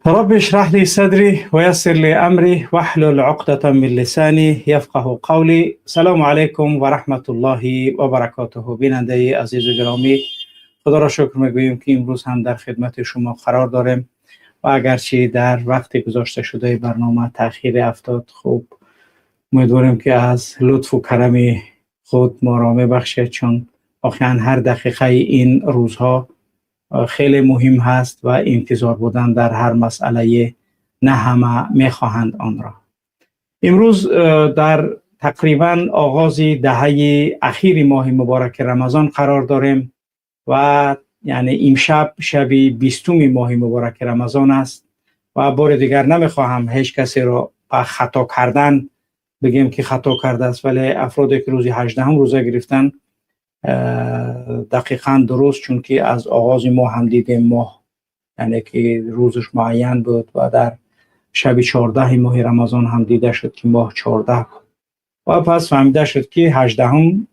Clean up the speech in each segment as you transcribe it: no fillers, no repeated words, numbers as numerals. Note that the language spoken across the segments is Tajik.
رب اشرح لي صدري ويسر لي أمري واحلل عقدة من لساني يفقه قولي. سلام علیکم و رحمت الله و برکاته. بیننده عزیز و گرامی، خدا را شکر میگوییم که امروز هم در خدمت شما قرار داریم و اگرچه در وقت گذاشته شده برنامه تأخیر افتاد، خوب امیدواریم که از لطف و کرم خود ما را میبخشد، چون واقعا هر دقیقه این روزها خیلی مهم هست و انتظار بودن در هر مسئله نه همه میخواهند آن را. امروز در تقریبا آغاز دهه اخیر ماه مبارک رمضان قرار داریم و یعنی امشب شب 20 ماه مبارک رمضان است و بار دیگر نمیخواهم هیچ کسی را به خطا کردن بگیم که خطا کرده است، ولی افرادی که روزی 18 روزه گرفتن دقیقا درست، چون که از آغاز ماه هم دیدیم ماه یعنی که روزش معین بود و در شب 14 ماه رمضان هم دیده شد که ماه 14 بود و پس فهمیده شد که 18،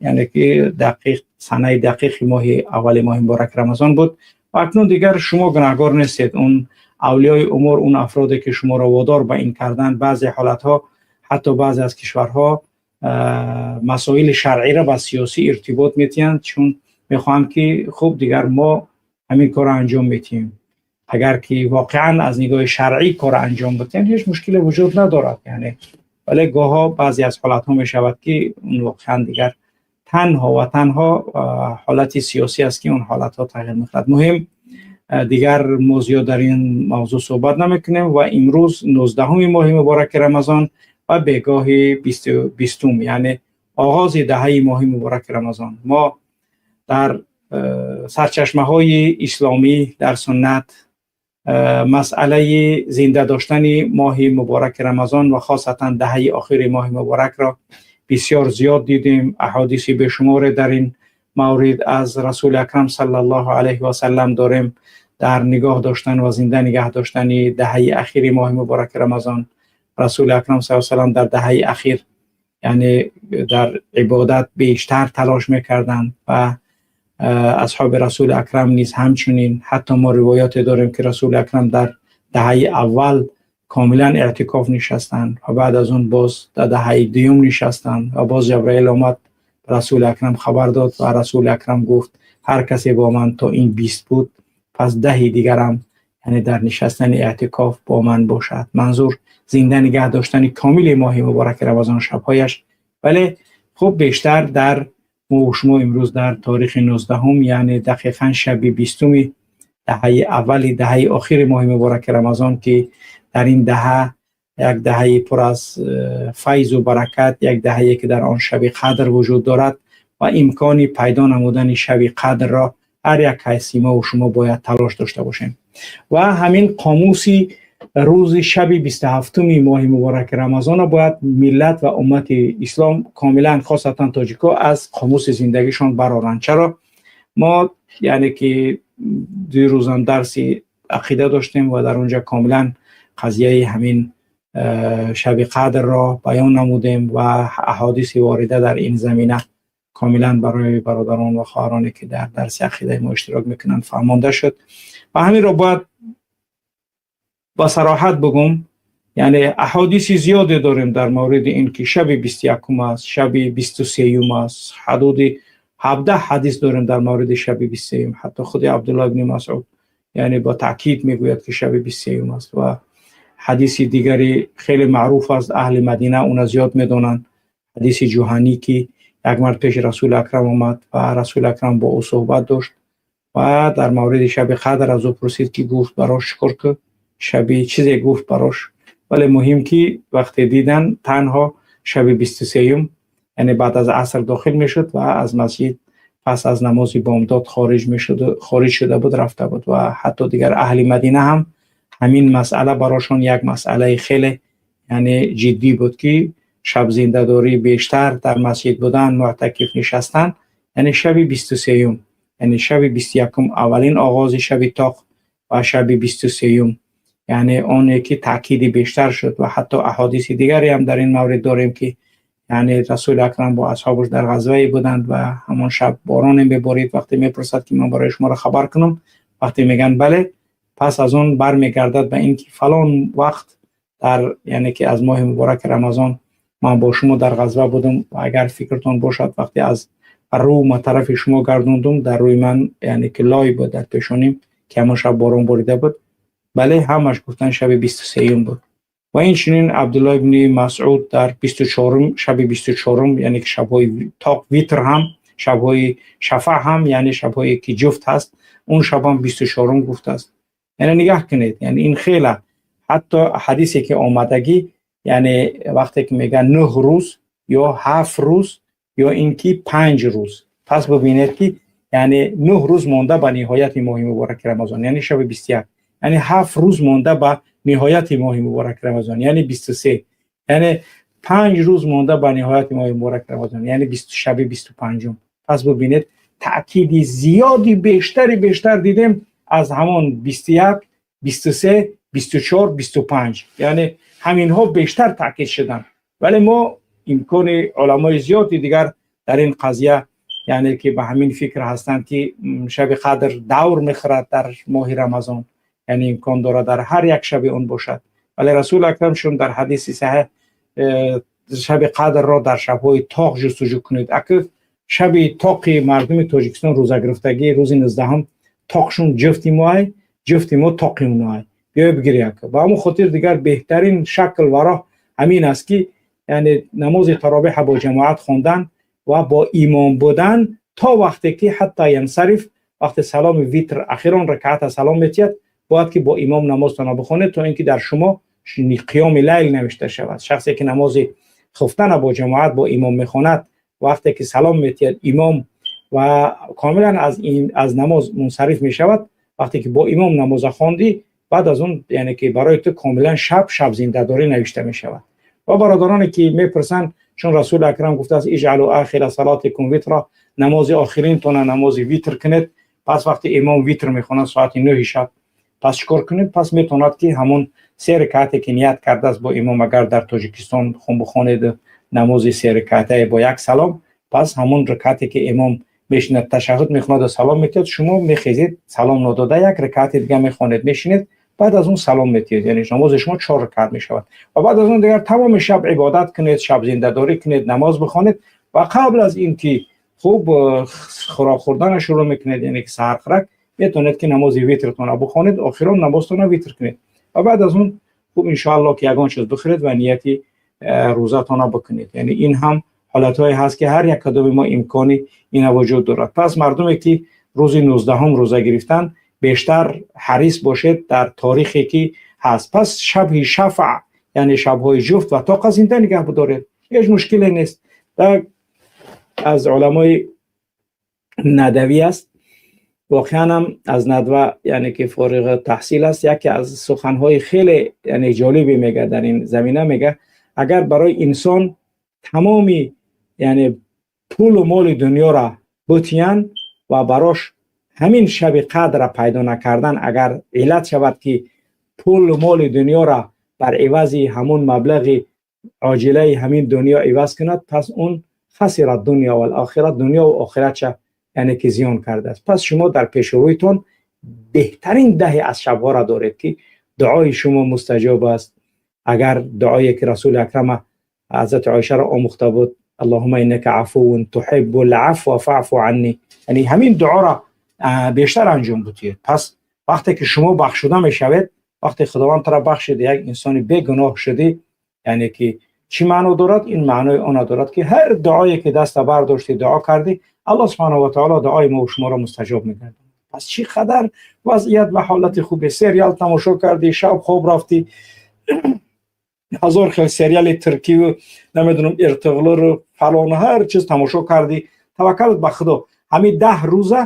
یعنی که دقیق سنه دقیق ماه اول ماه مبارک رمضان بود. و اکنون دیگر شما گناهگار نیستید. اون اولیای امور، اون افرادی که شما را وادار به این کردن، بعضی حالت ها حتی بعضی از کشورها مسائل شرعی را با سیاسی ارتباط میتیند، چون میخواهند که خوب دیگر ما همین کار را انجام میتیم. اگر که واقعا از نگاه شرعی کار انجام بدین، هیچ مشکل وجود ندارد یعنی، ولی گاها بعضی از حالت ها می شود که اون واقعا دیگر تنها و تنها حالت سیاسی است که اون حالت ها تغییر میکند. مهم دیگر موضوع در این موضوع صحبت نمیکنیم و امروز 19 ماه مبارک رمضان و بیگاه 20، یعنی آغاز دهه ماه مبارک رمضان. ما در سرچشمه های اسلامی، در سنت، مسئله زنده داشتن ماه مبارک رمضان و خاصتا دهه آخر ماه مبارک را بسیار زیاد دیدیم. احادیث بشمار در این مورد از رسول اکرم صلی الله علیه و سلم داریم در نگاه داشتن و زنده نگه داشتن دهه اخیر ماه مبارک رمضان. رسول اکرم صلی الله علیه و سلم در دهه اخیر یعنی در عبادت بیشتر تلاش میکردند و اصحاب رسول اکرم نیز همچنین. حتی ما روایات داریم که رسول اکرم در دهه اول کاملا اعتکاف نشستند و بعد از اون باز در دهه دوم نشستند و باز جبرائیل آمد، رسول اکرم خبر داد و رسول اکرم گفت هر کسی با من تا این 20 بود، پس 10 دیگرم یعنی در نشستن اعتکاف با من باشد. منظور زنده نگه داشتن کامل ماه مبارک رمضان، شبهایش. ولی خب بیشتر در ما و شما امروز در تاریخ 19، یعنی دقیقا شب 20 دهه اول دهه آخر ماه مبارک رمضان که در این دهه، یک دهه پر از فیض و برکت، یک دهه که در آن شب قدر وجود دارد و امکان پیدا نمودن شب قدر را هر یک از ما و شما باید تلاش داشته باشیم. و همین قاموسی روز شب 27 ماه مبارک رمضان باید ملت و امت اسلام کاملا، خاصتا تاجیکا، از قاموس زندگیشان برارند. چرا؟ ما یعنی که دیروزم درسی عقیده داشتیم و در اونجا کاملا قضیه همین شب قدر را بیان نمودیم و احادیث وارده در این زمینه کاملا برای برادران و خواهرانی که در درس عقیده ما اشتراک میکنند فهمانده شد. و همین را باید با صراحت بگم، یعنی احادیث زیادی داریم در مورد این که شب 21 است، شب 23 است. حدود 17 حدیث داریم در مورد شب 23. حتی خود عبدالله بن مسعود یعنی با تاکید میگوید که شب 23 است. و حدیث دیگری خیلی معروف است، اهل مدینه اون زیاد میدونن، حدیث جوهانی که یک مرد پیش رسول اکرم آمد و رسول اکرم با او صحبت داشت و در مورد شب قدر از او پرسید که گفت براش شکر که شبی چیزی گفت براش، ولی مهم که وقتی دیدن تنها شب 23، یعنی بعد از عصر داخل میشد و از مسجد پس از نماز بامداد خارج میشد، خارج شده بود، رفته بود. و حتی دیگر اهل مدینه هم همین مسئله براشون یک مسئله خیلی یعنی جدی بود که شب زنده‌داری، بیشتر در مسجد بودن، معتکف نشستن، یعنی شب 23، یعنی شب 21 اولین آغاز شب طاق و شب 23، یعنی آن که تاکید بیشتر شد. و حتی احادیث دیگری هم در این مورد داریم که یعنی رسول اکرم با اصحابش در غزوه بودند و همان شب باران میبارید. وقتی میپرسد که من برای شما را خبر کنم؟ وقتی میگن بله، Пас аз он бармегардад ба ин ки фалон вақт дар, яъне ки аз моҳи муборак Рамазон, ман бо шумо дар ғазва будам ва агар фикртон бошад, вақте аз рӯ тарафи шумо гардондум, дар рӯи ман, яъне ки лой буд дар пешоним, ки ҳамон шаб борон борида буд. Бале, ҳамаш гуфтан, шаби 23-юм буд. Ва инчунин Абдулло ибни Масъуд дар 24-ум, шаби 24-ум, яъне ки шабҳои тоқ, витр ҳам, шабҳои шафа ҳам, яъне шабҳое ки ҷуфт ҳаст, он шаб ҳам 24-ум гуфтааст. Яъне нигаҳ кунед, яъне ин хела ҳатто ҳадисе ки омадагӣ, яъне вақте ки мегӯяд 9 рӯз ё 7 рӯз ё ин ки 5 рӯз, пас бибинед ки яъне 9 рӯз монда ба ниҳояти моҳи мубораки Рамазон, яъне шаби 21, яъне 7 рӯз монда ба ниҳояти моҳи мубораки Рамазон, яъне 23, яъне 5 рӯз монда ба ниҳояти моҳи мубораки Рамазон, яъне шаби 25-ум. Пас бибинед, таъкиди зиёди бештари бештар дидем аз ҳамон 21, 23, 24, 25, яъне ҳаминҳо бештар таъкид шуданд. Вале мо имкони уламои зиёди дигар дар ин қазия, яъне ки ба ҳамин фикр ҳастанд, ки шаби қадр давр мехӯрад дар моҳи Рамазон, яъне имкон дорад дар ҳар як шаби он бошад. Вале Расули Акрам чун дар ҳадиси саҳеҳ шаби қадрро дар шабҳои тоқ ҷустуҷӯ кунед, аки шаби тоқи мардуми Тоҷикистон рӯзагирифтагӣ рӯзи 19-ум, тоқшун ҷуфти моай, ҷуфти мо тоқи оноай, биёй бигирӣ ака. Ба ҳамон хотир дигар беҳтарин шакл ва роҳ ҳамин аст, ки яъне намози таровеҳа бо ҷамоат хондан ва бо имом будан то вақте ки حتى ينصرف. Вақте саломи витр, ахирон ракаата салом метиҳад, бояд ки бо имом намозтона бихонед, то ин ки дар шумо қиёми лайл навишта шавад. Шахсе ки намози хуфтана бо ҷамоат, бо имом мехонад, вақте ки салом метиҳад имом ва комилан аз намоз мунсариф мешавад, вақте ки бо имом намоза хондӣ, баъд аз он, яъне ки барои ту комилан шаб зиндадорӣ навишта мешавад. Ва бародароне ки мепурсанд, чун Расули Акрам гуфтааст: اجعلوا آخر صلاتكم وترا, намози охиринтона намози витр кунед. Пас вақте имом витр мехонад соати 9-и шаб, пас чӣ кор кунед? Пас метавонад ки ҳамон се ракаате ки ният кардааст бо имом, агар дар Тоҷикистон бихонед намози се ракаатае бо як салом, пас ҳамон ракаате ки имом мешинад, ташаҳҳуд мехонад, салом метиҳад, шумо мехезед, салом надода як ракаати дига мехонед, мешинед, баъд аз он салом метиҳед, яъне намози шумо чор ракаат мешавад. Ва баъд аз он дигар тамоми шаб ибодат кунед, шаб зиндадорӣ кунед, намоз бихонед ва қабл аз ин ки хуб хӯрок хӯрдана шурӯъ мекунед, яъне ки саҳархӯрак, метавонед ки намози витртона бихонед, охирон намозтона витр кунед ва баъд аз он хуб, иншоалло, ки ягон чиз бихӯред ва нияти рӯзатона бикунед. Яъне ин ҳам ҳолатҳое ҳаст, ки ҳар як кадоми мо имкони ина вуҷуд дорад. Пас мардуме ки рӯзи 19-ум рӯза гирифтан, бештар ҳарис бошед дар торихе ки ҳаст. Пас шаби шафъ, яъне шабҳои ҷуфт ва тоқа зинда нигаҳ бидоред, ҳеҷ мушкиле нест. Аз уламои надавӣ аст, воқеан ҳам аз Надва, яъне ки фориғи таҳсил аст. Яке аз суханҳои хеле, яъне ҷолибе мега дар ин замина. Мега, агар барои инсон тамоми, яъне пулу моли дунёра бутиянд ва барош ҳамин шаби қадрра пайдо накардан агар иллат шавад, ки пулу моли дунёра бар ивази ҳамон маблағи оҷилаи ҳамин дунё иваз кунад, пас он خسر الدنيا والآخرة, дунёву охиратша, яъне ки зиён кардааст. Пас шумо дар пеши рӯйтон беҳтарин даҳе аз шабҳоро доред, ки дуои шумо мустаҷоб аст. Агар дуое ки Расули Акрама ҳазрати Оишаро омӯхта буд: اللهم إنك عفو تحب العفو فاعف عني, яъне ҳамин дуоро бештар анҷом бутиед. Пас вақте ки шумо бахшуда мешавед, вақте Худованд тура бахшид, як инсони бегуноҳ шудӣ, яъне ки чӣ маъно дорад? Ин маънои она дорад, ки ҳар дуое ки даста бардоштӣ, дуо кардӣ, Аллоҳ سبحانه وتعالى дуои мо шуморо мустаҷоб мегардонад. Пас чӣ қадар вазъият ва ҳолати хубе! Сериал тамошо кардӣ, шаб хоб рафтӣ, ҳазор хел сериали туркиву, намедонам, Эртуғрулу фалону ҳар чиз тамошо кардӣ, таваккалт ба Худо, ҳамин 10 рӯза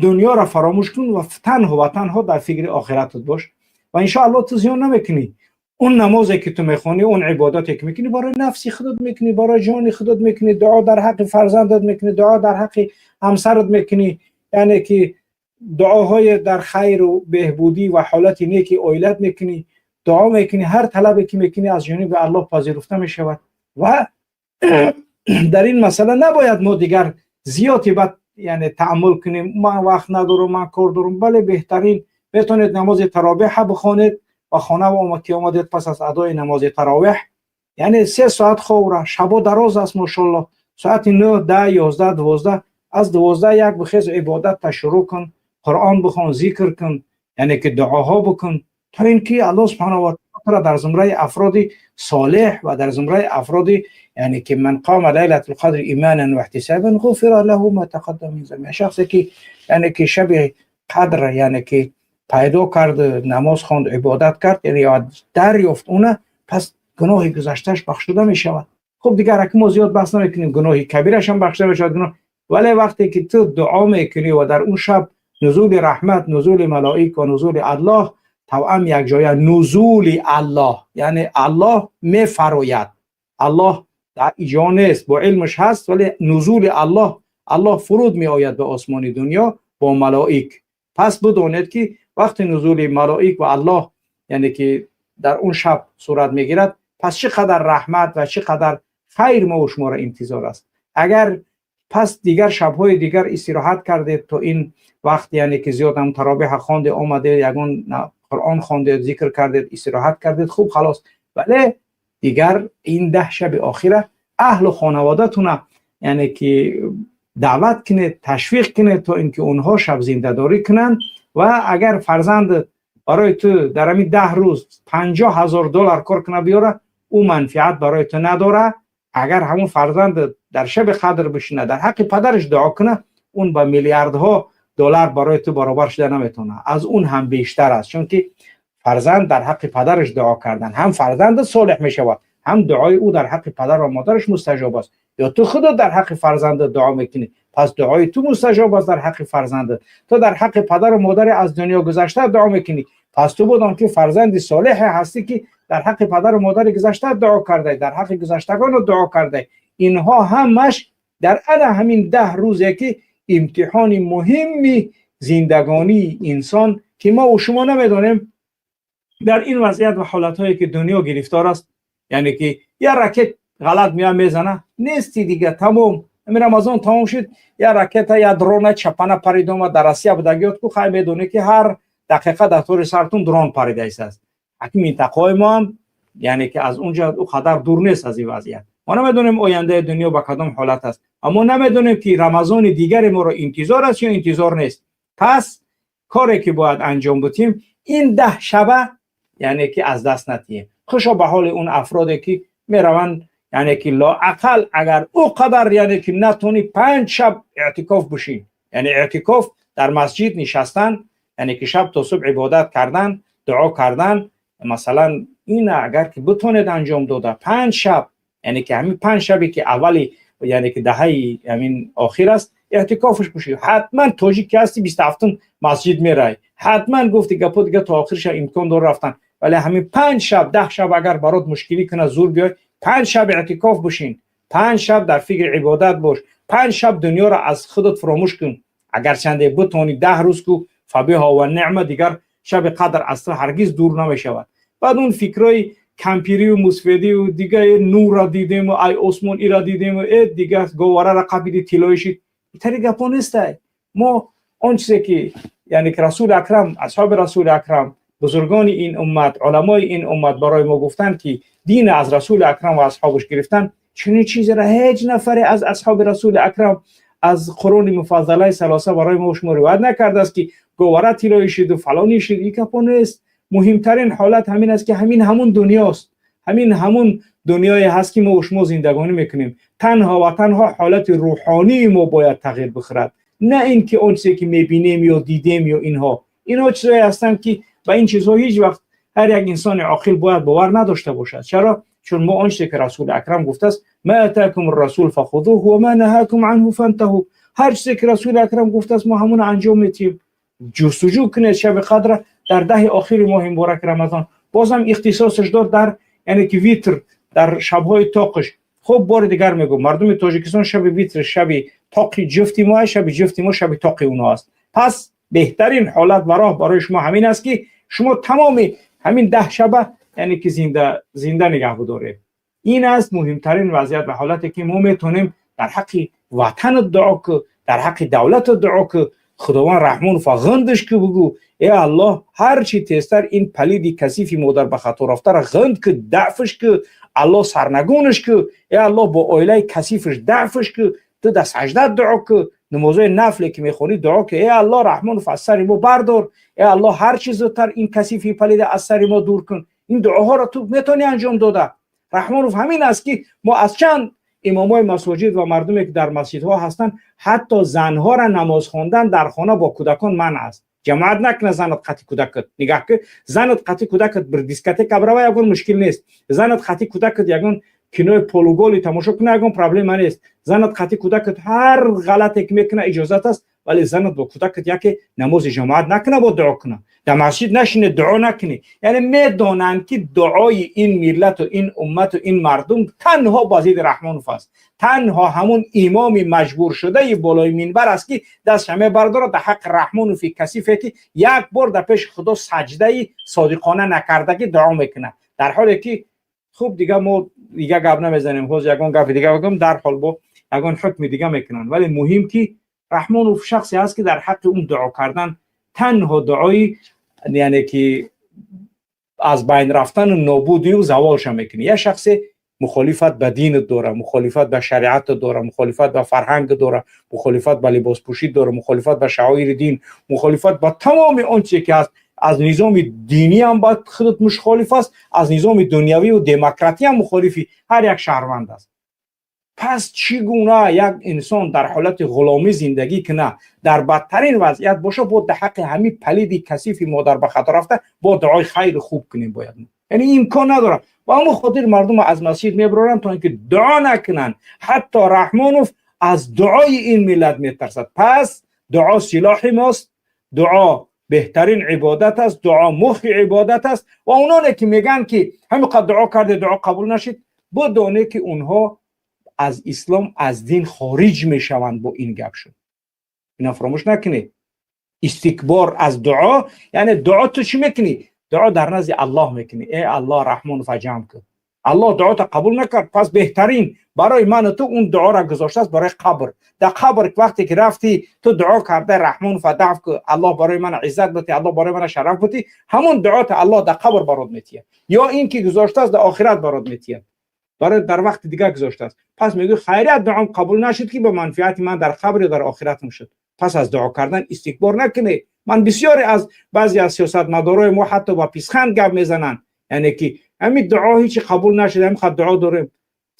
дунёро фаромӯш кун ва танҳо ва танҳо дар фикри охиратат бош ва иншоалло ту зиён намекунӣ. Он намозе ки ту мехонӣ, он ибодате ки мекунӣ, барои нафси худат мекунӣ, барои ҷони худат мекунӣ, дуо дар ҳаққи фарзандат мекунӣ, дуо дар ҳаққи ҳамсарат мекунӣ, яъне ки дуоҳои дар хайру беҳбудӣ ва ҳолати неки оилат мекунӣ, дуо мекунӣ. Ҳар талабе ки мекунӣ, аз ҷониби Аллоҳ пазируфта мешавад. Ва дар ин масъала набояд мо дигар зиёди бад, яъне тааммул кунем: ман вақт надорам, ман кор дорам. Бале, беҳтарин Метавонед намози таровеҳа бихонед ва хона ки омадед, пас аз адои намози таровеҳ, яъне 3 соат хобра. Шабо дароз аст, мошалло. Соати 9, 10, 11, 12, аз 12, 1 бихез, ибодатта шурӯъ кун, Қуръон бихон, зикр кун, яъне ки дуоҳо бикун, то ин ки Аллоҳ субҳанаҳу ва таъала дар зумраи афроди солеҳ ва дар зумраи афроди, яъне ки من قام ليلة القدر إيمانا واحتسابا غفر له ما تقدم من ذنبه. Шахсе ки, яъне ки шаби қадр, яъне ки пайдо кард, намоз хонд, ибодат кард, яъне дарёфт уна, пас гуноҳи гузаштааш бахшуда мешавад. Хуб, дигар аки мо зиёд баҳс намекунем, гуноҳи кабираш ҳам бахшида мешавад, гуноҳ. Вале вақте ки ту дуо мекунӣ ва дар он шаб нузули раҳмат, нузули малоик ва нузули Аллоҳ тавъам якҷоя, нузули Аллоҳ, яъне Аллоҳ мефарояд. Аллоҳ дар иҷо нест, бо илмаш ҳаст, вале нузули Аллоҳ, Аллоҳ фуруд меояд ба осмони дунё бо малоик. Пас бидонед, ки вақти нузули малоик ва Аллоҳ, яъне ки дар он шаб сурат мегирад, пас чӣ қадар раҳмат ва чӣ қадар хайр мо шуморо интизор аст. Агар пас дигар шабҳои дигар истироҳат кардед то ин вақт, яъне ки зиёд ҳам таровеҳа хонде, омаде, ягон Қуръон хондед, зикр кардед, истироҳат кардед, хуб, халос. Вале дигар ин 10 шаби охира аҳлу хонаводатуна, яъне ки даъват кунед, ташвиқ кунед, то ин ки онҳо шабзиндадорӣ кунанд. Ва агар фарзанд барои ту дар ҳамин 10 рӯз 50 000 доллар кор куна биёра, ӯ манфиат барои ту надора. Агар ҳамун фарзанд дар шаби қадр бишина, дар ҳаққи падараш дуо куна, он ба миллиардҳо доллар барои ту баробар шуда наметавонад, аз он ҳам бештар аст. Чунки фарзанд дар ҳаққи падараш дуо кардан, ҳам фарзанд солеҳ мешавад, ҳам дуои ӯ дар ҳаққи падар ва модараш мустаҷоб аст. Ё ту худат дар ҳаққи фарзандат дуо мекунӣ, пас дуои ту мустаҷоб аст дар ҳаққи фарзандат. Ту дар ҳаққи падару модари аз дунё гузашта дуо мекунӣ, пас ту будон ки фарзанди солеҳе ҳастӣ, ки дар ҳаққи падару модари гузашта дуо кардай, дар ҳаққи гузаштагону дуо кардай. Инҳо ҳамаш дар ана ҳамин 10 рӯзе ки имтиҳони муҳимми зиндагонии инсон, ки мо шумо намедонем, дар ин вазъият ва ҳолатҳое ки дунё гирифтор аст, яъне ки як ракет ғалат мея мезана, нести дига, тамом. Ҳамин Рамазон тамом шуд, як ракета, як дрона чапана парид омад. Дар Россия будагиёт ку хай медонӣ, ки ҳар дақиқа дар тори сартун дрон парида истааст. Аки минтақаҳои мо ҳам, яъне ки аз унҷа ӯ қадар дур нест аз ин вазъият. Мо намедонем, ояндаи дунё ба кадом ҳолат аст ва мо намедонем, ки Рамазони дигаре моро интизор аст ё интизор нест. Пас коре ки бояд анҷом бутем, ин 10 шаба, яъне ки аз даст натиҳем. Хушо ба ҳоли он афроде ки мераванд, яъне ки лоақал агар ӯ қадар, яъне ки натонӣ, 5 шаб эътикоф бишин. Яъне эътикоф дар масҷид нишастан, яъне ки шаб то субҳ ибодат кардан, дуо кардан масалан. Ин агар ки битонед анҷом дода 5 шаб, яъне ки ҳамин 5 шабе ки аввали, яъне ки даҳаи ҳамин охир аст, эътикофш бошӣ. Ҳатман тоҷик ки ҳасти, 27-ум масҷид мерай ҳатман. Гуфти гапо дига то охирша имкон дор рафтан, вале ҳамин 5 шаб, 10 шаб агар барот мушкилӣ кунад, зур биёй, 5 шаб эътикоф бошин, 5 шаб дар фикри ибодат бош, 5 шаб дунёро аз худат фуромӯш кун. Агарчанде битонӣ 10 рӯз ку, فبها ونعمت. Дигар шаби қадр аз ту ҳаргиз дур намешавад. Баъд он фикрҳои кампирию мусфедию дига нурра дидему, ай осмон ира дидему, э дига говарара қапиди, тиллои шид, итари гапо нестай. Мо он чизе ки, яъне ки Расули Акрам, асҳоби Расули Акрам, бузургони ин уммат, уламои ин уммат барои мо гуфтанд, ки дин аз Расули Акрам ва асҳобаш гирифтанд, чунин чизеро ҳеҷ нафаре аз асҳоби Расули Акрам, аз қуруни муфаззалаи салоса барои мо шумо ривоят накардааст, ки говара тиллоӣ шиду фалонӣ шид. Ин гапо нест. Муҳимтарин ҳолат ҳамин аст, ки ҳамин ҳамун дунёст, ҳамин ҳамун дунёе ҳаст, ки мо шумо зиндагонӣ мекунем. Танҳо ва танҳо ҳолати рӯҳонии мо бояд тағйир бихӯрад, на ин ки он чизе ки мебинем ё дидем ё инҳо. Инҳо чизҳое ҳастанд, ки ба ин чизҳо ҳеҷ вақт ҳар як инсони оқил бояд бовар надошта бошад. Чаро? Чун мо он чизе ки Расули Акрам гуфтааст: ما آتاكم الرسول فخذوه وما نهاكم عنه فانتهوا. Ҳар чизе ки Расули Акрам гуфтааст, мо ҳамон анҷом метиҳем. Ҷустуҷӯ кунед шаби қадра дар 10-и охири моҳи мубораки Рамазон. Бозам ихтисосаш дор дар, яъне ки витр, дар шабҳои тоқиш. Хуб, бори дигар мегӯм, мардуми Тоҷикистон шаби витр шаби тоқи ҷуфти мо, шаби ҷуфти мо шаби тоқи оно аст. Пас беҳтарин ҳолат ва роҳ барои шумо ҳамин аст, ки шумо тамоми ҳамин 10 шаба, яъне ки зинда нигаҳ бидоред. Ин аст муҳимтарин вазъият ва ҳолате, ки мо метавонем дар ҳаққи ватанат дуо ку, дар ҳаққи давлатат дуо ку. Худованд, Раҳмонов ғандаш ки, бугӯ: э Аллоҳ, ҳарчи тезтар ин палиди касифи модар ба хато рафтара ғанд ки, дафш ки, Аллоҳ, сарнагунаш ки, э Аллоҳ, бо оилаи касифаш дафш ки. Ту дар сажда дуо ки, намозои нафле ки мехонӣ, дуо ки: э Аллоҳ, Раҳмонов аз сари мо бардор, э Аллоҳ, ҳарчи зудтар ин касифи палида аз сари мо дур кун. Ин дуоҳоро ту метавонӣ анҷом дода. Раҳмонов ҳамин аст, ки мо аз чанд имомои масоҷид ва мардуме, ки дар масҷидҳо ҳастанд, ҳатто занҳоро намоз хондан дар хона бо кӯдакон манъ аст. Ҷамоат накуна занат қати кӯдакат. Нигаҳ ки, занат қати кӯдакат бир дискотека бирава, ягон мушкил нест. Занат қати кӯдакат ягон кинои полуголый тамошо куна, ягон проблема нест. Занат қати кӯдакат ҳар ғалате ки мекуна, иҷозат аст. Вале занат бо кӯдакат яке намози ҷамоат накуна, бо дуо куна, дар масҷид нашине, дуо накунӣ. Яъне медонанд, ки дуои ин миллату ин уммату ин мардум танҳо ба зидди Раҳмонов аст. Танҳо ҳамун имоми маҷбуршудаи болои минбар аст, ки дастша мебардорад дар ҳаққи Раҳмонови касифе, ки як бор дар пеши Худо саҷдаи содиқона накардагӣ, дуо мекунад. Дар ҳоле ки, хуб, дига мо дига гап намезанем. Ҳозир ягон гапи дига бигӯм, дарҳол бо ягон ҳукми дига мекунанд. Вале муҳим, ки Раҳмонов шахсе ҳаст, ки дар ҳаққи ӯ дуо кардан танҳо дуои, яъне ки аз байн рафтану нобудию заволша мекунӣ. Як шахсе мухолифат ба динат дора, мухолифат ба шариатат дора, мухолифат ба фарҳанг дора, мухолифат ба либоспӯшӣ дора, мухолифат ба шаоири дин, мухолифат ба тамоми он чизе ки ҳаст. Аз низоми динӣ ҳам ба худат мухолиф аст, аз низоми дунявию демократӣ ҳам мухолифи ҳар як шаҳрванд аст. Пас чӣ гуна як инсон дар ҳолати ғуломӣ зиндагӣ куна, дар бадтарин вазъият боша, бо дар ҳаққи ҳамин палиди касифи модар ба хато рафта бо дуои хайру хуб кунем бояд? Яъне имкон надорад. Ба ҳамон хотир мардум аз масҷид мебароранд, то ин ки дуо накунанд. Ҳатто Раҳмонов аз дуои ин миллат метарсад. Пас дуо силоҳи мост, дуо беҳтарин ибодат аст, дуо мухи ибодат аст. Ва ононе ки мегӯянд, ки ҳамин қадр дуо карде, дуо қабул нашид, бидоне, ки онҳо аз ислом, аз дин хориҷ мешаванд бо ин гап шуд. Ина фаромӯш накунед. Истикбор аз дуо, яъне дуо ту чӣ мекунӣ? Дуо дар назди Аллоҳ мекунӣ: э Аллоҳ, Раҳмонова ҷамъ кун. Аллоҳ дуота қабул накард, пас беҳтарин барои ману ту он дуоро гузоштааст барои қабр. Дар қабр вақте ки рафтӣ, ту дуо карда: Раҳмонова даф ку, Аллоҳ, барои мана иззат бути, Аллоҳ, барои мана шараф бути. Ҳамон дуота Аллоҳ дар қабр барот метиҳад ё ин ки гузоштааст, дар охират барот метиҳад, барои дар вақти дигар гузоштааст. Пас мегӯй: хайрият, дуом қабул нашуд, ки ба манфиати ман дар қабр ё дар охиратам шуд. Пас аз дуо кардан истикбор накунед. Ман бисёре аз баъзе аз сиёсатмадорои мо ҳатто ба писханд гап мезананд, яъне ки ҳамин дуо ҳечи қабул нашуд, ҳамин қадр дуо дорем.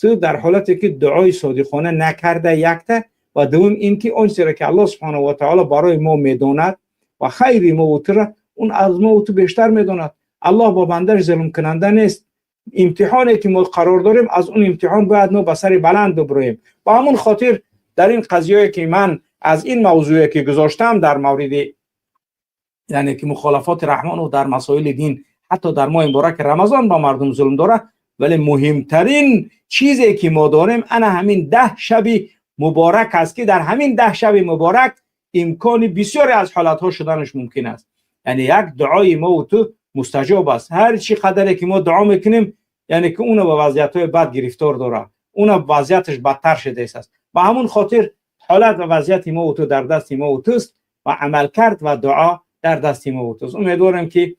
Ту дар ҳолате ки дуои содиқона накарда, якта, ва дуввум ин ки он чизеро ки Аллоҳ субҳанаҳу ва таоло барои мо медонад ва хайри мо тура он аз мо ту бештар медонад. Аллоҳ бо бандаш зулмкунанда нест. Имтиҳоне ки мо қарор дорем, аз он имтиҳон бояд мо ба сари баланд биброем. Ба ҳамон хотир дар ин қазияе ки ман аз ин мавзӯе ки гузоштам дар мавриди, яъне ки мухолафоти Раҳмонов дар масоили дин, ҳатто дар моҳи мубораки Рамазон ба мардум зулм дорад. Вале муҳимтарин чизе ки мо дорем, ана ҳамин 10 шаби муборак аст, ки дар ҳамин 10 шаби муборак имкони бисёре аз ҳолатҳо шуданаш мумкин аст. Яъне як дуои мо ту мустаҷоб аст. Ҳар чӣ қадаре ки мо дуо мекунем, яъне ки уна ба вазъиятҳои бад гирифтор дорад, уна вазъияташ бадтар шудааст. Ба ҳамон хотир ҳолат ва вазъияти мо ту дар дасти мо туст ва амалкард ва дуо дар дасти мо туст. Умедворем, ки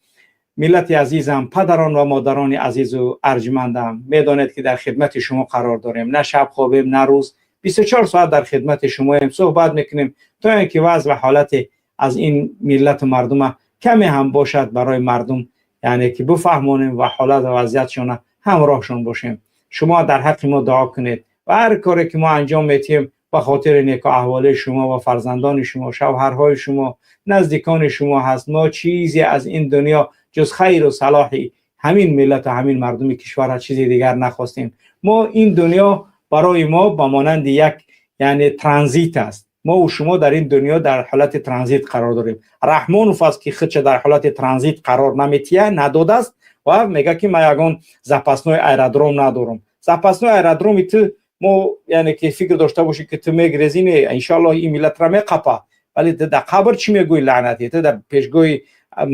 миллати азизам, падарон ва модарони азизу арҷмандам, медонед, ки дар хидмати шумо қарор дорем. На шаб хобем, на рӯз, 24 соат дар хидмати шумоем, суҳбат мекунем, то ин ки вазъ ва ҳолате аз ин миллату мардума каме ҳам бошад барои мардум, яъне ки бифаҳмонем ва ҳолат ва вазъиятшона ҳамроҳшон бошем. Шумо дар ҳаққи мо дуо кунед ва ҳар коре ки мо анҷом метиҳем, ба хотири неку аҳволии шумо ва фарзандони шумо, шавҳарҳои шумо, наздикони шумо ҳаст. Мо чизе аз ин дунё ҷуз хайру салоҳи ҳамин миллату ҳамин мардуми кишварра чизи дигар нахостем. Мо ин дунё барои мо ба монанди як, яъне, транзит аст. Мо у шумо дар ин дунё дар ҳолати транзит қарор дорем. Раҳмонов аст, ки худша дар ҳолати транзит қарор наметиҳа, надодааст ва мега, ки ман ягон запасной аэродром надорам. Запасной аэродроми ту мо, яъне ки фикр дошта бошӣ, ки ту мегрезӣ, не, иншоаллоҳ ин миллатра меқапа. Вале ту дар қабр чӣ мегӯӣ, лаънатӣ? Ту дар пешгоҳи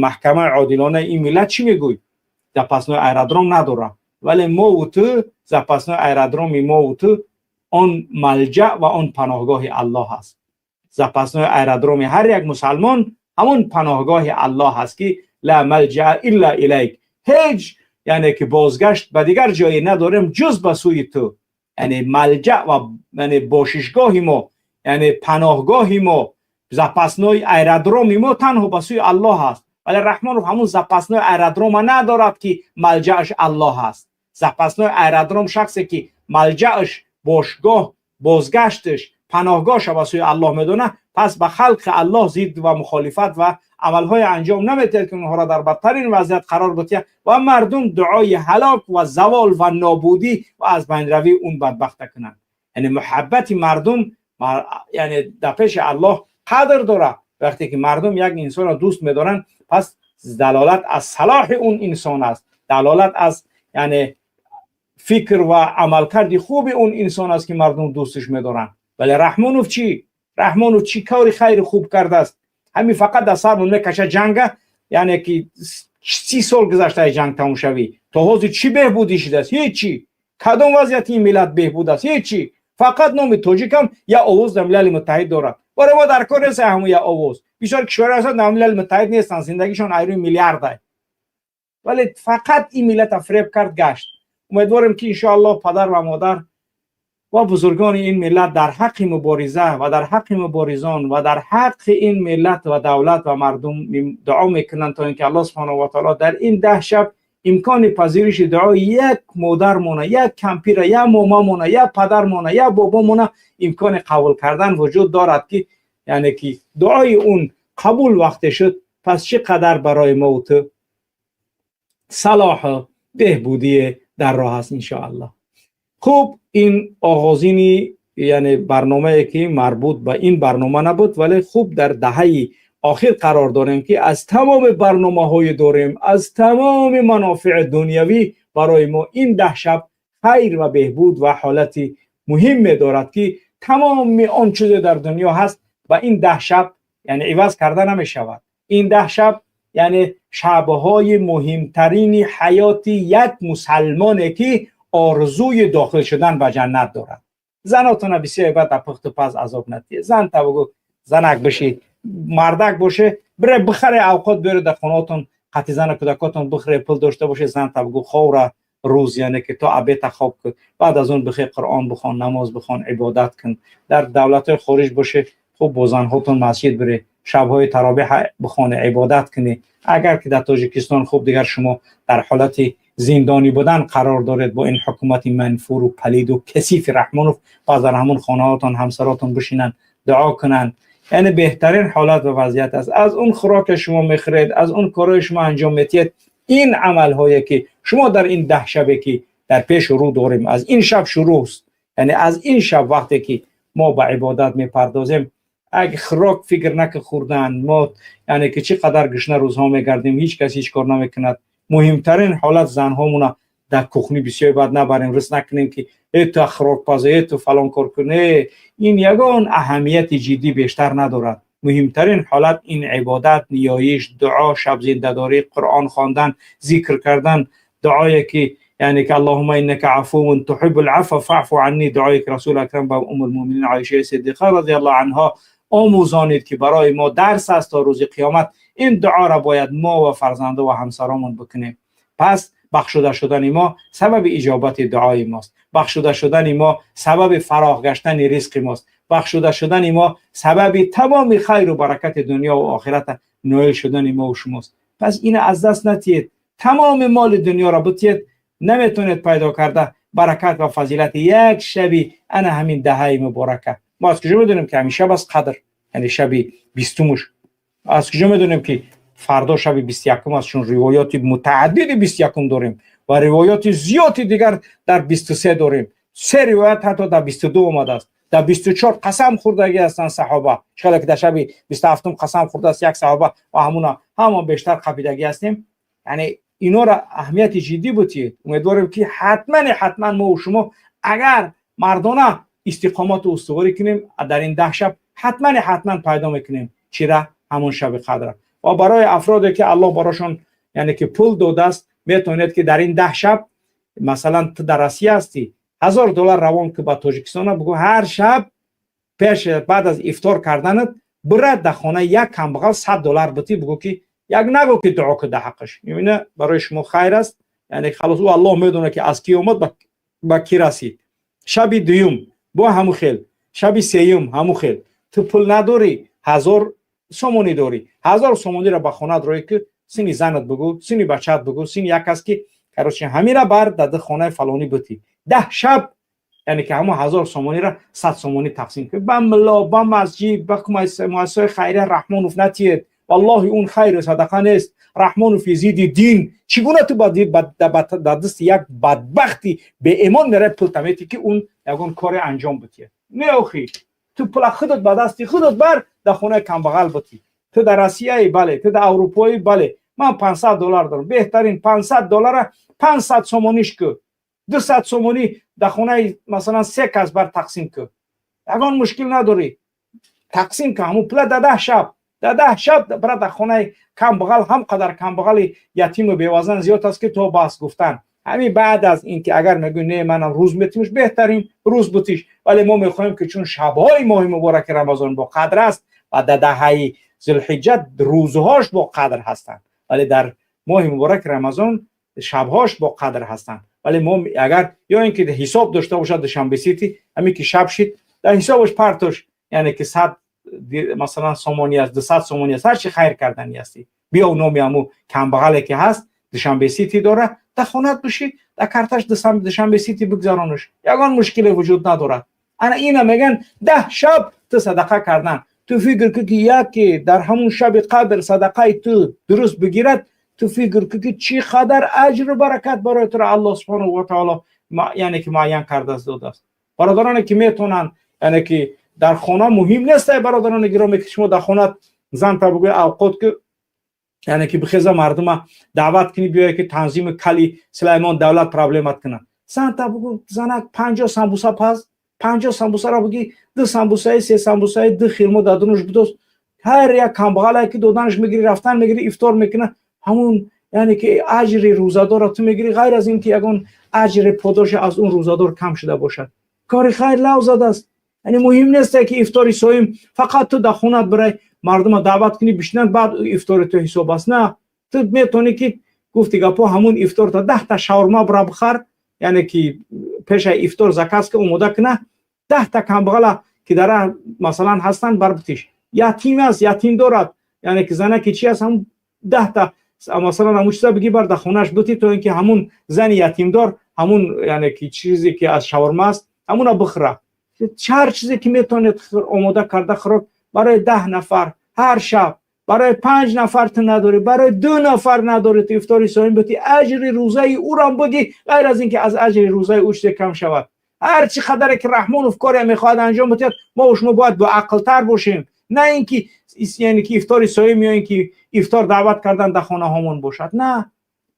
маҳкамаи одилона ин миллат чӣ мегӯӣ? Запасной аэродром надорам. Вале мо ту, запасной аэродроми мо ту он малҷаъ ва он паноҳгоҳи Аллоҳ аст. Запасной аэродроми ҳар як мусалмон ҳамон паноҳгоҳи Аллоҳ аст, ки لا ملجأ إلا إليك, ҳеҷ яъне ки бозгашт ба дигар ҷое надорем, ҷуз ба сӯи ту. Яъне малҷаъ ва яъне бошишгоҳи мо, яъне паноҳгоҳи мо, запасной аэродроми мо танҳо ба сӯи Аллоҳ аст. Вале Раҳмонов ҳамун запасной аэродрома надорад, ки малҷааш Аллоҳ аст. Запасной аэродром, шахсе ки малҷааш, бошгоҳ, бозгашташ, паноҳгоҳша ба сӯи Аллоҳ медонад, пас ба халқи Аллоҳ зид ва мухолифат ва амалҳое анҷом наметиҳад, ки онҳоро дар бадтарин вазъият қарор бутиҳад ва мардум дуои ҳалок ва завол ва нобудӣ ва аз байнравии он бадбахта кунанд. Яъне муҳаббати мардум, яъне дар пеши Аллоҳ қадр дорад. Вақте ки мардум як инсонро дӯст медоранд, пас далолат аз салоҳи он инсон аст, далолат аз яъне фикр ва амалкарди хуби он инсон аст, ки мардум дӯсташ медоранд. Вале Раҳмонов чӣ? Раҳмонов чӣ кори хайри хуб кардааст? Ҳамин фақат дар сармон мекаша ҷанга. Яъне ки 30 сол гузаштаи ҷанг тамомшавӣ, то ҳозир чӣ беҳбудӣ шудааст? Ҳечи. Кадом вазъияти ин миллат беҳбуд аст? Ҳечи. Фақат номи тоҷикам як овоз дар Милали Муттаҳид дорад. Барои мо дар кор нест ҳамун як овоз. Бисёр кишварҳо ҳастанд, дар Милали Муттаҳид нестанд, зиндагишон айрӯи миллиарда, вале фақат ин миллата фиреб кард, гашт. Умедворем, ки иншоаллоҳ падар ва модар ва бузургони ин миллат дар ҳаққи мубориза ва дар ҳаққи муборизон ва дар ҳаққи ин миллат ва давлат ва мардум дуо мекунанд, то инки Аллоҳ субҳонаҳу ва таоло дар ин 10 шаб имкони пазириши дуои як модармона, як кампира, як момамона, як падармона, як бобомона имкони қабул кардан вуҷуд дорад, ки яъне ки дуои он қабул вақте шуд, пас чӣ қадар барои мо ту салоҳу беҳбудие дар роҳ аст, иншоаллоҳ. Хуб, ин оғозини яъне барномае, ки марбут ба ин барнома набуд, вале хуб, дар даҳаи охир қарор дорем, ки аз тамоми барномаҳое дорем, аз тамоми манофеи дунявӣ барои мо ин 10 шаб хайр ва беҳбуд ва ҳолати муҳиме дорад, ки тамоми он чизе дар дунё ҳаст, ба ин 10 шаб яъне иваз карда намешавад. Ин 10 шаб яъне шабҳои муҳимтарини ҳаёти як мусалмоне, ки орзуи дохил шудан ба ҷаннат дорад. Занотона бисёр бад пухту паз азоб надиҳед. Зан та бугӯ, занак биши, мардак боше, бире бихаре, авқот биёре, дар хонаотон қати зана кӯдакотон бихӯре. Пул дошта боше, зан та бугӯ, ховра рӯз, яъне ки то обеда хоб кун, баъд аз он бихе, Қуръон бихон, намоз бихон, ибодат кун. Дар давлатҳои хориҷ боше, хуб, бо занҳотон масҷид бире, шабҳои таробеҳ бихоне, ибодат кунӣ. Агар ки дар Тоҷикистон, хуб, дигар шумо дар ҳолати зиндонӣ будан қарор доред бо ин ҳукумати манфуру палиду касифи Раҳмонов, пас дар ҳамон хонаҳотон ҳамсаротон бишинанд, дуо кунанд. Яъне беҳтарин ҳолат ва вазъият аст. Аз он хӯроке шумо мехӯред, аз он корҳои шумо анҷом метиҳед, ин амалҳое, ки шумо дар ин 10 шабе, ки дар пеши рӯ дорем, аз ин шаб шурӯъст. Яъне аз ин шаб вақте ки мо ба ибодат мепардозем, аг хӯрок фикр нака хӯрдан. Мо яъне ки чӣ қадар гушна рӯзҳо мегардем, ҳеҷ кас ҳеҷ кор намекунад. Муҳимтарин ҳолат, занҳомона дар кухни бисёр бад набарем, рис накунем, ки э, ту хӯрокпаза, э, ту фалон кор кун. Э, ин ягон аҳамияти ҷиддӣ бештар надорад. Муҳимтарин ҳолат ин ибодат, ниёиш, дуо, шабзиндадорӣ, Қуръон хондан, зикр кардан, дуое ки яъне ки اللهم إنك عفو تحب العفو فاعف عني, дуое ки Расули Акрам ба Уммулмӯъминин Оишаи Сиддиқа رضي الله عنها омӯзонид, ки барои мо дарс аст то рӯзи қиёмат. Ин дуоро бояд мо ва фарзандо ва ҳамсаромон бикунем. Пас бахшуда шудани мо сабаби иҷобати дуои мост, бахшуда шудани мо сабаби фароғ гаштани ризқи мост, бахшуда шудани мо сабаби тамоми хайру баракати дунё ва охирата ноил шудани мо ва шумост. Пас ина аз даст натиҳед. Тамоми моли дунёро бутиҳед, наметавонед пайдо карда баракат ва фазилати як шаби ана ҳамин даҳаи муборака. Мо аз куҷо медонем, ки ҳамин шаб аст Қадр, яъне шаби 20-умуш? Аз куҷо медонем, ки фардо шаби 21-ум аст? Чун ривоёти мутааддиди 21-ум дорем ва ривоёти зиёди дигар дар 23 дорем. Се ривоят ҳатто дар 22 омадааст, дар 24 қасам хӯрдагӣ ҳастанд саҳоба, чӣ ки дар шаби 27-ум қасам хӯрдааст як саҳоба ва ҳамуна ҳама бештар қапидагӣ ҳастем. Яъне инора аҳамияти ҷиддӣ бутиед. Умедворем, ки ҳатман ҳатман мо шумо агар мардона истиқомату устуворӣ кунем, дар ин 10 шаб ҳатман ҳатман пайдо мекунем чира, ҳамон шаби қадра. Ва барои афроде, ки Аллоҳ барошон яъне ки пул додааст, метавонед, ки дар ин 10 шаб, масалан, ту дар Россия ҳастӣ, 1000 доллар равон ки ба Тоҷикистона, бугӯ, ҳар шаб. Пеш баъд аз ифтор карданат бира дар хонаи як камбағал 100 доллар битӣ, бугӯ ки як нагӯ ки дуо ку дар ҳаққаш, ина барои шумо хайр аст. Яъне халос, ӯ Аллоҳ медонад, ки аз кӣ омад, ба кӣ расид. Шаби дуюм бо ҳамун хел, шаби сеюм ҳамун хел. Ту пул надорӣ, 1000 сомонӣ дорӣ, 1000 сомониро ба хонаат роҳӣ ки сини занат бугӯ, сини бачаат бугӯ, сини як кас ки, короче, ҳамира бар дар хонаи фалонӣ бутӣ. 10 шаб, яъне ки ҳамон 1000 сомониро 100 сомонӣ тақсим кун ба мулло, ба масҷид, ба муассисаҳои хайрия. Раҳмонов натиед, валлоҳи, он хайру садақа нест. Раҳмонофи зидди дин, чӣ гуна ту дар дасти як бадбахти беэмон мерай, пул таметӣ, ки он ягон коре анҷом битиҳад? Не, охи, ту пула худат ба дасти худат бар, дар хонаи камбағал бутӣ. Ту дар Россияи, бале, ту дар Аврупои, бале, ман 500 доллар дорам. Беҳтарин, 500 доллара 500 сомониш ку, 200 сомонӣ дар хонаи, масалан, се кас бар тақсим ку. Ягон мушкил надорӣ, тақсим ку ҳамун пула дар 10 шаб. Дар 10 шаб бира дар хонаи камбағал. Ҳам қадар камбағали ятиму бевазан зиёд аст, ки то бас гуфтан. Ҳамин баъд аз ин ки агар мегӯй: «Не, манам рӯз метимш», беҳтарин, рӯз бутиш. Вале мо мехоҳем, ки чун шабҳои моҳи мубораки Рамазон бо қадр аст ва дар даҳаи Зулҳиҷҷа рӯзҳош бо қадр ҳастанд, вале дар моҳи мубораки Рамазон шабҳош бо қадр ҳастанд. Вале мо агар ё ин ки ҳисоб дошта бошад Душанбе Сити, ҳамин ки шаб шид, дар ҳисобаш партош, яъне ки 100, масалан, сомонӣ аст, 200 сомонӣ аст, ҳарчи хайр карданӣ ҳастӣ, биё, номи ҳамун камбағале ки ҳаст, Душанбе Сити дора, дар хонаат биши, дар карташ Душанбе Сити бигзаронаш, ягон мушкиле вуҷуд надорад. Ана ина мегӯянд 10 шаб ту садақа кардан. Ту фикр кун, ки яке дар ҳамун шаби қадр садақаи ту дуруст бигирад, ту фикр кун, ки чӣ қадар аҷру баракат барои туро Аллоҳ субҳонаҳу ва таоло, яъне ки, муайян кардааст, додааст. Бародароне ки метавонанд, яъне ки дар хона муҳим нест, ай бародарони гироме, ки шумо дар хона занта бигӯя авқот ки, яъне ки бихеза, мардума даъват кунӣ, биёя, ки танзими кали Сулаймон давлат проблемат кунад. Занта бугӯ: «Занак, 50 самбуса паз». 50 самбусаро бугӣ, ду самбусаи, се самбусаи, ду хирмо дар дунуш бидоз. Ҳар як камбағалае ки доданаш мегирӣ, рафтан мегирӣ, ифтор мекуна. Ҳамун, яъне ки, аҷри рӯзадорро ту мегирӣ, ғайр аз ин ки ягон аҷри подоши аз он рӯзадор кам шуда бошад. Кори хайр лав задааст. Яъне муҳим несте, ки ифтори соим фақат ту дар хонаат бирай, мардума даъват кунӣ, бишинанд, баъд ифтори ту ҳисоб аст. На, ту метавонӣ, ки гуфти гапҳо, ҳамун ифторта 10-та шаурма бира бихар, яъне ки пешаи ифтор заказ ка, омода куна, 10-та камбағала ки дар, масалан, ҳастанд, бар битиш. Ятим аст, ятим дорад, яъне ки занаки чи аст, ҳамун 10-та, масалан, ҳамун чиза бигӣ, бар дар хонааш бутӣ, то ин ки ҳамун зани ятимдор ҳамун, яъне ки, чизе ки аз шаурма аст, ҳамуна бихӯра. Ҳар чизе ки метавонед омода карда, хӯрок барои 10 нафар ҳар шаб, барои панҷ нафар ту надорӣ, барои ду нафар надорӣ, ту ифтори соим бутӣ, аҷри рӯзаи ӯрам бугӣ, ғайр аз ин ки аз аҷри рӯзаи ӯ чизе кам шавад. Ҳар чӣ қадаре ки Раҳмонов коре мехоҳад анҷом бидиҳад, мо шумо бояд боақлтар бошем, на ин ки, яъне ки, ифтори соим ё ин ки ифтор даъват кардан дар хонаҳомон бошад. На,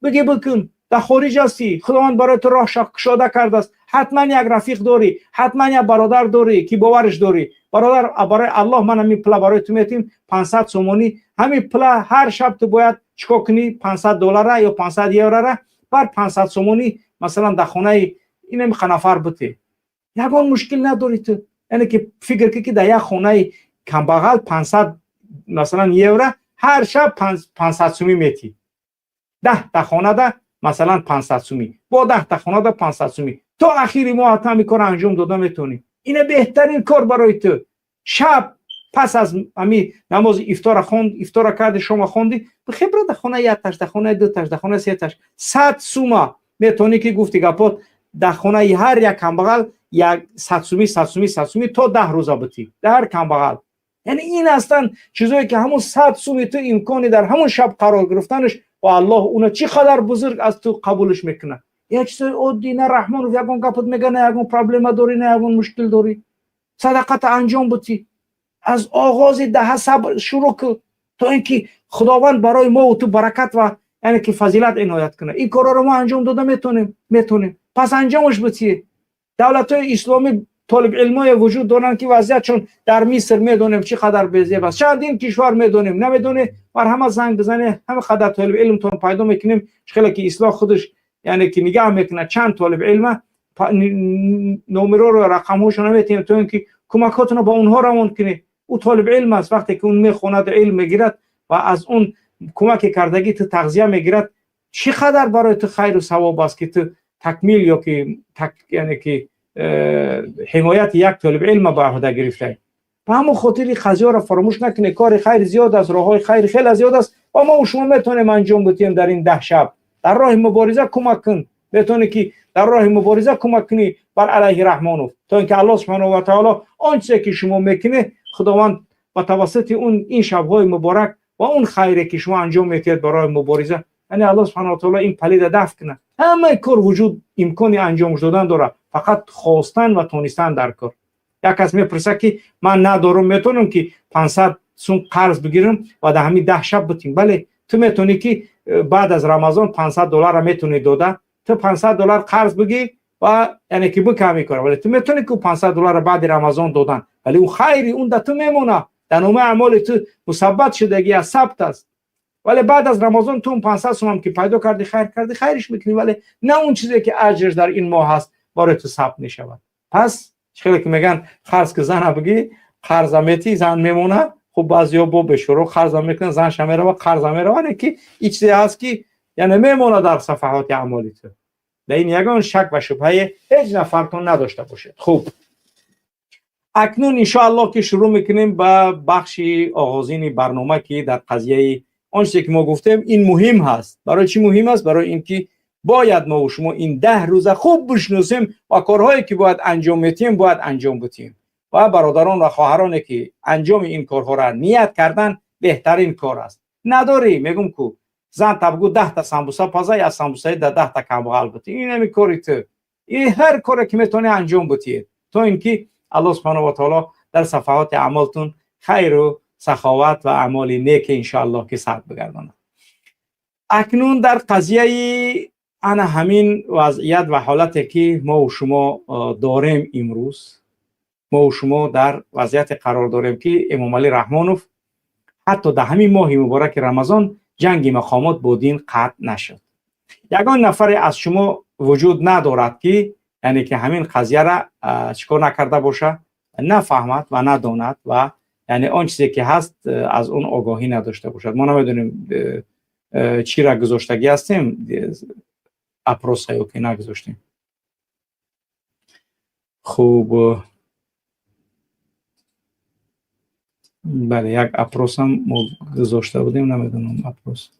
бигӣ, бикун. Дар хориҷ ҳастӣ, Худованд барои ту роҳ кушода кардааст. Ҳатман як рафиқ дорӣ, ҳатман як бародар дорӣ, ки бовариш дорӣ. Бародар, барои Аллоҳ ман ҳамин пула барои ту метим, 500 сомонӣ. Ҳамин пула ҳар шаб ту бояд чикор кунӣ? 500 доллара ё 500 еврора бар 500 сомонӣ, масалан, дар хонаи инамиқа нафар бутӣ. Ягон мушкил надорӣ ту. Яъне ки фикр кун, ки дар як хонаи камбағал 500, масалан, евро ҳар шаб 500 сумӣ метӣ. 10-та хонада, масалан, 500 сумӣ, бо 10-та хонада 500 сумӣ, то ахири моҳ ҳатман ҳамин корро анҷом дода метавонӣ. Ина беҳтарин кор барои ту. Шаб пас аз ҳами намози ифтора хонд, ифтора карди, шома хонди, бихебра дар хонаи якташ, дар хонаи дуташ, дар хонаи сеташ 100 сума метавонӣ, ки гуфти гапот, дар хонаи ҳар як камбағал як 100 сумӣ, 100 сумӣ, 100 сумӣ то 10 рӯза бутӣ дар ҳар камбағал. Яъне ин ҳастанд чизое, ки ҳамун 100 суми ту имкони дар ҳамун шаб қарор гирифтанаш ва Аллоҳ уна чӣ қадар бузург аз ту қабулш мекунад. Як чизои оддӣ. На Раҳмонов ягон гапот мега, на ягон проблема дорӣ, на ягон мушкил дорӣ. Садақата анҷом бутӣ. Аз оғози даҳа сабр шурӯъ кун, то ин ки Худованд барои мо ту баракат ва, яъне ки, фазилат иноят кунад. Ин корҳоро мо анҷом дода метавонем, метавонем, пас анҷомаш бутӣ. Давлатҳои исломӣ толибилмое вуҷуд доранд, ки вазъият чун дар Миср медонем, чӣ қадар безеб аст, чандин кишвар медонем. Намедонем, бар ҳама занг бизане, ҳама қадар толиби илмтон пайдо мекунем. Хеле ки ислоҳ худаш, яъне ки, нигаҳ мекунад чанд толиби илма, номероро, рақамҳошо наметиҳем, то ин ки Кӯмакҳотонро ба онҳо равон кунед. Ӯ толиби илм аст, вақте ки он мехонад, илм мегирад ва аз он кӯмаки кардагӣ ту тағзия мегирад, чӣ қадар барои ту хайру савоб аст, ки ту такмил ё ки яъне ки ҳимояти як толиби илм ба уҳда гирифтаӣ. Ба ҳамон хотир ин қазияро фаромӯш накунед. Кори хайр зиёд аст, роҳҳои хайр хеле зиёд аст ва мо шумо метавонем анҷом бидиҳем дар ин 10 шаб. Дар роҳи мубориза кӯмак кун. Метавонӣ ки дар роҳи мубориза кӯмак кунӣ бар алайҳи Раҳмонов, то инки Аллоҳ субҳонаҳу ва таъоло он чизе ки шумо мекунед, Худованд ба тавассути он ин шабҳои муборак ва он хайре ки шумо анҷом медиҳед барои мубориза, яъне Аллоҳ субҳонаҳу ва таъоло ин палида дафъ кунад. Ҳамаи кор вуҷуд имкони анҷом додан дорад, фақат хостан ва тонистан дар кор. Як кас мепурсад, ки ман надорам, метавонам ки 500 сум қарз бигирам ва дар ҳамин 10 шаб битим? Бале, ту метавонӣ ки баъд аз Рамазон 500 долларро метавонӣ дода. Ту 500 доллар қарз бигир ва яъне ки бикам мекунад, вале ту метавонӣ ки 500 долларро баъди Рамазон додан, вале ӯ хайри он дар ту мемонад, дар номаи аъмоли ту мусаббат шудагӣ аз сабт аст. Вале баъд аз Рамазон ту он 500 сумам ки пайдо кардӣ, хайр кардӣ, хайриш мекунӣ, вале на он чизе ки аҷрш дар ин моҳ ҳаст, барои ту сабт мешавад. Пас хеле ки мегӯянд, қарз ки зана бигӣ, қарза метӣ, зан мемонад. Хуб, баъзеҳо бо бешӯро қарза мекунанд, занша мерава, қарза мерава, не ки ин чизе ҳаст, ки яъне мемонад дар сафаҳоти аъмоли ту. Дар ин ягон шак ва шубҳае ҳеҷ нафартон надошта бошед. Хуб, акнун иншоаллоҳ ки шурӯъ мекунем ба бахши оғозини барнома, ки дар қазияи он чизе ки мо гуфтем, ин муҳим ҳаст. Барои чӣ муҳим аст? Барои ин ки бояд мо шумо ин 10 рӯза хуб бишносем ва корҳое ки бояд анҷом метиҳем, бояд анҷом битиҳем. Ва бародарон ва хоҳароне ки анҷоми ин корҳоро ният кардан, беҳтарин кор аст. Надорӣ, мегум ку, зан табгу 10-та самбуса паза, я самбусаи да 10-та камбағал бити. Ин ҳами кори ту. Ин ҳар коре ки метавонӣ, анҷом битиҳед, то ин ки Аллоҳ субҳонаҳу ва таъоло дар сафаҳоти аъмолтон хайру саховат ва аъмоли неке иншоаллоҳ ки сабт бигардонад. Акнун дар қазияи ана ҳамин вазъият ва ҳолате ки мо шумо дорем, имрӯз мо шумо дар вазъияте қарор дорем, ки Эмомалӣ Раҳмонов ҳатто дар ҳамин моҳи мубораки Рамазон ҷанги мақомот бо дин қатъ нашуд. Ягон нафаре аз шумо вуҷуд надорад, ки яъне ки ҳамин қазияра чӣ кор накарда боша, нафаҳмад ва надонад ва яъне он чизе ки ҳаст, аз он огоҳӣ надошта бошад. Мо намедонем, чира гузоштагӣ ҳастем, опроса ё ки нагузоштем. Хуб, бале, як опросам мо гузошта будем, намедонам, опрос.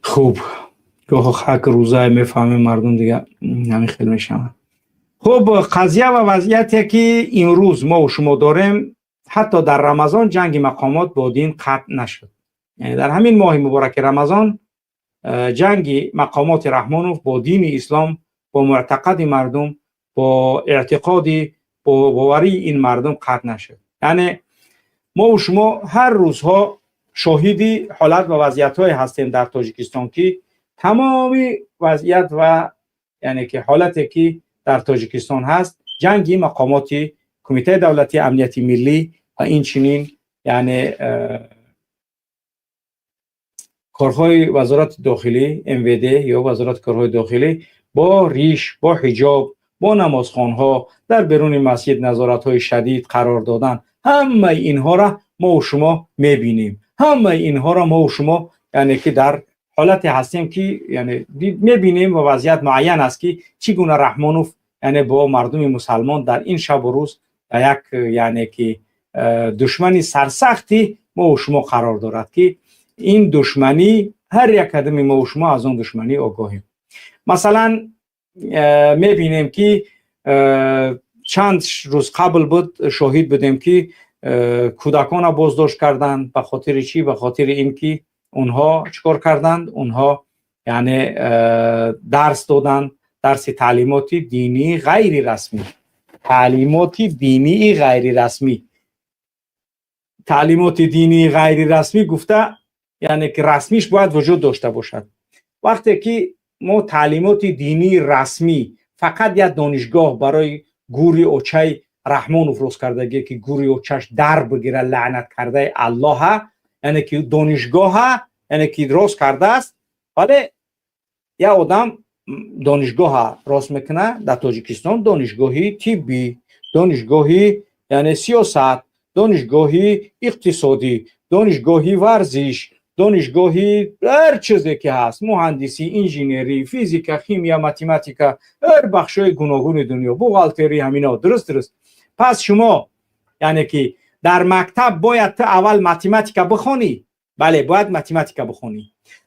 Хуб, гоҳо хак рӯзае мефаҳмем, мардум дига ҳамин хел мешаванд. Хуб, қазия ва вазъияте ки имрӯз мо шумо дорем, ҳатто дар Рамазон ҷанги мақомот бо дин қатъ нашуд. Яъне дар ҳамин моҳи мубораки Рамазон ҷанги мақомоти Раҳмонов бо дини ислом, бо муътақади мардум, бо эътиқоди, бо боварии ин мардум қатъ нашуд. Яъне мо шумо ҳар рӯзҳо шоҳиди ҳолат ва вазъиятҳое ҳастем дар Тоҷикистон, ки тамоми вазъият ва яъне ки ҳолате ки дар Тоҷикистон ҳаст, ҷанги мақомоти Кумитаи давлатии амнияти миллӣ ва инчунин яъне корҳои Вазорати дохилӣ, МВД ё Вазорати корҳои дохилӣ, бо риш, бо ҳиҷоб, бо намозхонҳо, дар беруни масҷид назоратҳои шадид қарор додан, ҳамаи инҳоро мо шумо мебинем. Ҳамаи инҳоро мо шумо яъне ки дар ҳолате ҳастем, ки яъне мебинем ва вазъият муайян аст, ки чӣ гуна Раҳмонов яъне бо мардуми мусалмон дар ин шабу рӯз як яъне ки душмани сарсахти мо шумо қарор дорад, ки ин душманӣ ҳар як қадами мо шумо аз он душманӣ огоҳем. Масалан, мебинем, ки чанд рӯз қабл буд, шоҳид будем, ки кӯдакона боздошт карданд. Ба хотири чӣ? Ба хотири ин ки онҳо чӣ кор карданд? Онҳо яъне дарс доданд, дарси таълимоти динии ғайрирасмӣ, таълимоти динии ғайрирасмӣ. Таълимоти динии ғайрирасмӣ гуфта, яъне ки расмиш бояд вуҷуд дошта бошад. Вақте ки мо таълимоти динии расмӣ фақат як донишгоҳ барои гури очаи Раҳмонов рост кардагие, ки гури очаш дар бигира, лаънат кардаи Аллоҳа, яъне ки донишгоҳа яъне ки рост кардааст, вале як одам Донишгоҳа рост мекуна дар Тоҷикистон, донишгоҳи тиббӣ, донишгоҳи, яъне, сиёсат, донишгоҳи иқтисодӣ, донишгоҳи варзиш, донишгоҳи ҳар чизе ки ҳаст, муҳандисӣ, инженерӣ, физика, химия, математика, ҳар бахшҳои гуногуни дунё, бухгалтерӣ, ҳамино. Дуруст. Пас шумо, яъне ки, дар мактаб бояд ту аввал математика бихонӣ. Бале, бояд математика бихонӣ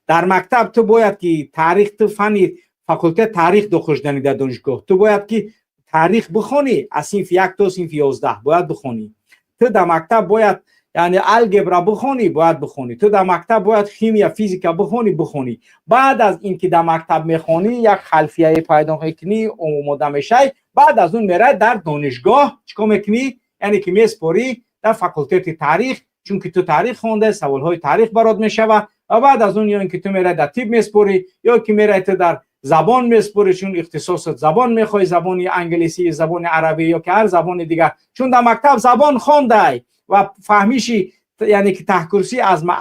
дар мактаб. Ту бояд ки таърих, ту фанни факултет таърих дохил шудани дар донишгоҳ, ту бояд ки таърих бихонӣ, аз синфи 1 то синфи 11 бояд бихонӣ. Ту дар мактаб бояд, яъне, алгебра бихонӣ, бояд бихонӣ. Ту дар мактаб бояд химия, физика бихонӣ. Баъд аз ин ки дар мактаб мехонӣ, як халфияе пайдо мекунӣ, омода мешавӣ, баъд аз он мерай дар донишгоҳ, чӣ кор мекунӣ? Яъне ки меспорӣ дар факултети таърих, чунки ту таърих хонда, саволҳои таърих барот мешава. Ва баъд аз он ё ин ки ту мерай дар тиб меспорӣ, ё ки мерай ту дар забон меспорӣ, чун ихтисосат забон мехоҳӣ, забони англисӣ, забони арабӣ ё ки ҳар забони дигар, чун дар мактаб забон хондай ва фаҳмиши, яъне ки, таҳкурсӣ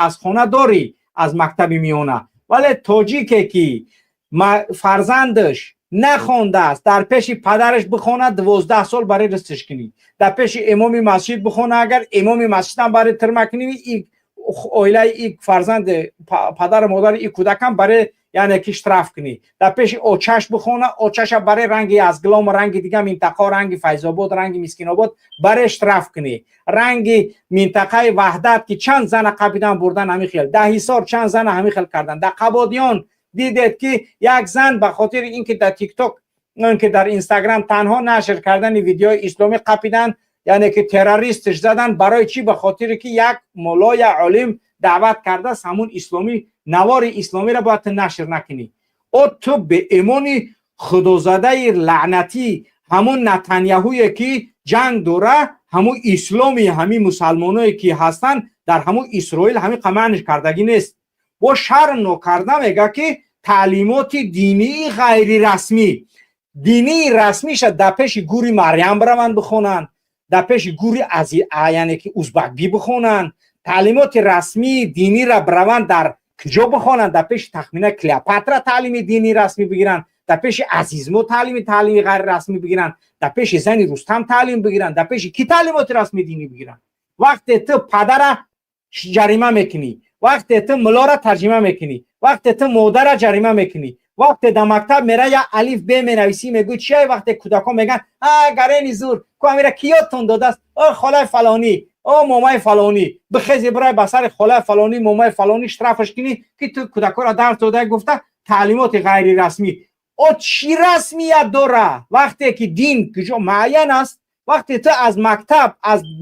аз хона дорӣ, аз мактаби миёна. Вале тоҷике ки фарзандаш нахондааст, дар пеши падараш бихонад, 12 сол барои ристиш кунӣ, дар пеши имоми масҷид бихона, агар имоми масҷидам барои тирма кунӣ, оилаи и фарзанди падару модари и кӯдакам барои, яъне ки, штраф кунӣ. Дар пеши очаш бихона, очаша барои ранги Язглому ранги дига минтақао, ранги Файзобод, ранги Мискинобод барои штраф кунӣ, ранги минтақаи Ваҳдат ки чанд зана қапидан бурдан, ҳамин хел дар Ҳисор чанд зана ҳамин хел кардан. Дар Қабодиён дидед ки як зан ба хотири ин ки дар Тикток, ин ки дар Инстаграм танҳо нашр кардани видеои исломӣ қапидан, яъне ки террористш задан. Барои чӣ? Ба хотире ки як мулло, я олим даъват кардааст, ҳамун исломӣ, навори исломиро бояд ту нашр накунӣ. О, ту беимони худозадаи лаънатӣ, ҳамун Натаньяҳуе ки ҷанг дора, ҳамун исломи, ҳамин мусалмоное ки ҳастанд дар ҳамун Исроил, ҳамин қаманш кардагӣ нест. Бо шарм нокарда мега ки таълимоти динии ғайрирасмӣ. Динии расмиша дар пеши гури Марьям бираванд бихонанд, дар пеши гури, яъне ки, Узбакбӣ бихонанд. Таълимоти расмии динира бираванд дар куҷо бихонанд? Дар пеши тахмина Клеопатра таълими динии расмӣ бигиранд, дар пеши Азизмо таълими ғайрирасмӣ бигиранд, дар пеши зани Рустам таълим бигиранд? Дар пеши кӣ таълимоти расмии динӣ бигиранд, вақте ту падара ҷарима мекунӣ, вақте ту мулора тарҷима мекунӣ, вақте ту модара ҷарима мекунӣ, вақте дар мактаб мера, я алиф бе менависӣ, мегӯй чия? Вақте кӯдакон мегӯянд: «А, гарени зур ку, амира ки ёдтон додааст?» «О, холаи фалонӣ, о, момаи фалонӣ». Бихези, бирай ба сари холаи фалонӣ, момаи фалонӣ штрафаш кунӣ, ки ту кӯдакҳоро дарс дода, гуфта таълимоти ғайрирасмӣ. О, чӣ расмият дора, вақте ки дин куҷо муайян аст? Вақте ту аз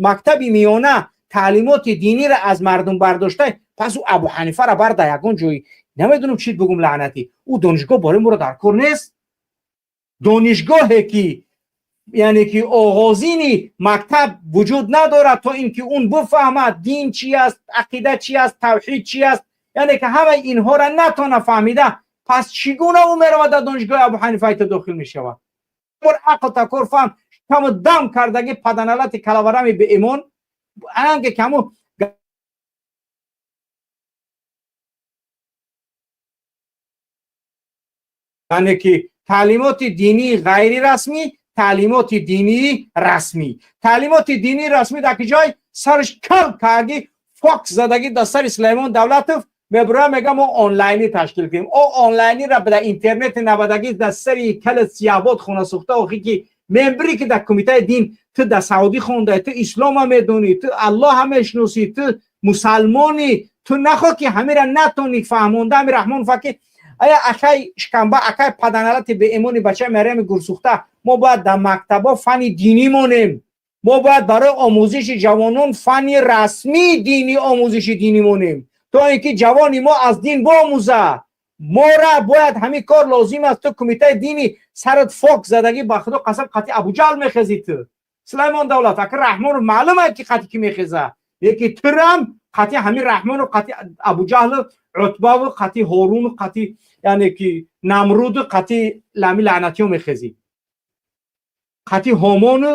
мактаби миёна таълимоти диниро аз мардум бардоштай, пас ӯ Абу Ҳанифара бар дар ягон ҷой, намедонам чӣ бигум, лаънатӣ, ӯ донишгоҳ бораи моро дар кор нест. Донишгоҳе ки, яъне ки, оғозини мактаб вуҷуд надорад, то ин ки он бифаҳмад дин чи аст, ақида чи аст, тавҳид чи аст, яъне ки ҳамаи инҳоро натона фаҳмида, пас чӣ гуна ӯ меравад дар донишгоҳи Абу Ҳанифа дохил мешавад? Ақл такор фаҳм каму дам кардаги паданалати калаварами беимон, анге каму. Яъне ки таълимоти динии ғайрирасмӣ, таълимоти динии расмӣ. Таълимоти динии расмӣ дар ки ҷой сараш кал карги, фокс задагӣ дар сари Сулаймон Давлатов мебура, мега мо онлайнӣ ташкил кунем. О, онлайнира дар интернети навадагӣ дар сари кали сиябод хонасӯхта. Охи ки мембри ки дар кумитаи дин, ту дар Саудӣ хондай, ту ислома медонӣ, ту Аллоҳа мешиносӣ, ту мусалмонӣ, ту нахоҳ ки ҳамира натонӣ фаҳмонда. Ами Раҳмон ки ая акай шикамба, акай паданалати беимони бачаи Марьями гурсӯхта, мо бояд дар мактабҳо фанни динӣ монем. Мо бояд барои омӯзиши ҷавонон фанни расмии динӣ, омӯзиши динӣ монем, то ин ки ҷавони мо аз дин боомӯзад. Мора бояд ҳамин кор лозим аст. Ту кумитаи дини сарат фок задагӣ, ба Худо қасам, қатъи Абуҷаҳл мехезӣ ту, Сулаймон Давлат. Ака Раҳмонов маълум аст ки қатъи ки мехеза, леки турам қатъи ҳамин Раҳмонов, қатъи Абуҷаҳлу Утбаву, қатъи Ҳоруну, қатъи, яъне ки, Намруду, қатъи лами лаънатиҳо мехезӣ, қатъи Ҳомону,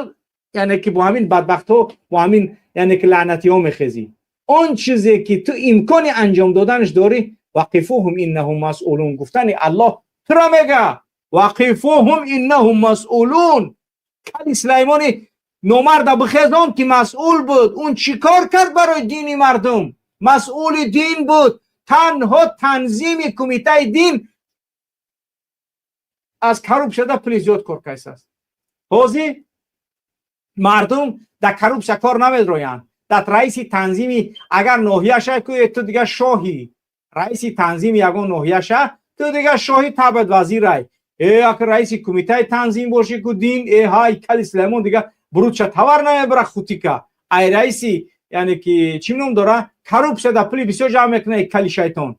яъне ки, бо ҳамин бадбахтҳо, бо ҳамин, яъне ки, лаънатиҳо мехезӣ. Он чизе ки ту имкони анҷом доданаш дорӣ, وقفوهم إنهم مسئولون, гуфтани Аллоҳ туро мега. وقفوهم إنهم مسئولون. کلی سلیمانی نامرد بخیزان که مسئول بود. اون چیکار کرد برای دینی مردم؟ مسئول دین بود. تنها تنظیم کمیته دین از corrupt شده پول زیاد کار کیس است. ҳозир мардум дар коррупсия кор намедроянд. Дар раиси танзими агар ноҳияша ку, ту дига шоҳӣ. Раиси танзими ягон ноҳияша, ту дига шоҳи табад вазирай. Э, ака, раиси кумитаи танзим бошӣ ку дин, э ҳай, кали Сулаймон дига бурудша тавар намебара хутика. Ай раиси, яъне ки чӣ ном дора, коррупсия да пули бисёр ҷамъ мекуна, кали шайтон.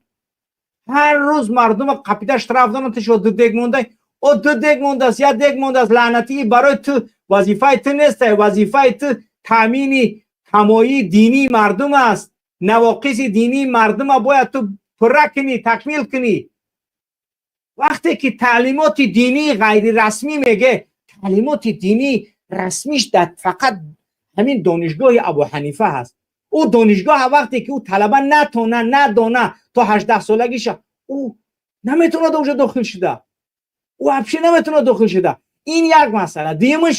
Ҳар рӯз мардума қапида штраф донанд, ту ду дег мондай. О, ду дег мондааст, як дег мондааст, лаънатӣ, барои ту вазифаи ту нест. Вазифаи ту таъмини камоии динии мардум аст. Навоқиси динии мардума бояд ту пурра кунӣ, такмил кунӣ. Вақте ки таълимоти динии ғайрирасмӣ меге, таълимоти динии расмиш дар фақат ҳамин донишгоҳи Абу Ҳанифа ҳаст. Ӯ донишгоҳ вақте ки ӯ талаба натона, надона, то 18 солагиша ӯ наметавонад онҷо дохил шуда, ӯ вообще наметавонад дохил шуда. Ин як масъала. Дуюмаш,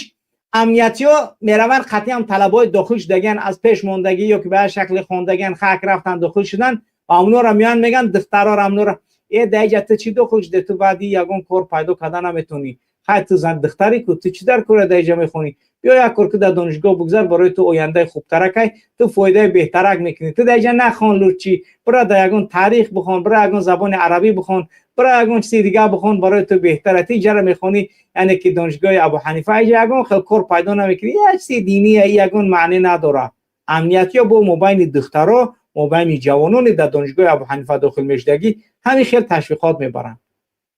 амниятиҳо мераванд, қатъиан талабаҳои дохил шудагиан, аз пеш мондагӣ ё ки ба як шакли хондагиан, хак рафтан, дохил шудан ва онора меянд, мегӯянд духтарора, амнора: «Э, даиҷа ту чӣ дохил шуде? Ту баъди ягон кор пайдо карда наметавонӣ. Хай, ту зан духтари ку, ту чӣ дар кора даиҷа мехонӣ? Биё, як кор ки дар донишгоҳ бигзар, барои ту ояндаи хубтаракай, ту фоидаи беҳтарак мекунӣ. Ту даиҷа нахон, лучше бира дар ягон таърих бихон, бира ягон забони арабӣ бихон, бира ягон чизи дигар бихон, барои ту беҳтара. Ту иҷара мехонӣ, яъне ки донишгоҳи Абу Ҳанифа, иҷа ягон хел кор пайдо намекунӣ, як чизи диние, ягон маъне надорад». Амниятиё бо мобайни духтаро, мобайни ҷавононе дар донишгоҳи Абу Ҳанифа дохил мешудагӣ ҳамин хел ташвиқот мебаранд: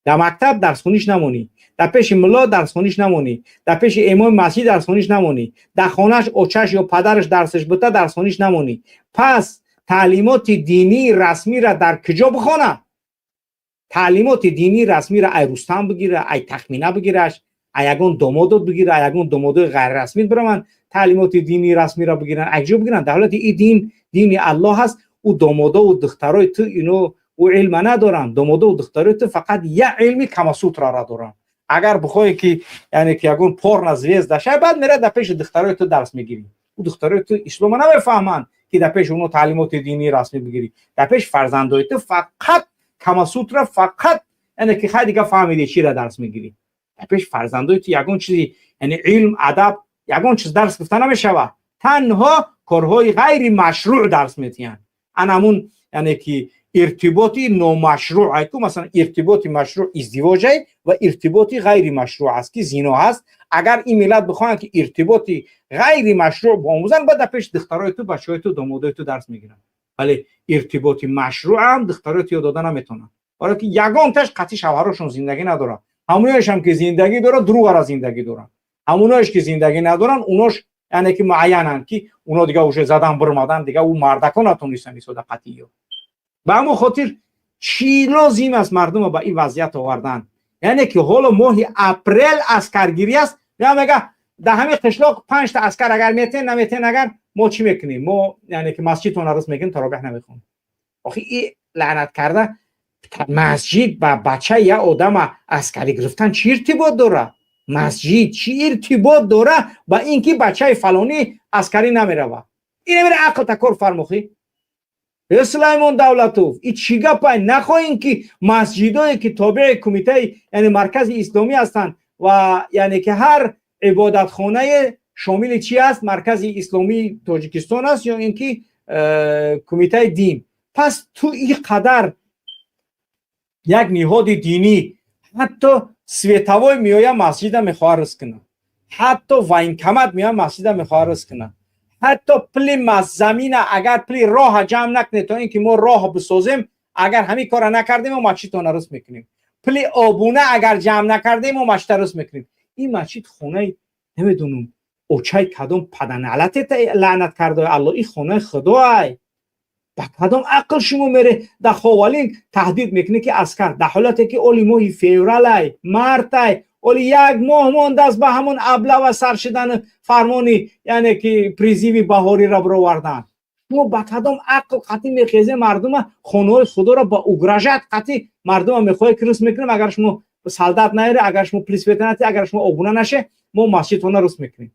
дар мактаб дарсхониш намонӣ, дар пеши мулло дарсхониш намонӣ, дар пеши имоми масҷид дарсхониш намонӣ, дар хонааш очаш ё падараш дарсаш бута дарсхониш намонӣ. Пас таълимоти динии расмиро дар куҷо бихона? Таълимоти динии расмиро ай Рустам бигира, ай Тахмина бигираш, ай ягон домодот бигира, ай ягон домодои ғайрирасмӣ бираванд, таълимоти динии расмиро бигиранд, ай ҷо бигиранд? Дар ҳолати и дин дини Аллоҳ аст, ӯ домодову духтарои ту ино ӯ илма надоранд. Домодову духтарои ту фақат як илми Камасутрара доранд. Агар бихоҳе ки, яъне ки ягон порно звезда шай, баъд мерад дар пеши духтарои ту дарс мегирӣ. Ӯ духтарои ту ислома намефаҳманд, ки дар пеши оно таълимоти динии расмӣ бигирӣ. Дар пеши фарзандои ту фақат Камасутра, фақат, яъне ки хай, дига фаҳмидӣ, чира дарс мегирӣ. Дар пеши фарзандои ту ягон чизи, яъне илм, адаб, ягон чиз дарс гуфта намешавад. Танҳо корҳои ғайри машрӯъ дарс метиҳанд. Ана ҳамун, яъне ки иртиботи номашрӯъ айку. Масалан, иртиботи машрӯъ издивоҷай ва иртиботи ғайри машрӯъ аст, ки зино ҳаст. Агар ин миллат бихоҳанд, ки иртиботи ғайри машрӯъ биомӯзанд, баъд дар пеши духтарои ту, бачаҳои ту, домодои ту дарс мегиранд. Вале иртиботи машрӯъам духтарои ту ёд дода наметавонанд, барое ки ягонташ қатъи шавҳарошон зиндагӣ надорад. Ҳамонояшам ки зиндагӣ дорад, дурӯғара зиндагӣ доранд. Ҳамонояш ки зиндагӣ надоранд, унош, яъне ки муайянанд, ки уно дига уже задан бирмадан, дига ӯ мардако натонистанд истода қатъиё. Ба ҳамон хотир чӣ лозим аст мардума ба ин вазъият овардан? Яъне ки ҳоло моҳи апрел аскаргирӣ аст. Я мега, дар ҳамин қишлоқ панҷта аскар агар метен, наметен, агар мо чӣ мекунем? Мо, яъне ки масҷидтон рӯз мекунем, таробеҳ намехонем. Охи, и лаънат карда, масҷид ба бачаи як одама аскарӣ гирифтан чӣ иртибот дорад? Масҷид чӣ иртибот дора ба ин ки бачаи фалонӣ аскарӣ намеравад? Ин намера ақл такор фармохӣ. Э, Сулаймон Давлатов, и чӣ гапай? Нахоҳем, ки масҷидое ки тобеи кумитаи, яъне маркази исломӣ ҳастанд ва, яъне ки ҳар ибодатхонае шомили чӣ аст? Маркази исломии Тоҷикистон аст ё ин ки кумитаи дин. Пас ту ин қадар як ниҳоди динӣ, ҳатто световой меоя, масҷида мехоҳад ризқ кунад, ҳатто военкомат меоя, масҷида мехоҳад ризқ кунад, ҳатто пули замина, агар пули роҳа ҷамъ накунед, то ин ки мо роҳ бисозем, агар ҳамин кора накардем, мо масҷидтона ризқ мекунем. Пули обуна агар ҷамъ накардем, мо масҷида ризқ мекунем. Ин масҷид хонаи, намедонам, очаи кадом паданалате лаънат кардаи Алло, ин хонаи худоай. Ба кадом ақл шумо мере дар Ховалин таҳдид мекунед, ки аскар, дар ҳолате ки оли моҳи февралай, мартай, оли як моҳ мондааст ба ҳамон облава сар шудани фармони, яъне ки призыви баҳориро бировардан? Шумо ба кадом ақл қатъӣ мехезе, мардума, хонаҳои худоро ба угрожать қатъӣ мардума мехоҳед, ки риск мекунем, агар шумо Солдат наёре, агар шумо пули света натӣ, агар шумо обуна наше, мо масҷидтона руст мекунем.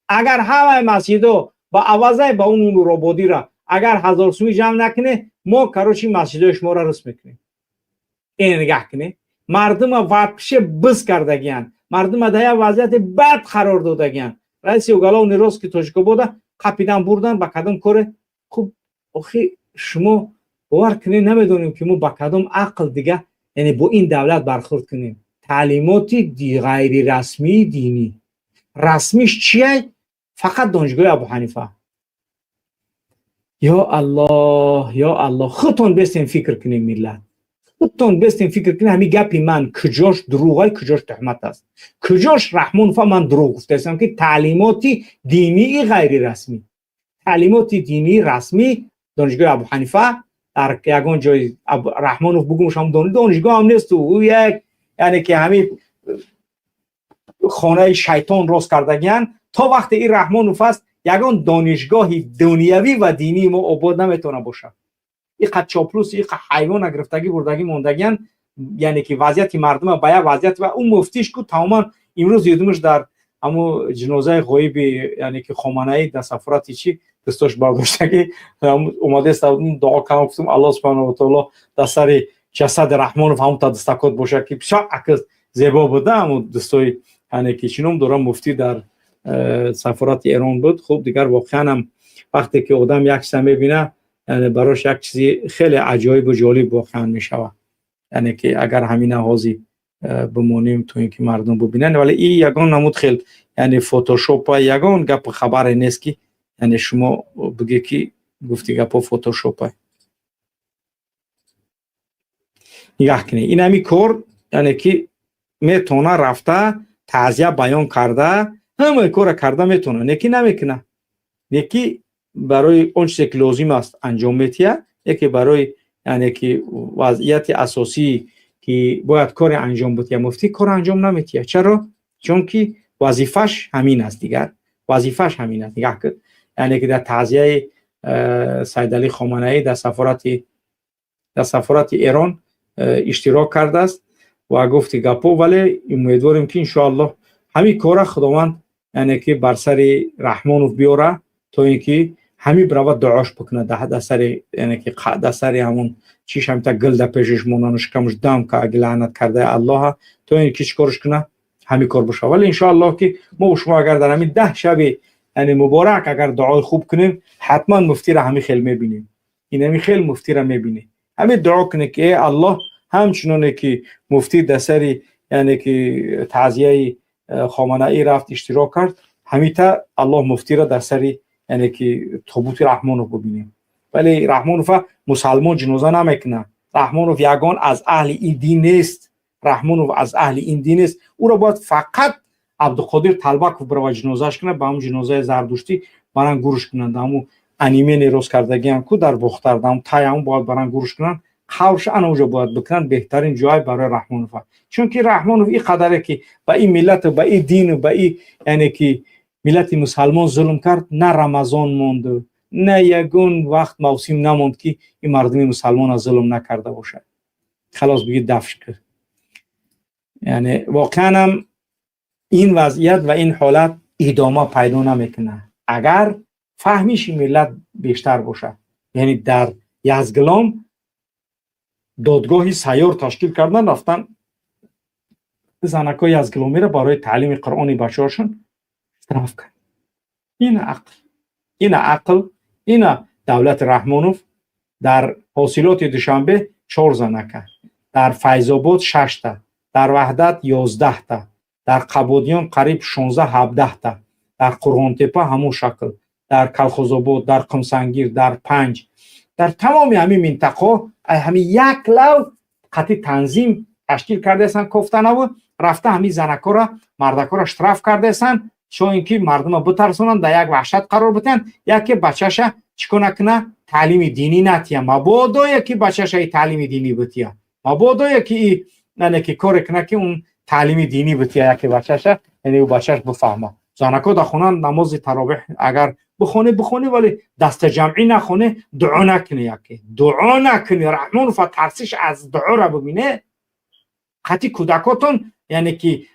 Агар ҳамаи масҷидо ба авазай ба он нурободира агар 1000 сумӣ ҷамъ накуне, мо, короче, масҷидои шуморо руст мекунем. Ин нигаҳ кунед, мардума вообще биз кардагиянд, мардума дар як вазъияти бад қарор додагиянд. Раиси уголовный розыск и Тоҷикобода қапидан бурдан ба кадом коре. Хуб, охи, шумо бовар кунед, намедонем, ки мо ба кадом ақл дига, яъне, бо ин давлат бархӯрд кунем. Таълимоти ғайрирасмии динӣ, расмиш чия? Фақат донишгоҳи Абу Ҳанифа. Ё Аллоҳ, ё Аллоҳ! Худтон бестен фикр кунем, миллат, худтон бестен фикр кунем. Ҳамин гапи ман куҷош дурӯғай, куҷош туҳмат аст, куҷош Раҳмонова ман дурӯғ гуфтаистам, ки таълимоти динии ғайрирасмӣ, таълимоти динии расмӣ донишгоҳи Абу Ҳанифа. Дар ягон ҷой Раҳмонов бугумш, ҳам донишгоҳ ҳам несту, ӯ як, яъне ки, ҳамин хонаи шайтон рост кардагиян. То вақте ин Раҳмонов аст, ягон донишгоҳи дунявӣ ва динии мо обод наметавона бошад. Иқа чоплус, иқа ҳайвона гирифтагӣ бурдагӣ мондагиян, яъне ки вазъияти мардума ба як вазъият. Ва ӯ муфтиш ку тамоман имрӯз дидумаш дар ҳамо ҷинозаи ғоиби, яъне ки, Хоманаӣ дар сафорати чӣ дӯстош бардоштагӣ омадест, дуо кардам, гуфтам: «Аллоҳ субҳанаҳу ва таоло дар сари ҷасади Раҳмонов ҳамон та дастакот бошад», ки бисёр акс зебо буда. Ҳамо дӯстои, яъне ки, чӣ ном дорам, муфтӣ дар сафорати Эрон буд. Хуб, дигар воқеан ҳам вақте ки одам як чиза мебина, яъне барош як чизи хеле аҷоибу ҷолиб воқеан мешавад. Яъне ки агар ҳамина ҳозир бимонем, то ин ки мардум бубинанд, вале и ягон намуд хел, яъне, фотошопа, ягон гапу хабаре нест, ки, яъне, шумо бигӯе, ки гуфти гапҳо фотошопа. Нигаҳ кунед, ин ҳами кор, яъне ки, метавона рафта таъзия баён карда, ҳамаи корра карда метавона, не ки намекуна, не ки барои он чизе ки лозим аст, анҷом метиҳад, яке барои, яъне ки, вазъияти асосӣ, ки бояд коре анҷом бидиҳад, муфтӣ кор анҷом наметиҳад. Чаро? Чунки вазифаш ҳамин аст, дигар вазифаш ҳамин аст. Нигаҳ кун, яъне ки, дар таъзияи Сайдалӣ Хоманаӣ дар сафорати Эрон иштирок кардааст ва гуфти гапҳо. Вале умедворем, ки иншоаллоҳ ҳамин кора Худованд, яъне ки, бар сари Раҳмонов биёра, то ин ки ҳамин бирава дуош бикунад дар сари, яъне ки, дар сари ҳамон чиш, ҳамита гил дар пешаш монану шикамаш дам ка лаънат кардаи Аллоҳа, то ин ки чӣ корш куна, ҳамин кор бошад. Вале иншоаллоҳ, ки мо шумо агар дар ҳамин 10 шаби, яъне, муборак агар дуои хуб кунем, ҳатман муфтира ҳамин хел мебинем, ин ҳамин хел муфтира мебинем. Ҳамин дуо кунем, ки э Аллоҳ, ҳамчуноне ки муфтӣ дар сари, яъне ки, таъзияи Хоманаӣ рафт, иштирок кард, ҳамита Аллоҳ муфтира дар сари, яъне ки, тобути Раҳмонов бубинем. Вале Раҳмонова мусалмон ҷиноза намекунад. Раҳмонов ягон аз аҳли ин дин нест, Раҳмонов аз аҳли ин дин нест. Ӯро бояд фақат Абдуқодир Талбаков бирава ҷинозааш кунад, ба ҳамун ҷинозаи зардуштӣ баран гурш кунанд. Ҳамун анимене рост кардагиам ку дар Бохтар, ҳамун тай ҳамун бояд баран гурш кунанд, қаврш ана уҷо бояд бикунанд. Беҳтарин ҷой барои Раҳмонов, чунки Раҳмонов ин қадаре ки ба ин миллату ба ин дину ба ин, яъне ки, миллати мусалмон зулм кард, на Рамазон монду, на ягон вақт мавсим намонд, ки ин мардуми мусалмона зулм накарда бошад. Халос, бигӣ дафш кар. Яъне воқеанам ин вазъият ва ин ҳолат идома пайдо намекунад, агар фаҳмиши миллат бештар бошад. Яъне дар Язгилом додгоҳи сайёр ташкил кардан, рафтан занакҳои язгиломиро барои таълими қуръони бачаҳошон штраф кард. Ина ақл, ина ақл, ина давлати Раҳмонов. Дар ҳосилоти Душанбе чор занака, дар Файзобод шашта, дар Ваҳдат 11-та, дар Қабодиён қариб 16-17-та, дар Қурғонтепа ҳамон шакл, дар Калхозобод, дар Қумсангир, дар Панҷ, дар тамоми ҳамин минтақаҳо ҳамин як лав қатъи танзим ташкил кардаестанд, кофтанаву рафта ҳамин занакҳоро, мардакҳоро штраф кардаестанд, чо ин ки мардума битарсонанд, дар як ваҳшат қарор битиҳанд, яке бачаша чӣ кор накуна, таълими динӣ натия, мабодо яки бачаша и таълими динӣ бития, мабодо яки яъне ки коре куна, ки он таълими динӣ бития яке бачаша, яъне ӯ бачаш бифаҳма. Занакҳо дар хона намози таровеҳ агар бихоне, бихоне, вале дастаҷамъӣ нахоне, дуо накуне, яке дуо накуне. Раҳмонова тарсиш аз дуора бибине. Қати кӯдакотон, яъне ки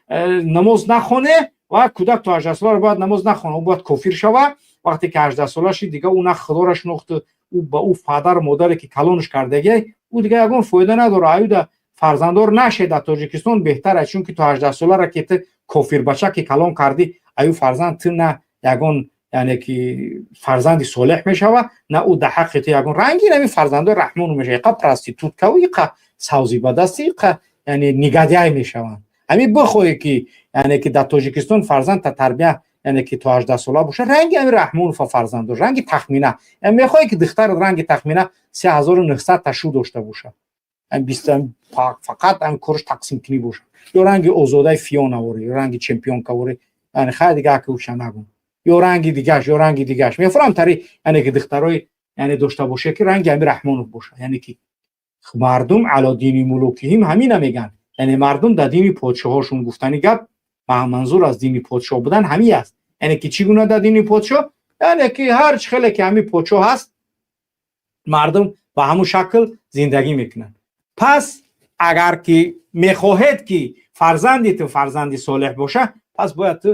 намоз нахоне ва кӯдак то 18 сола бояд намоз нахона, ӯ бояд кофир шава. Вақте ки 18 сола шид, дига ӯ на Худоро шинохт, ӯ ба ӯ падару модаре ки калонш кардагиай, ӯ дига ягон фоида надора. Аюда фарзанддор нашед дар Тоҷикистон беҳтар аст, чунки то 18 солара ки ту кофирбача ки калон кардӣ, аю фарзанд ту на ягон, яъне ки, фарзанди солеҳ мешава, на ӯ дар ҳаққи ту ягон ранги нами фарзандои Раҳмону мешава, иқа проституткаву, иқа савзибадасти, иқа, яъне, негодяй мешаванд. Ҳамин бихоҳе ки, яъне ки, дар Тоҷикистон фарзанд та тарбия, яъне ки, то 18 сола боша, ранги ҳами Раҳмонова фарзанд дошт, ранги Тахмина. Мехоҳе ки духтарат ранги Тахмина 3900 та шу дошта боша, фақат ҳами корш тақсимкунӣ боша, ё ранги Озодаи Фионаворӣ, ё ранги чемпионкаворӣ, яъне хай, дига аки уша нагун, ё ранги дигаш, ё ранги дигаш мефурам тари, яъне ки, духтарои, яъне, дошта боша, ки ранги ҳами Раҳмонов боша. Яъне ки мардум على دين ملوكهم ҳамина мегӯянд, яъне мардум дар дини подшоҳошон гуфтани гап, манзур аз дини подшоҳ будан ҳамин аст. Яъне ки чӣ гуна дар дини подшоҳ? Яъне ки ҳар чӣ хеле ки ҳамин подшоҳ ҳаст, мардум ба ҳамун шакл зиндагӣ мекунанд. Пас агар ки мехоҳед, ки фарзанди ту фарзанди солеҳ боша, пас бояд ту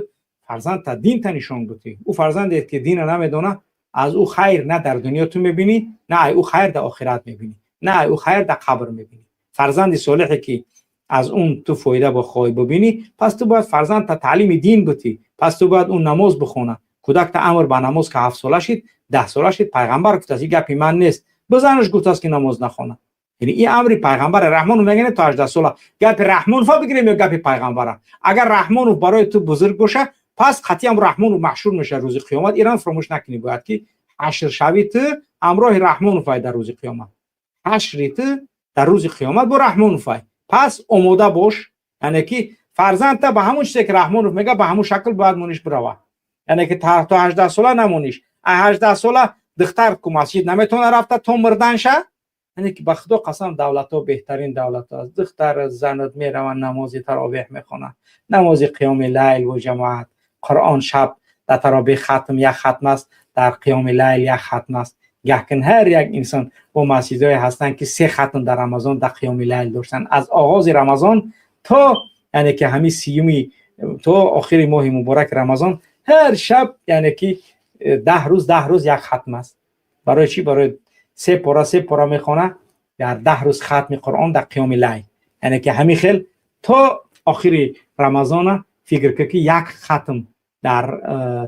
фарзандта динта нишон бутӣ. Ӯ фарзанде ки дина намедона, аз ӯ хайр на дар дунё ту мебинӣ, на ай ӯ хайр дар охират мебинӣ, на ай ӯ хайр дар қабр мебинӣ. Фарзанди солеҳе ки аз он ту фоида бихоҳӣ бибинӣ, пас ту бояд фарзандта таълими дин бутӣ. Пас ту бояд ӯ намоз бихона. Кӯдакта амр ба намоз ка 7 сола шид, 10 сола шид. Пайғамбар гуфтааст, ин гапи ман нест. Бизанаш, гуфтааст, ки намоз нахона. Яъне ин амри пайғамбар. Раҳмонов мегӯяд то 18 сола. Гапи Раҳмонова бигирем ё гапи пайғамбара? Агар Раҳмонов барои ту бузург боша, пас қатъиан Раҳмонов маҳшур мешавад рӯзи қиёмат. Ирам фаромӯш накунӣ, бояд ки ҳашр шави ту ҳамроҳи Раҳмоновай дар рӯзи қиёмат. Ҳашри ту дар рӯзи қиёмат бо Раҳмоновай. Пас омода бош, яъне ки фарзандта ба ҳамон чизе ки Раҳмонов мега, ба ҳамон шакл бояд мониш бирава. Яъне ки то 18 сола намониш. А 18 сола духтар ку масҷид наметавона рафта то мурданша. Яъне ки, ба Худо қасам, давлатҳо беҳтарин давлатҳо аст. Духтар, занат мераванд, намози таровеҳ мехонанд, намози қиёми лайл бо ҷамоат, Қуръон шаб дар таровеҳ хатм як хатм аст, дар қиёми лайл як хатм аст. Гаҳкин ҳар як инсон бо масҷидҳое ҳастанд, ки се хатм дар Рамазон дар қиёми лайл доштанд, аз оғози Рамазон то, яъне ки, ҳамин 30-уми, то охири моҳи мубораки Рамазон, ҳар шаб, яъне ки, 10 рӯз, 10 рӯз як хатм аст. Барои чӣ? Барои се пора, се пора мехона дар 10 рӯз, хатми Қуръон дар қиёми лайл. Яъне ки ҳамин хел то охири Рамазона фикр кун, ки як хатм дар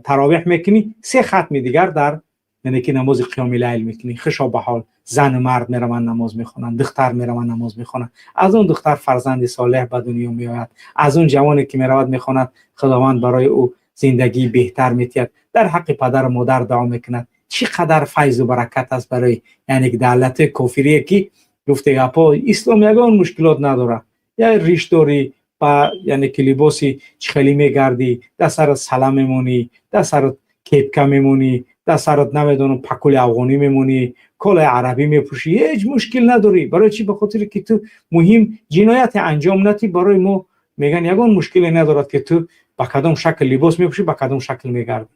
таровеҳ мекунӣ, се хатми дигар дар, яъне ки, намози қиёми лайл мекунӣ. Хушо ба ҳол зану мард мераванд, намоз мехонанд, духтар мераванд, намоз мехонанд. Аз он духтар фарзанди солеҳ ба дунё меояд. Аз он ҷавоне ки меравад, мехонад, Худованд барои ӯ зиндагии беҳтар метиҳад, дар ҳаққи падару модар дуо мекунад. Чӣ қадар файзу баракат аст барои, яъне ки, давлати кофирие ки гуфте гапо ислом ягон мушкилот надорад. Я риш дорӣ ба, яъне ки, либоси чӣ хеле мегардӣ, дар сарат сала мемонӣ, дар сарат кепка мемонӣ, дар сарат, намедонам, пакули афғонӣ мемонӣ, колаи арабӣ мепӯшӣ, ҳеҷ мушкил надорӣ. Барои чӣ? Ба хотире ки ту муҳим ҷинояте анҷом натӣ. Барои мо мегӯян, ягон мушкиле надорад, ки ту ба кадом шакл либос мепӯшӣ, ба кадом шакл мегардӣ.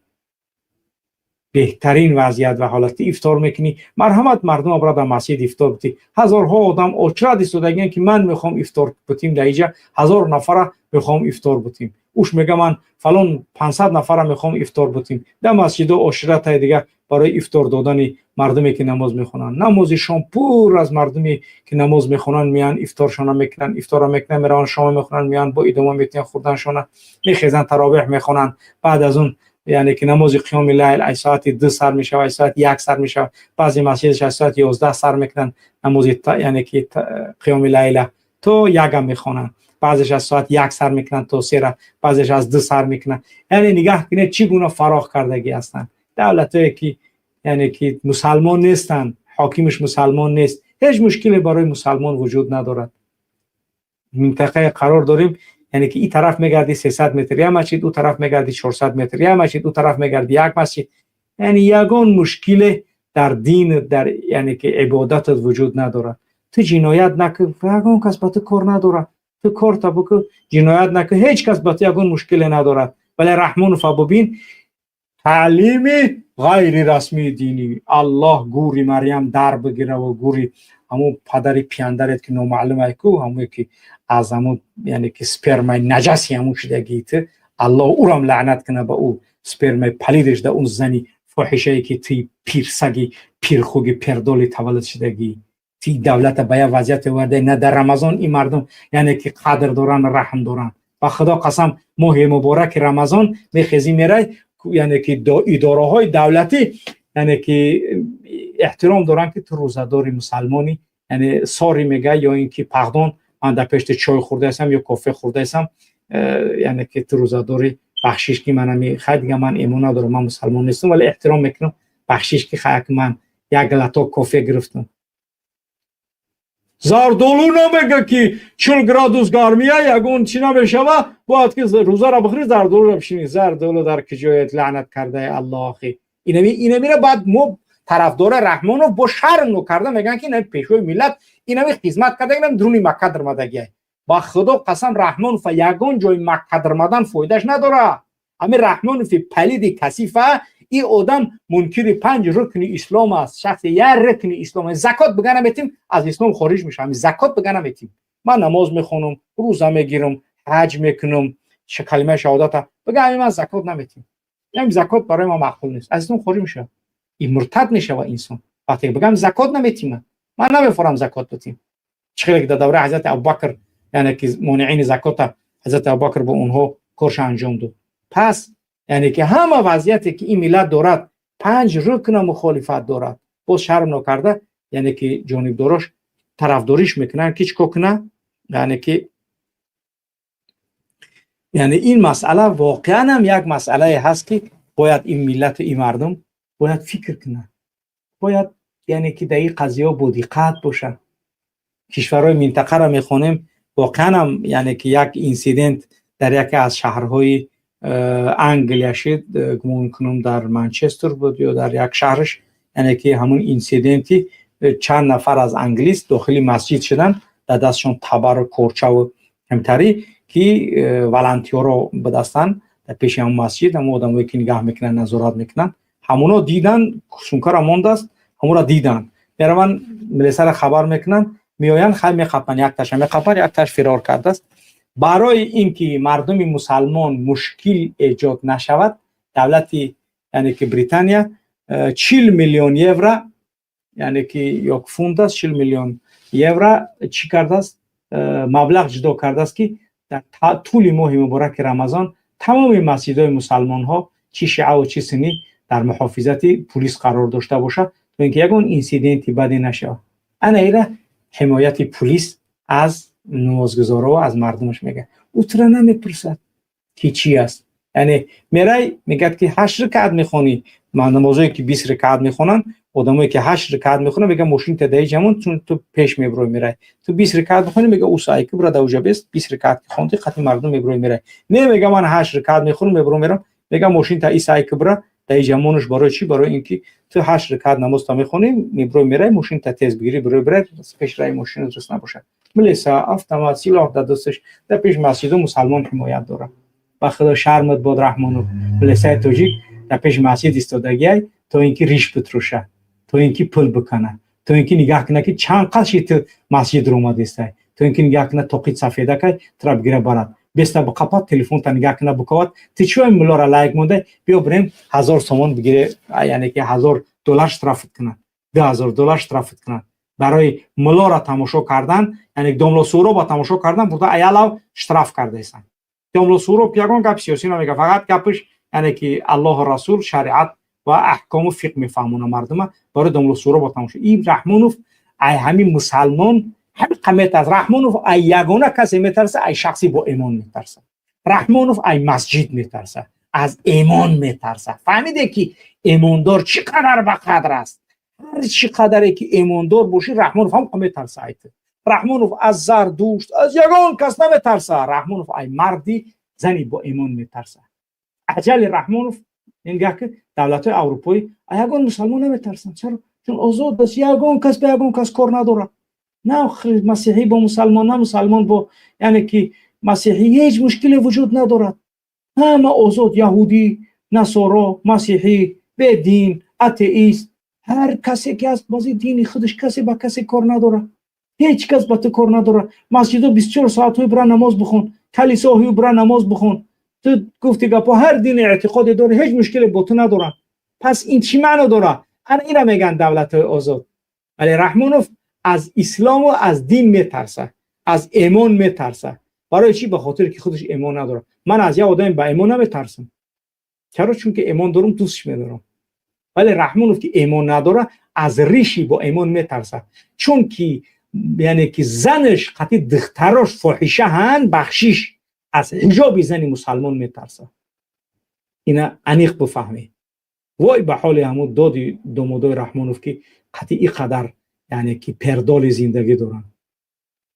Беҳтарин вазъият ва ҳолати ифтор мекунӣ, марҳамат, мардум абра дар масҷид ифтор бутӣ. Ҳазорҳо одам очрад истодагиян, ки ман мехоҳам ифтор бутим. Дар иҷа 1000 нафара мехоҳам ифтор бутим. Уш мега, ман фалон 500 нафара мехоҳам ифтор бутим. Дар масҷидо оширатай дига барои ифтор додани мардуме ки намоз мехонанд. Намози шом пур аз мардуме ки намоз мехонанд, меянд, ифторшона мекунанд, ифтора мекунанд, мераванд, шома мехонанд, меянд, бо идома метиҳанд хӯрданшона, мехезанд, таровеҳ мехонанд. Баъд аз он, яъне ки, намози қиёми лайл ай соати 2 сар мешавад, ай соати 1 сар мешавад. Баъзе масҷидаш аз соати 11 сар мекунанд намози, яъне ки, қиёми лайла, то 1-ам мехонанд. Баъзеш аз соати 1 сар мекунанд то 3-ра, баъзеш аз 2 сар мекунанд. Яъне нигаҳ кунед, чӣ гуна фароғ кардагӣ ҳастанд. Давлатое ки, яъне ки, мусалмон нестанд, ҳокимаш мусалмон нест, ҳеҷ мушкиле барои мусалмон вуҷуд надорад. Минтақае қарор дорем, яъне ки, ин тараф мегардӣ, 300 метр як масҷид, ӯ тараф мегардӣ, 400 метр як масҷид, ӯ тараф мегардӣ, як масҷид. Яъне ягон мушкиле дар дин, дар, яъне ки, ибодатат вуҷуд надорад. Ту ҷиноят накун, ягон кас ба ту кор надорад. Ту корта бикун, ҷиноят накун, ҳеҷ кас ба ту ягон мушкиле надорад. Вале Раҳмонова бубин, таълими ғайри расмии динӣ. Аллоҳ гури Марьям дар бигираву гури Ҳамун падари пияндарет, ки номаълумай ку, ҳамое ки аз ҳамун, яъне ки спермаи наҷаси ҳамун шидагии ту, Аллоҳ ӯрам лаънат куна ба ӯ спермаи палидаш да он зани фоҳишае, ки туи пирсаги пирхуги пердоли таваллуд шидагӣ. Ти давлата ба як вазъияте оварда, на дар Рамазон ин мардум, яъне ки қадр доранд, раҳм доранд. Ба Худо қасам, моҳи мубораки Рамазон мехезӣ, мерай, яъне ки идораҳои давлатӣ, яъне ки эҳтиром доранд, ки ту рӯзадори мусалмонӣ. Яъне sorry мега ё ин ки пардон, ман дар пешти чой хӯрдаастам ё кофе хӯрдаастам, яъне ки ту рӯзадорӣ, бахшиш, ки манами хай дига ман имон надорам, ман мусалмон нестам, вале эҳтиром мекунам, бахшиш, ки хай ман як глоток кофе гирифтам. Зардолу намега, ки 40 градус гармия ягон чӣ намешава, бояд ки рӯзаро бихӯри, зардолуро бишинӣ. Зардолу дар киҷоят, лаънат кардаи Аллоҳи. Инамира баъд мо тарафдора Раҳмонов бо шарм карда мегӯянд, ки инами пешвои миллат, инами хизмат карда, инами дуруни Макка дармадагиай. Ба Худо қасам, Раҳмонов ягон ҷои Макка дармадан фоидаш надорад. Ҳамин Раҳмонови палиди касифа, ин одам мункири панҷ рукни ислом аст. Шахси як рукни ислом, закот бига наметим, аз ислом хориҷ мешавам. Закот бига наметим, ман намоз мехонам, рӯза мегирам, ҳаҷ мекунам, калимаи шаҳодата бига, ҳамин ман закот наметим, ҳамин закот барои ман маъқул нест, аз ислом хориҷ мешавад. Ин муртад мешава инсон вақте бигам закот наметим, ман намефорам закот битим. Чӣ хеле ки дар давраи ҳазрати Абубакр, яъне ки монеини закота ҳазрати Абубакр бо онҳо корша анҷом дод. Пас, яъне ки ҳама вазъияте ки ин миллат дорад, панҷ рукна мухолифат дорад, боз шарм нокарда, яъне ки ҷонибдорош тарафдориш мекунанд, ки чӣ кор куна. Яъне ки яъне ин масъала воқеан ҳам як масъалае ҳаст, ки бояд ин миллату ин мардум бояд фикр кунанд, бояд, яъне ки дар ин қазияҳо бодиққат бошанд. Кишварҳои минтақаро мехонем, воқеан ҳам, яъне ки як инсидент дар яке аз шаҳрҳои Англия шид, гумон кунам, дар Манчестер буд ё дар як шаҳраш, яъне ки ҳамун инсиденти чанд нафар аз англис дохили масҷид шуданд, дар дастшон табару корчаву ҳамтарӣ, ки волонтёрро бидастанд дар пеши ҳамун масҷид, ҳамун одамое ки нигаҳ мекунанд, назорат мекунанд. Ҳамуно дидан, сумкара мондааст, ҳамуро дидан, мераванд, милисаро хабар мекунанд, меоянд, хай, меқапанд, якташа меқапанд, якташ фирор кардааст. Барои ин ки мардуми мусалмон мушкил эҷод нашавад, давлати, яъне ки Британия 40 миллион евро, яъне ки ё фунт аст, 40 миллион евро чӣ кардааст, маблағ ҷудо кардааст, ки дар тӯли моҳи мубораки Рамазон тамоми масҷидҳои мусалмонҳо, чӣ шиаву чӣ суннӣ, дар муҳофизати пулис қарор дошта бошад, то ин ки ягон инсиденти баде нашавад. Ана ира ҳимояти пулис аз намозгузоро, аз мардумаш мегӯяд. Ӯ тура намепурсад, ки чӣ аст. Яъне мерай, мегӯяд, ки ҳашт ракаат мехонӣ, намозое ки 20 ракаат мехонанд, одамое ки ҳашт ракаат мехонанд, мега мошин тадаи ҷамон, чун ту пеш мебурой, мерай, ту 20 ракаат мехонӣ, мега ӯ сайки бура да уҷа бест, 20 ракаат ки хонди, қати мардум мебурой, мерай. Не, мега, ман ҳашт ракаат мехонам, мебурам, мерам, мега мошин та и сайки бура даи ҷамонаш. Барои чӣ? Барои ин ки ту ҳашт ракаат намозта мехонӣ, мебурой, мерай, мошин та тез бигирӣ, бурой, бирай, пеш раи мошин дуруст набошад. Милиса, автомат, силоҳ дар дасташ, дар пеш масҷиду мусалмон ҳимоят дорад. Ба Худо, шармат бод, Раҳмонов. Милисаи тоҷик дар пеши масҷид истодагиай, то ин ки риш битруша, то ин ки пул бикана, то ин ки нигаҳ куна, ки чанд қадши ту масҷид ромадистай, то ин ки нигаҳ куна, тоқит сафеда кай, тура бигира, барад, беста биқапад, телефонта нигаҳ куна, бикавад: ту чӯ муллора лайк мондай, биё бирем, 1000 сомон бигире, яъне ки 1000 доллар штрафт кунад, 2000 доллар штрафт кунад. Барои муллора тамошо кардан, яъне домло Суҳроба тамошо кардан, бурда аялав штраф кардаистанд. Домло Суҳроб ягон гап сиёсӣ намега, фақат гапаш, яъне ки Аллоҳу Расул, шариат ва аҳкому фиқҳ мефаҳмона мардума. Барои домло Суҳроба тамошо, ин Раҳмонов ай ҳамин мусалмон ҳамиқа метарса. Раҳмонов ай ягона касе метарса, ай шахси бо эмон метарса. Раҳмонов ай масҷид метарса, аз эмон метарса. Фаҳмиде, ки эмондор чӣ қадар ба қадр аст? Ҳар чӣ қадаре ки эмондор бошӣ, Раҳмонов ҳам метарса ай ту. Раҳмонов аз Зардушт, аз ягон кас наметарса. Раҳмонов ай марди, зани бо эмон метарса. Аҷали Раҳмонов нигоҳ ки давлатҳои аврупоӣ ягон мусалмон наметарсанд. Чаро? Чун озод аст, ягон кас ба ягон кас кор надорад, на масеҳӣ бо мусалмон, на мусалмон бо, яъне ки масеҳӣ, ҳеҷ мушкиле вуҷуд надорад. Ҳама озод: яҳудӣ, насоро, масеҳӣ, бедин, атеист. Ҳар касе ки аст, бози дини худаш, касе ба касе кор надорад, ҳеҷ кас ба ту кор надорад. Масҷидо 24 соатҳои бира намоз бихон, калисоҳои бира намоз бихон. Ту гуфти гапо, ҳар дини эътиқоде дорӣ, ҳеҷ мушкиле бо ту надорад. Пас ин чӣ маъно дорад? Ана ина мегӯянд давлатҳои озод. Вале Раҳмонов аз ислому аз дин метарса, аз эмон метарса. Барои чӣ? Ба хотире ки худаш эмон надорад. Ман аз як одаме ба эмон наметарсам. Чаро? Чунки эмон дорум, дӯстш медорам. Вале Раҳмонов ки эмон надорад, аз риши бо эмон метарсад, чунки яъне ки занаш қати духтарош фоҳишаҳанд. Бахшиш, аз ҳиҷоби зани мусалмон метарсад. Ина аниқ бифаҳмед. Вой ба ҳоли ҳамун доди домодои Раҳмонов, ки қати и қадар, яъне ки пердоли зиндагӣ доранд.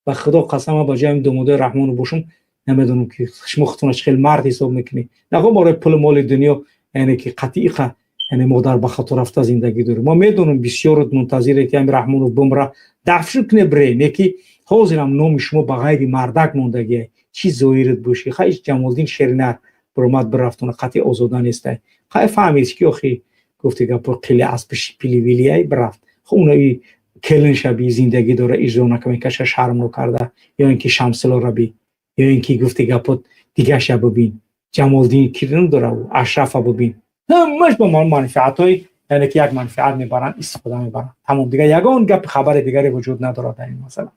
Ба Худо қасам, ба ҷои домодои Раҳмонов бошум, намедонам, ки шумо худтона чӣ хел мард ҳисоб мекунӣ. Нахо барои пулу моли дунё, яъне ки қати иқа, яъне модар ба хато рафта зиндагӣ дорӣ. Мо медонам, бисёрот мунтазире, ки ҳами Раҳмонов бумра, дафшур куне, бре не, ки ҳозирам номи шумо ба ғайри мардак мондагие. Чӣ зоҳират бошӣ? Хай, Ҷамолдин Шеринар биромад, бирафтона, қати озода нестай. Хай, фаҳмид, ки охи, гуфти гапо, қили аспи пиливилияй бирафт. Хо, унаи келинша би зиндагӣ дора, иҷро накамекаша, шармно карда, ё ин ки Шамсилора би, ё ин ки, гуфти гапо, дигаша бибин, Ҷамолдин кирин дора, Ашрафа бибин, ҳамаш ба манфиатҳои, яъне ки як манфиат мебаранд, истифода мебаранд, тамом. Дигар ягон гапи хабари дигаре вуҷуд надорад дар ин масъала.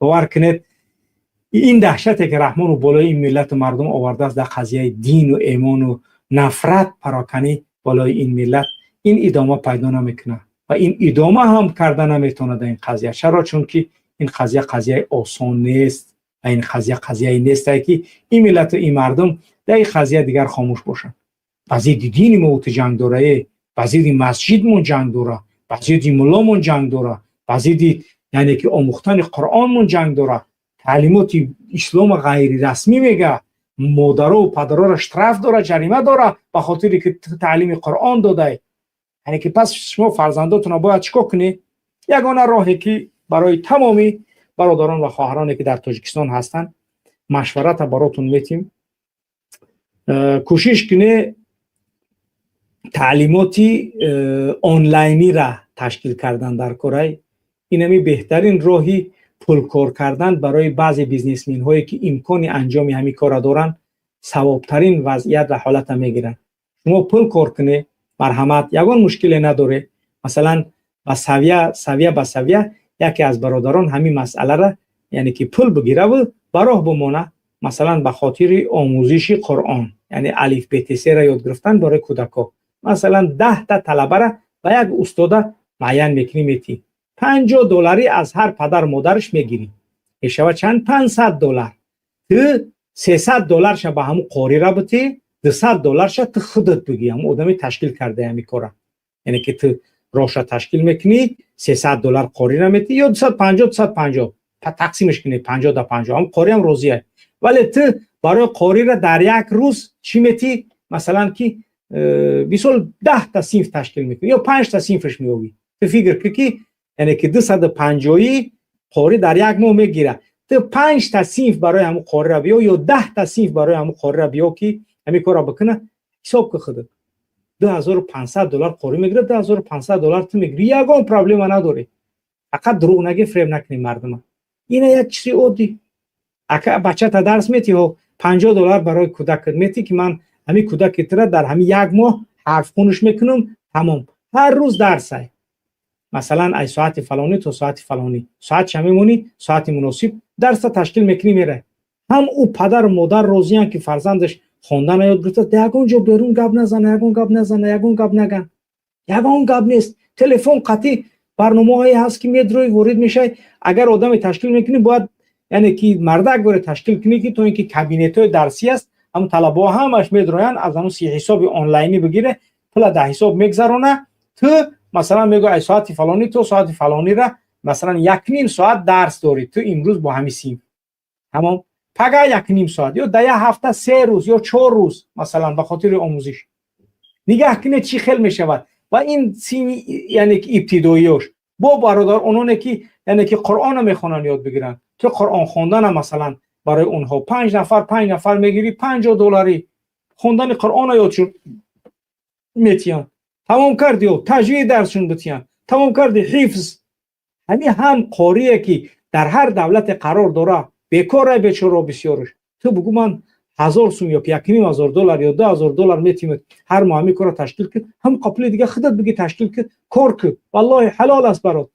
Бовар кунед, ин даҳшате ки Раҳмону болои ин миллату мардум овардааст дар қазияи дину эмону нафрат пароканӣ болои ин миллат, ин идома пайдо намекунад ва ин идома ҳам карда наметавонад дар ин қазия. Чаро? Чунки ин қазия қазияи осон нест ва ин қазия қазияе нестае, ки ин миллату ин мардум дар ин қазия дигар хомӯш бошанд. Ба зидди дини мо ту ҷанг дорае, ба зидди масҷидмон ҷанг дора, ба зидди мулломон ҷанг дора, ба зидди, яъне ки омӯхтани Қуръонмон ҷанг дора, таълимоти ислома ғайрирасмӣ мега, модарову падарора штраф дора, ҷарима дора, ба хотире ки таълими Қуръон додай. Яъне ки пас шумо фарзандотонро бояд чӣ кор кунед? Ягона роҳе ки барои тамоми бародарон ва хоҳароне, ки дар Тоҷикистон ҳастанд, машварата баротон метим: кӯшиш кунед таълимоти онлайнира ташкил кардан дар корай. Инами беҳтарин роҳи пулкор кардан барои баъзе бизнесменҳое, ки имкони анҷоми ҳамин корра доранд, савобтарин вазъият ва ҳолата мегиранд. Шумо пул кор кунед, марҳамат, ягон мушкиле надоре. Масалан, ба савия савия ба савия яке аз бародарон ҳамин масъалара, яъне ки пул бигираву ба роҳ бимона, масалан, ба хотири омӯзиши Қуръон, яъне алиф бтсра ёд гирифтан барои кӯдакҳо. Масалан, 10-та талабара ба як устода муайян мекунӣ, метӣ 50 долларӣ аз ҳар падару модараш мегирӣ, мешавад чанд? 500 доллар. Ту 300 долларша ба ҳамун қорира битӣ, 200 долларша ту худат бигӣ, ҳамун одаме ташкил кардаи ҳамин кора. Яъне ки ту роҳша ташкил мекунӣ, 300 доллар қорира метӣ ё 250, 250 тақсимаш кунӣ, 50 да 50, ҳамун қориам розия. Вале ту барои қорира дар як рӯз чӣ метӣ? Масалан, ки мисол 10-та синф ташкил мекунӣ ё панҷта синфаш меёбӣ. Ту фикр кун, ки яъне ки 250-ӣ қорӣ дар як моҳ мегирад. Ту панҷта синф барои ҳамун қорира биё ё 10-та синф барои ҳамун қорира биё, ки ҳамин корро бикуна. Ҳисоб ку худат: 2500 доллар қорӣ мегирад, 2500 доллар ту мегирӣ, ягон проблема надорӣ. Фақат дурӯғ нагӣ, фиреб накунӣ мардума. Ина як чизи оддӣ. Ака, бачата дарс метиҳо, 50 доллар барои кӯдакат метӣ, ки ман ҳамин кӯдаки тура дар ҳамин як моҳ ҳарфхунаш мекунам, тамом. Ҳар рӯз дарсай, масалан, аз соати фалонӣ то соати фалонӣ, соат ча мемонӣ, соати муносиб дарса ташкил мекунӣ, мерай. Ҳам ӯ падару модар розиянд, ки фарзандаш хондана ёд гирифта, ягон ҷо берун гап назана, ягон гап назана, ягон гап наган, ягон гап нест. Телефон қатъи барномаҳое ҳаст, ки медрои, ворид мешавӣ. Агар одаме ташкил мекунӣ, бояд, яъне ки мардак боре ташкил кунӣ, ки то ин ки кабинетҳои дарсӣ аст, ҳамун талабаҳо ҳамаш медроянд, аз ҳамун ҳисоби онлайнӣ бигире, пула дар ҳисоб мегзарона. Ту масалан мегӯ, ай соати фалонӣ то соати фалонира, масалан, 1,5 соат дарс дорӣ ту имрӯз бо ҳамин синф, тамом. Пага 1,5 соат ё дар як ҳафта 3 рӯз ё 4 рӯз, масалан, ба хотири омӯзиш. Нигаҳ кунед, чӣ хел мешавад. Ва ин синни, яъне ки ибтидоиёш бо бародар, ононе ки, яъне ки Қуръонро мехонанд, ёд бигиранд, ту Қуръон хондана, масалан, барои онҳо панҷ нафар, панҷ нафар мегирӣ, 50 долларӣ хондани Қуръонро ёд шуд метиҳанд. Тамом кардиё, таҷвид дарсшон битиян, тамом карди, ҳифз. Ҳамин ҳам қорие, ки дар ҳар давлате қарор дора, бекора, бечоро бисёрш. Ту бугӯ, ман 1000 сум ё 1500 доллар ё 2000 доллар метимед, ҳар моҳ ҳамин корро ташкил кун. Ҳам қапли дига худат биги, ташкил кун, кор кун, валлоҳи, ҳалол аст барот.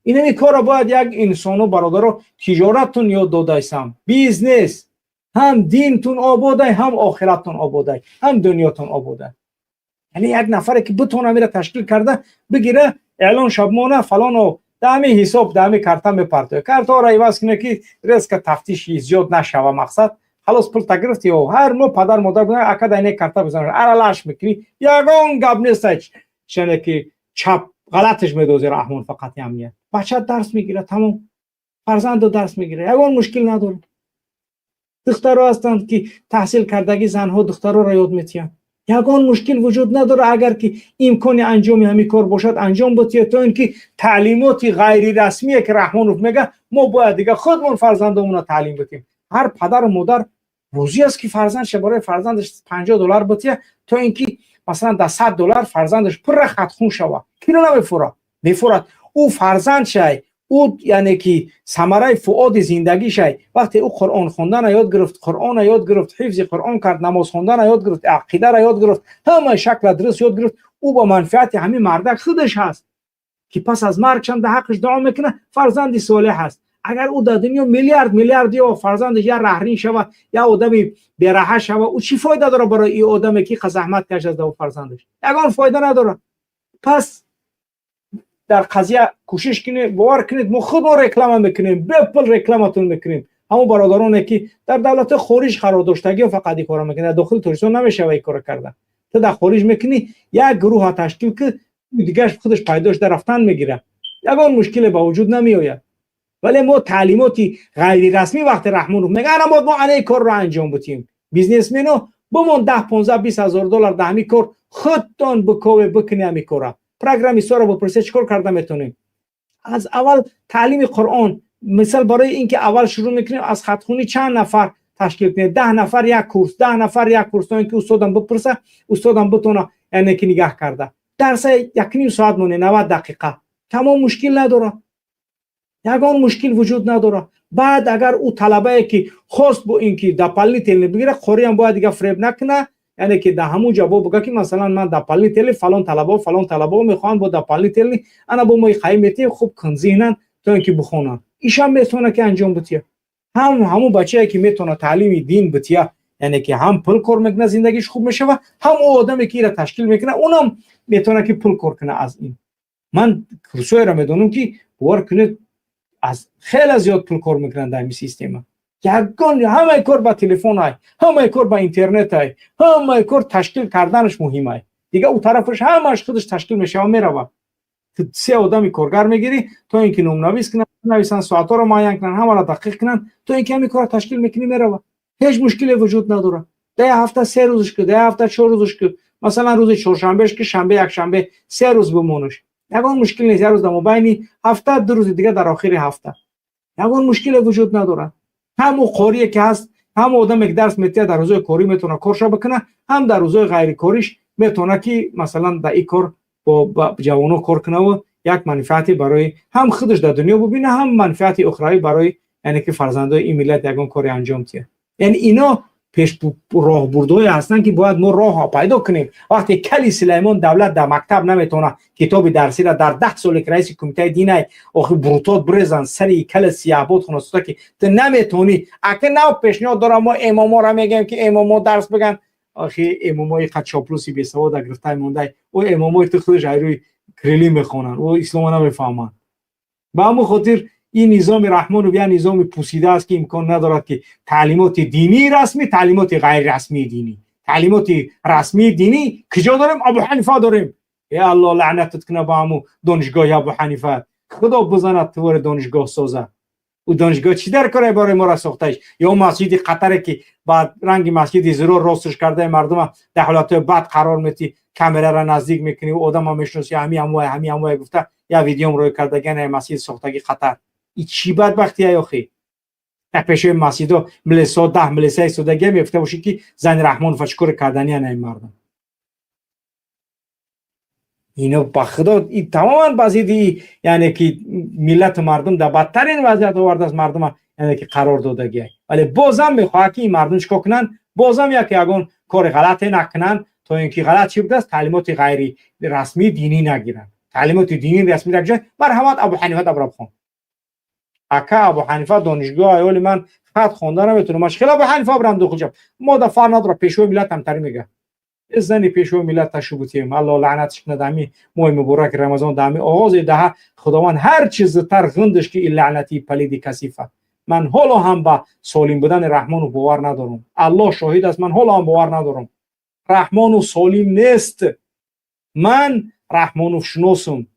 Инами корро бояд як инсону, бародаро, тиҷораттун ёд додайсам, бизнес. Ҳам динтун ободай, ҳам охираттун ободай, ҳам дунётун ободай. Яъне як нафаре, ки битона мера ташкил карда бигира, эълон шабмона фалоно да ҳамин ҳисоб, да ҳамин карта мепартоя, картаҳоро иваз куне, ки резко тафтиши зиёд нашава. Мақсад, халос, пул та гирифти, ё ҳар моҳ падар модар ака да ине карта бизан, аралаш мекунӣ, ягон гап неста, чене ки чап ғалаташ медози. Раҳмон фақат амният, бача дарс мегирад, тамом, фарзанду дарс мегирад, ягон мушкил надорад. Духтаро ҳастанд, ки таҳсил кардагӣ занҳо духтароро ёд метиҳанд, ягон мушкил вуҷуд надорад. Агар ки имкони анҷоми ҳамин кор бошад, анҷом бутиҳед, то ин ки таълимоти ғайрирасмие, ки Раҳмонов мега, мо бояд дига худмон фарзандомонро таълим битем. Ҳар падару модар розӣ аст, ки фарзандша, барои фарзандаш 50 доллар бития, то ин ки масалан дар 100 доллар фарзандаш пурра хатхун шава. Кино намефурад, мефурад. Ӯ фарзандшай, ӯ яъне ки самараи фуоди зиндагишай. Вақте ӯ Қуръон хондана ёд гирифт, Қуръона ёд гирифт, ҳифзи Қуръон кард, намоз хондана ёд гирифт, ақидара ёд гирифт, ҳамаи шакла дуруст ёд гирифт, ӯ ба манфиати ҳамин мардак худаш ҳаст, ки пас аз маргшам дар ҳаққаш дуо мекунад, фарзанди солеҳ аст. Агар ӯ дар дунё миллиард миллиард ё фарзандаш я раҳрин шава, я одами бераҳа шава, ӯ чӣ фоида дорад барои ин одаме, ки заҳмат кашад? Ӯ фарзандаш ягон фоида надорад. Пас дар қазия кӯшиш кунед, бовар кунед, мо худмо реклама мекунем, бепул рекламатон мекунем. Ҳамон бародароне, ки дар давлатҳои хориҷ қарор доштагиё, фақат ин корро мекунад. Дар дохили Тоҷикистон намешава ин корро карда. Ту дар хориҷ мекунӣ, як гурӯҳа ташкил ки дигараш худаш пайдо шуда рафтан мегирад, ягон мушкиле ба вуҷуд намеояд. Вале мо таълимоти ғайрирасмӣ, вақте Раҳмонов мега, ана мо анаи корро анҷом бутем. Бизнесмено бимон, 10, 15, 20 ҳазор доллар дар ҳамин кор худтон бикове, бикунӣ ҳамин корра. Программистҳоро бипурсе, чӣ кор карда метавонем? Аз аввал таълими Қуръон, мисал, барои ин ки аввал шурӯъ мекунем аз хатхунӣ, чанд нафар ташкил кунед, 10 нафар як курс, 10 нафар як курс, то ин ки устодам бипурса, устодам битона, яъне ки нигаҳ карда дарса 1,5 соат моне, 90 дақиқа, тамом, мушкил надорад, ягон мушкил вуҷуд надорад. Баъд агар ӯ талабае, ки хост бо ин ки дополнительный бигира, қориам бояд дига фреб накуна, яъне ки дар ҳамун ҷо бо буга, ки масалан ман дополнительный, фалон талабо, фалон талабо мехоҳанд бо дополнительный, ана бо мо қаим метиҳем, хуб зиҳнан, то ин ки бихонанд. Ишам метавона, ки анҷом бития. Ҳам ҳамун бачае, ки метавона таълими дин бития, яъне ки ҳам пул кор мекунад, зиндагиш хуб мешава, ҳам ӯ одаме, ки ира ташкил мекунад, унам метавона, ки пул кор кунад аз ин. Ман курсоеро медонам, ки, бовар кунед, аз хеле зиёд пул кор мекунанд дар ҳамин система. Ягон ҳамаи кор ба телефон ай, ҳамаи кор ба интернет ай, ҳамаи кор ташкил карданаш муҳим ай. Дига ӯ тарафаш ҳамааш худаш ташкил мешава, мерава. Се одами коргар мегирӣ, то ин ки номнавис кунанд, нависанд, соатҳоро муайян кунанд, ҳамаро дақиқ кунанд, то ин ки ҳамин корро ташкил мекунӣ, мерава, ҳеҷ мушкиле вуҷуд надорад. Дар як ҳафта 3 рӯзш ку, дар як ҳафта 4 рӯзш ку, масалан, рӯзи чоршанбеш ки, шанбе, якшанбе, 3 рӯз бимонаш, ягон мушкил нест. Як рӯз дар мобайни ҳафта, 2 рӯзи дига дар охири ҳафта, ягон мушкиле вуҷуд надорад. Ҳам ӯ қорие, ки ҳаст, ҳам одаме, ки дарс метиҳад, дар рӯзои корӣ метавона корша бикунад, ҳам дар рӯзои ғайрикориш метавона, ки масалан дар ин кор бо ҷавоно кор кунаву як манфиате барои ҳам худаш дар дунё бубина, ҳам манфиати ухравӣ барои, яъне ки фарзандои ин миллат ягон коре анҷом диҳад. Яъне ино пеш роҳбурдҳое ҳастанд, ки бояд мо роҳ пайдо кунем. Вақте кали Сулаймон давлат дар мактаб наметавона китоби дарсиро дар 10 соле, ки раиси кумитаи динай, охи брутот брезан сари кали сияҳбод хонасота, ки ту наметавонӣ. Ака, нав пешниҳод дорам, мо эмоморо мегӯем, ки эмомо дарс биган. Охи эмомои қадчоплуси бесавода гирифтай мондай, ӯ эмомои ту худаш айрӯи крили мехонанд, ӯ ислома намефаҳманд. Ба ҳамон хотир ин низоми Раҳмонов як низоми пусида аст, ки имкон надорад, ки таълимоти динии расмӣ, таълимоти ғайрирасмии динӣ. Таълимоти расмии динӣ куҷо дорем? Абу Ҳанифа дорем. Е Алло, лаънатат куна ба ҳаму донишгоҳи Абу Ҳанифа, Худо бизанад тувори донишгоҳ соза. Ӯ донишгоҳ чӣ дар кора барои моро сохтаиш? Ё масҷиди Қатаре, ки ба ранги масҷиди Зирор ростш кардаи, мардума дар ҳолатҳои бад қарор метӣ, камерара наздик мекунӣ, одама мешиноси, ҳами ҳамвай, ҳами ҳамвай гуфта, як видеом рӯй кардаган, масҷиди сохтаги Қатар. И чӣ бадбахтия, охи? Дар пешои масҷидо милисо, 10 милиса истодагия, мегуфта бошӣ, ки зани Раҳмонова чӣ коре кардания на ин мардум. Ино ба худо и тамоман ба зидди, яъне ки миллату мардум дар бадтарин вазъият овардааст мардума, яъне ки қарор додагия. Вале бозам мехоҳад, ки ин мардум чикор кунанд? Бозам яке ягон кори ғалате накунанд, то ин ки ғалат чӣ будааст? Таълимоти ғайри расмии динӣ нагиранд. Таълимоти динии расмӣ дар ҷой, марҳамат, Абу Ҳанифа дабрабхон. Ака, Абу Ҳанифа донишгоҳ аёли ман хат хонда наметавонам. Ман хеле Абу Ҳанифа бирам дохил шавам? Мо да фарқ надорад, пешвои миллат ҳамтарӣ мега. Зани пешвои миллат ташубутем, Алло лаънатш кунад. Ҳами моҳи мубораки Рамазон, да ҳами оғози даҳа Худованд ҳар чи зудтар ғундаш ки ин лаънатии палиди касифа. Ман ҳоло ҳам ба солим будани Раҳмонов бовар надорам. Аллоҳ шоҳид аст, ман ҳоло ҳам бовар надорам. Раҳмонов солим нест. Ман Раҳмонов шиносум.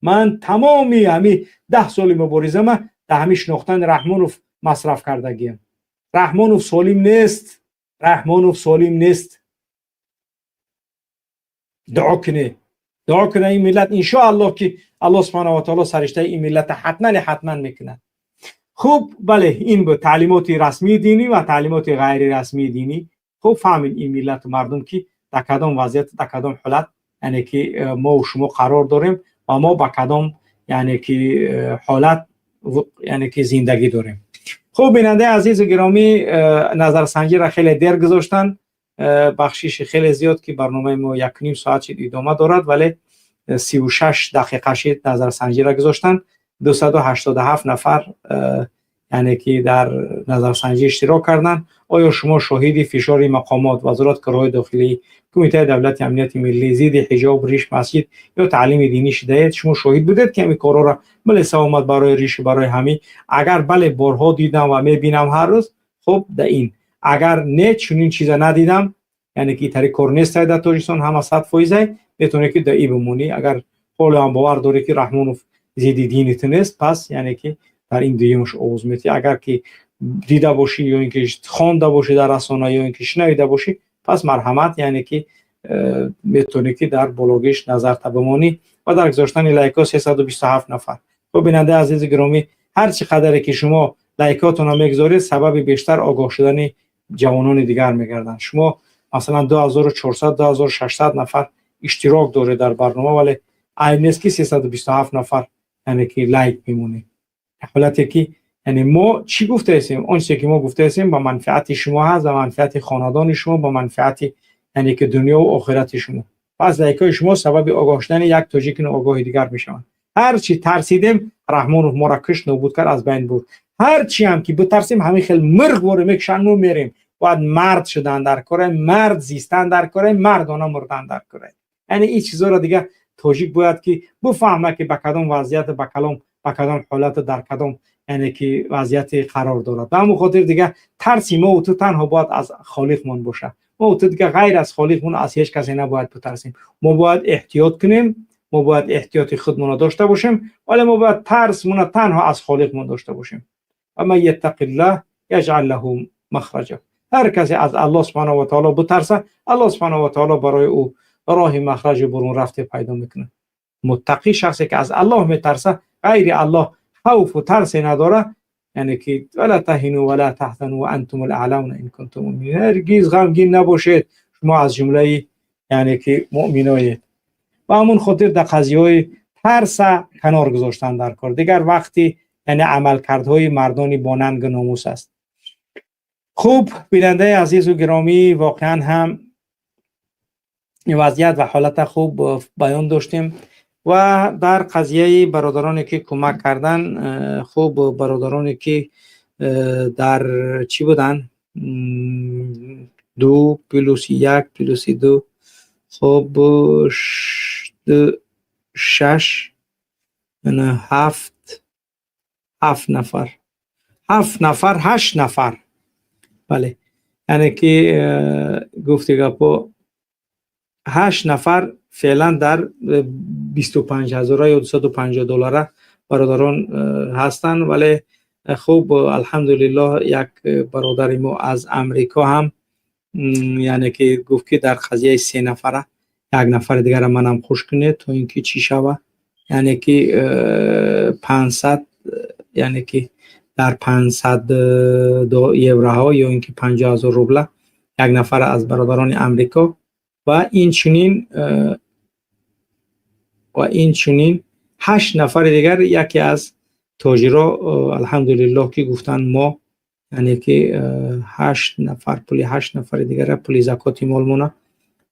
Ман тамоми ҳами 10 соли муборизама дар ҳами шинохтани Раҳмонов масраф кардагиям. Раҳмонов солим нест, Раҳмонов солим нест. Дуо кунед, дуо кунед ин миллат. Иншоаллоҳ, ки Аллоҳ субҳанаву ва таоло сариштаи ин миллата ҳатман ҳатман мекунад. Хуб, бале, ин буд таълимоти расмии динӣ ва таълимоти ғайрирасмии динӣ. Хуб фаҳмид ин миллату мардум, ки дар кадом вазъият, дар кадом ҳолат, яъне ки мову шумо қарор дорем ва мо ба кадом, яъне ки ҳолат, яъне ки зиндагӣ дорем. Хуб, бинандаи азизу гиромӣ, назарсанҷиро хеле дер гузоштанд. Бахшиши хеле зиёд, ки барномаи мо 1,5 соат шид идома дорад, вале 36 дақиқа шид назарсанҷиро гузоштанд. 287 нафар, яъне ки дар назарсанҷӣ иштирок карданд. Оё шумо шоҳиди фишори мақомот, Вазорат корҳои дохилӣ, Кумитаи давлати амнияти миллӣ зидди ҳиҷоб, риш, масҷид ё таълими динӣ шудаед? Шумо шоҳид будед, ки ҳамин корҳоро милиса омад барои ришу барои ҳамин? Агар бале, борҳо дидам ва мебинам ҳар рӯз. Хуб, да ин агар не, чунин чиза надидам, яъне ки итари кор нестай дар Тоҷикистон, ҳама 100%-ай, метавонӣ ки да и бимонӣ. Агар ҳоло ҳам бовар дорӣ, ки Раҳмонов зидди дини ту нест, пас яъне ки дар ин дуюмаш овоз метиҳӣ. Агар ки дида бошӣ ё ин ки хонда бошӣ дар расона, ё ин ки шунавида бошӣ, пас марҳамат, яъне ки метавонӣ ки дар бологиш назарта бимонӣ. Ва дар гузоштани лайкҳо 327 нафар. Хуб, бинандаи азизи гиромӣ, ҳар чӣ қадаре ки шумо лайкҳотонро мегузоред, сабаби бештар огоҳ шудани ҷавонони дигар мегарданд. Шумо масалан 2400, 2600 нафар иштирок доред дар барнома, вале айб нест, ки 327 нафар, яъне ки лайк мемонед. Ҳолате ки, яъне мо чӣ гуфтаестем? Он чизе ки мо гуфтаестем, ба манфиати шумо ҳаст, ба манфиати хонадони шумо, ба манфиати, яъне ки дунёву охирати шумо. Пас лайкҳои шумо сабаби огоҳ шудани як тоҷики ноогоҳи дигар мешаванд. Ҳар чӣ тарсидем, Раҳмонов моро кишт, нобуд кард, аз байн бурд. Ҳар чӣ ҳам ки битарсем, ҳамин хел мирғ воре мекушанду мерем. Бояд мард шудан дар кора, мард зистан дар кора, мардона мурдан дар кора. Яъне ин чизоро дига тоҷик бояд ки бифаҳма, ки ба кадом вазъият, ба кадом ҳолату дар кадом, яъне ки вазъияте қарор дорад. Ба ҳамон хотир дига тарси мо ту танҳо бояд аз холиқмон бошад. Мо ту дига ғайр аз холиқмон аз ҳеҷ касе набояд битарсем. Мо бояд эҳтиёт кунем, мо бояд эҳтиёти худмонро дошта бошем, вале мо бояд тарсмона танҳо аз холиқмон дошта бошем. ومن يتق الله يجعل له مخرجا. Ҳар касе аз Аллоҳ субҳанаву ва таоло битарса, Аллоҳ субҳанаву ва таоло барои ӯ роҳи махраҷи бурун рафте пайдо мекунад. Муттақӣ шахсе ки аз Аллоҳ метарса, ғайри Аллоҳ хавфу тарсе надора. Яъне ки ولا تهنوا ولا تحزنوا وأنتم الأعلون إن كنتم مؤمنين. Ҳаргиз ғамгин набошед, шумо аз ҷумлаи, яъне ки муъминоед. Ба ҳамон хотир дар қазияҳои тарса канор гузоштан дар кор. Дигар вақти, яъне амалкардҳои мардони бонангу номус аст. Хуб, бинандаи азизу гиромӣ, воқеан ҳам вазъият ва ҳолата хуб баён доштем. Ва дар қазияи бародароне ки кӯмак кардан, хуб, бародароне ки дар чӣ буданд, ду плюси як плюси ду, хуб, шаш, ҳафт, ҳафт нафар, ҳафт нафар, ҳашт нафар, бале, яъне ки гуфти гапо, ҳашт нафар феълан дар 25 ҳазора ё 250 доллара бародарон ҳастанд. Вале хуб, алҳамдулиллоҳ, як бародари мо аз Амрико ҳам, яъне ки гуфт, ки дар қазияи се нафара як нафари дигара манам хуш кунед, то ин ки чӣ шава, яъне ки 500, яъне ки дар 500 евроҳо ё ин ки 50 000 рубла як нафар аз бародарони Амрико. Ва инчунин Ва инчунин 8 нафари дигар яке аз тоҷиро, алҳамдулиллоҳ, ки гуфтанд мо, яъне ки 8 нафар пули 8 нафари дигара, пули закоти молмона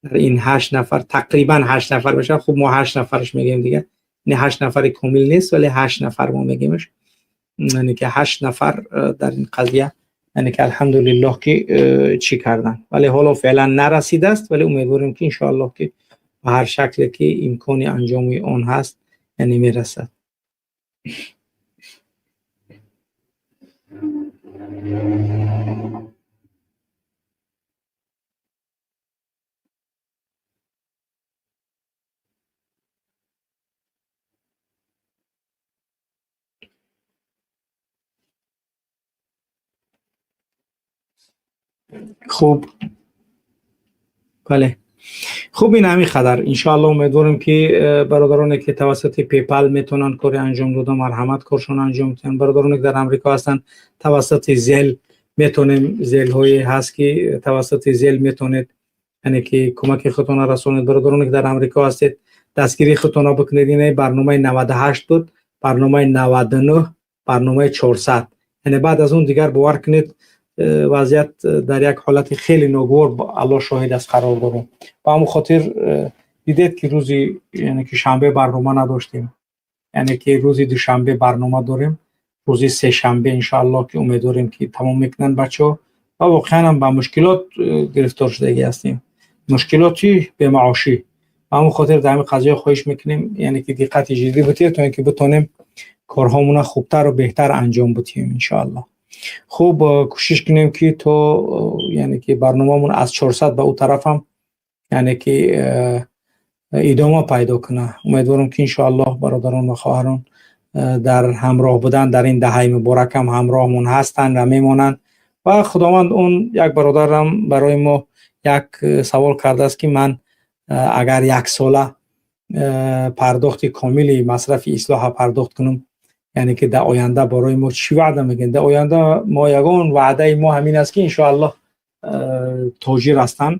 дар ин 8 нафар, тақрибан 8 нафар мешавад. Хуб, мо 8 нафараш мегӯем дигар, не, 8 нафари комил нест, вале 8 нафар мо мегӯемш, яъне ки 8 нафар дар ин қазия, яъне ки алҳамдулиллоҳ ки чӣ кардан, вале ҳоло феълан нарасидааст, вале умедворем ки иншоаллоҳ ки ба ҳар шакле ки имкони анҷоми он ҳаст, яъне мерасад. Хуб, бале, хуб, ин ҳамин қадар. Иншоалло умедворем ки бародароне ки тавассути PayPal метавонанд кори анҷом дода, марҳамат, коршон анҷом диҳанд. Бародароне ки дар Амрико ҳастанд, тавассути Zelle метавонем, Zelle ҳое ҳаст ки тавассути Zelle метавонед, яъне ки кӯмаки худтонро расонед. Бародароне ки дар Амрико ҳастед, дастгирии худтонро бикунед. Ин барномаи 98 буд, барномаи 99, барномаи 400, яъне баъд аз он дигар, бовар кунед, вазъият дар як ҳолати хеле ногувор, Аллоҳ шоҳид аст, қарор дорем. Ба ҳамон хотир дидед ки рӯзи, яъне ки шанбе барнома надоштем, яъне ки рӯзи душанбе барнома дорем, рӯзи сешанбе иншоаллоҳ ки умедворем ки тамом мекунанд бачаҳо. Ва воқеан ҳам ба мушкилот гирифтор шудагӣ ҳастем, мушкилоти бемаошӣ. Ба ҳамон хотир дар ҳамин қазия хоҳиш мекунем, яъне ки диққати ҷиддӣ бутиҳед, то ин ки битонем корҳомона хубтару беҳтар анҷом бутиҳем иншоаллоҳ. Хуб, кӯшиш кунем ки то, яъне ки барномамон аз 400 ба ӯ тарафам, яъне ки идома пайдо кунад. Умедворам ки иншоаллоҳ бародарон ва хоҳарон дар ҳамроҳ будан дар ин даҳаи муборакам ҳамроҳмон ҳастанд ва мемонанд. Ва Худованд, он як бародарам барои мо як савол кардааст ки ман агар яксола пардохти комили масрафи ислоҳа пардохт кунам, яъне ки дар оянда барои мо чӣ ваъда мекунед? Дар оянда мо ягон ваъдаи мо ҳамин аст ки иншоаллоҳ тоҷир ҳастанд,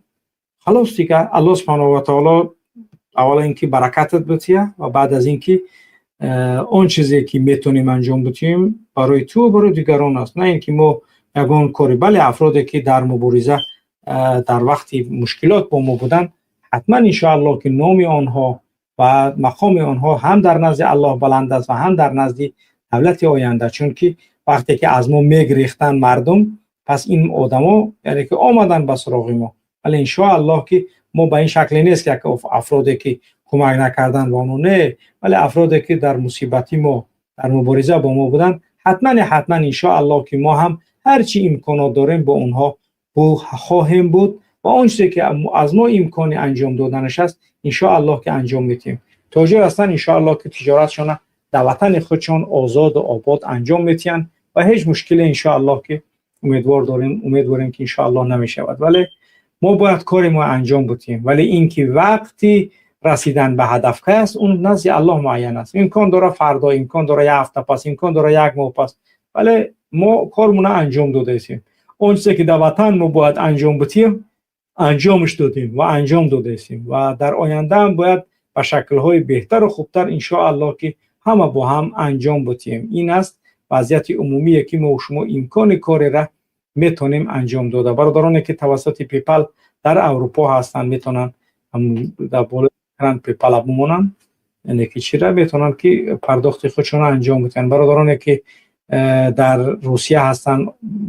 халос дигар. Аллоҳ субҳанаҳу ва таоло аввала ин ки баракатат бития ва баъд аз ин ки он чизе ки метавонем анҷом битиҳем, барои ту ва барои дигарон аст, на ин ки мо ягон кори. Бале, афроде ки дар мубориза дар вақти мушкилот бо мо буданд, ҳатман иншоаллоҳ ки номи онҳо ва мақоми онҳо ҳам дар назди Аллоҳ баланд аст ва ҳам дар назди давлати оянда, чунки вақте ки аз мо мегирехтанд мардум, пас ин одамо, яъне ки омаданд ба суроғи мо. Вале иншоаллоҳ ки мо ба ин шакле нест ки як афроде ки кӯмак накарданд ба онҳо, не, вале афроде ки дар мусибати мо, дар мубориза бо мо буданд, ҳатман ҳатман иншоаллоҳ ки мо ҳам ҳар чӣ имконот дорем, бо онҳо хоҳем буд ва он чизе ки аз мо имкони анҷом доданаш аст, иншоаллоҳ ки анҷом медиҳем. Тоҷир ҳастанд, иншоаллоҳ ки тиҷоратшона дар ватани худшон озоду обод анҷом медиҳанд ва ҳеҷ мушкиле иншоаллоҳ ки умедвор дорем, умедворем ки иншоаллоҳ намешавад. Вале мо бояд кори мо анҷом бутиҳем. Вале ин ки вақти расидан ба ҳадаф кай аст, он назди Аллоҳ муайян аст. Имкон дора фардо, имкон дора як ҳафта пас, имкон дора як моҳ пас, вале мо кормона анҷом додаистем. Он чизе ки дар ватан мо бояд анҷом бутиҳем, анҷомаш додем ва анҷом додаистем ва дар ояндаам бояд ба шаклҳои беҳтару хубтар иншоаллоҳ ки ҳама бо ҳам анҷом бутиҳем. Ин аст вазъияти умумие ки мо шумо имкони корера метавонем анҷом дода. Бародароне ки тавассути PayPal дар Аврупо ҳастанд, метавонанд дар болои экран PayPal бимонанд, яъне ки чира метавонанд ки пардохти худшонро анҷом бидиҳанд. Бародароне ки дар Русия ҳастанд,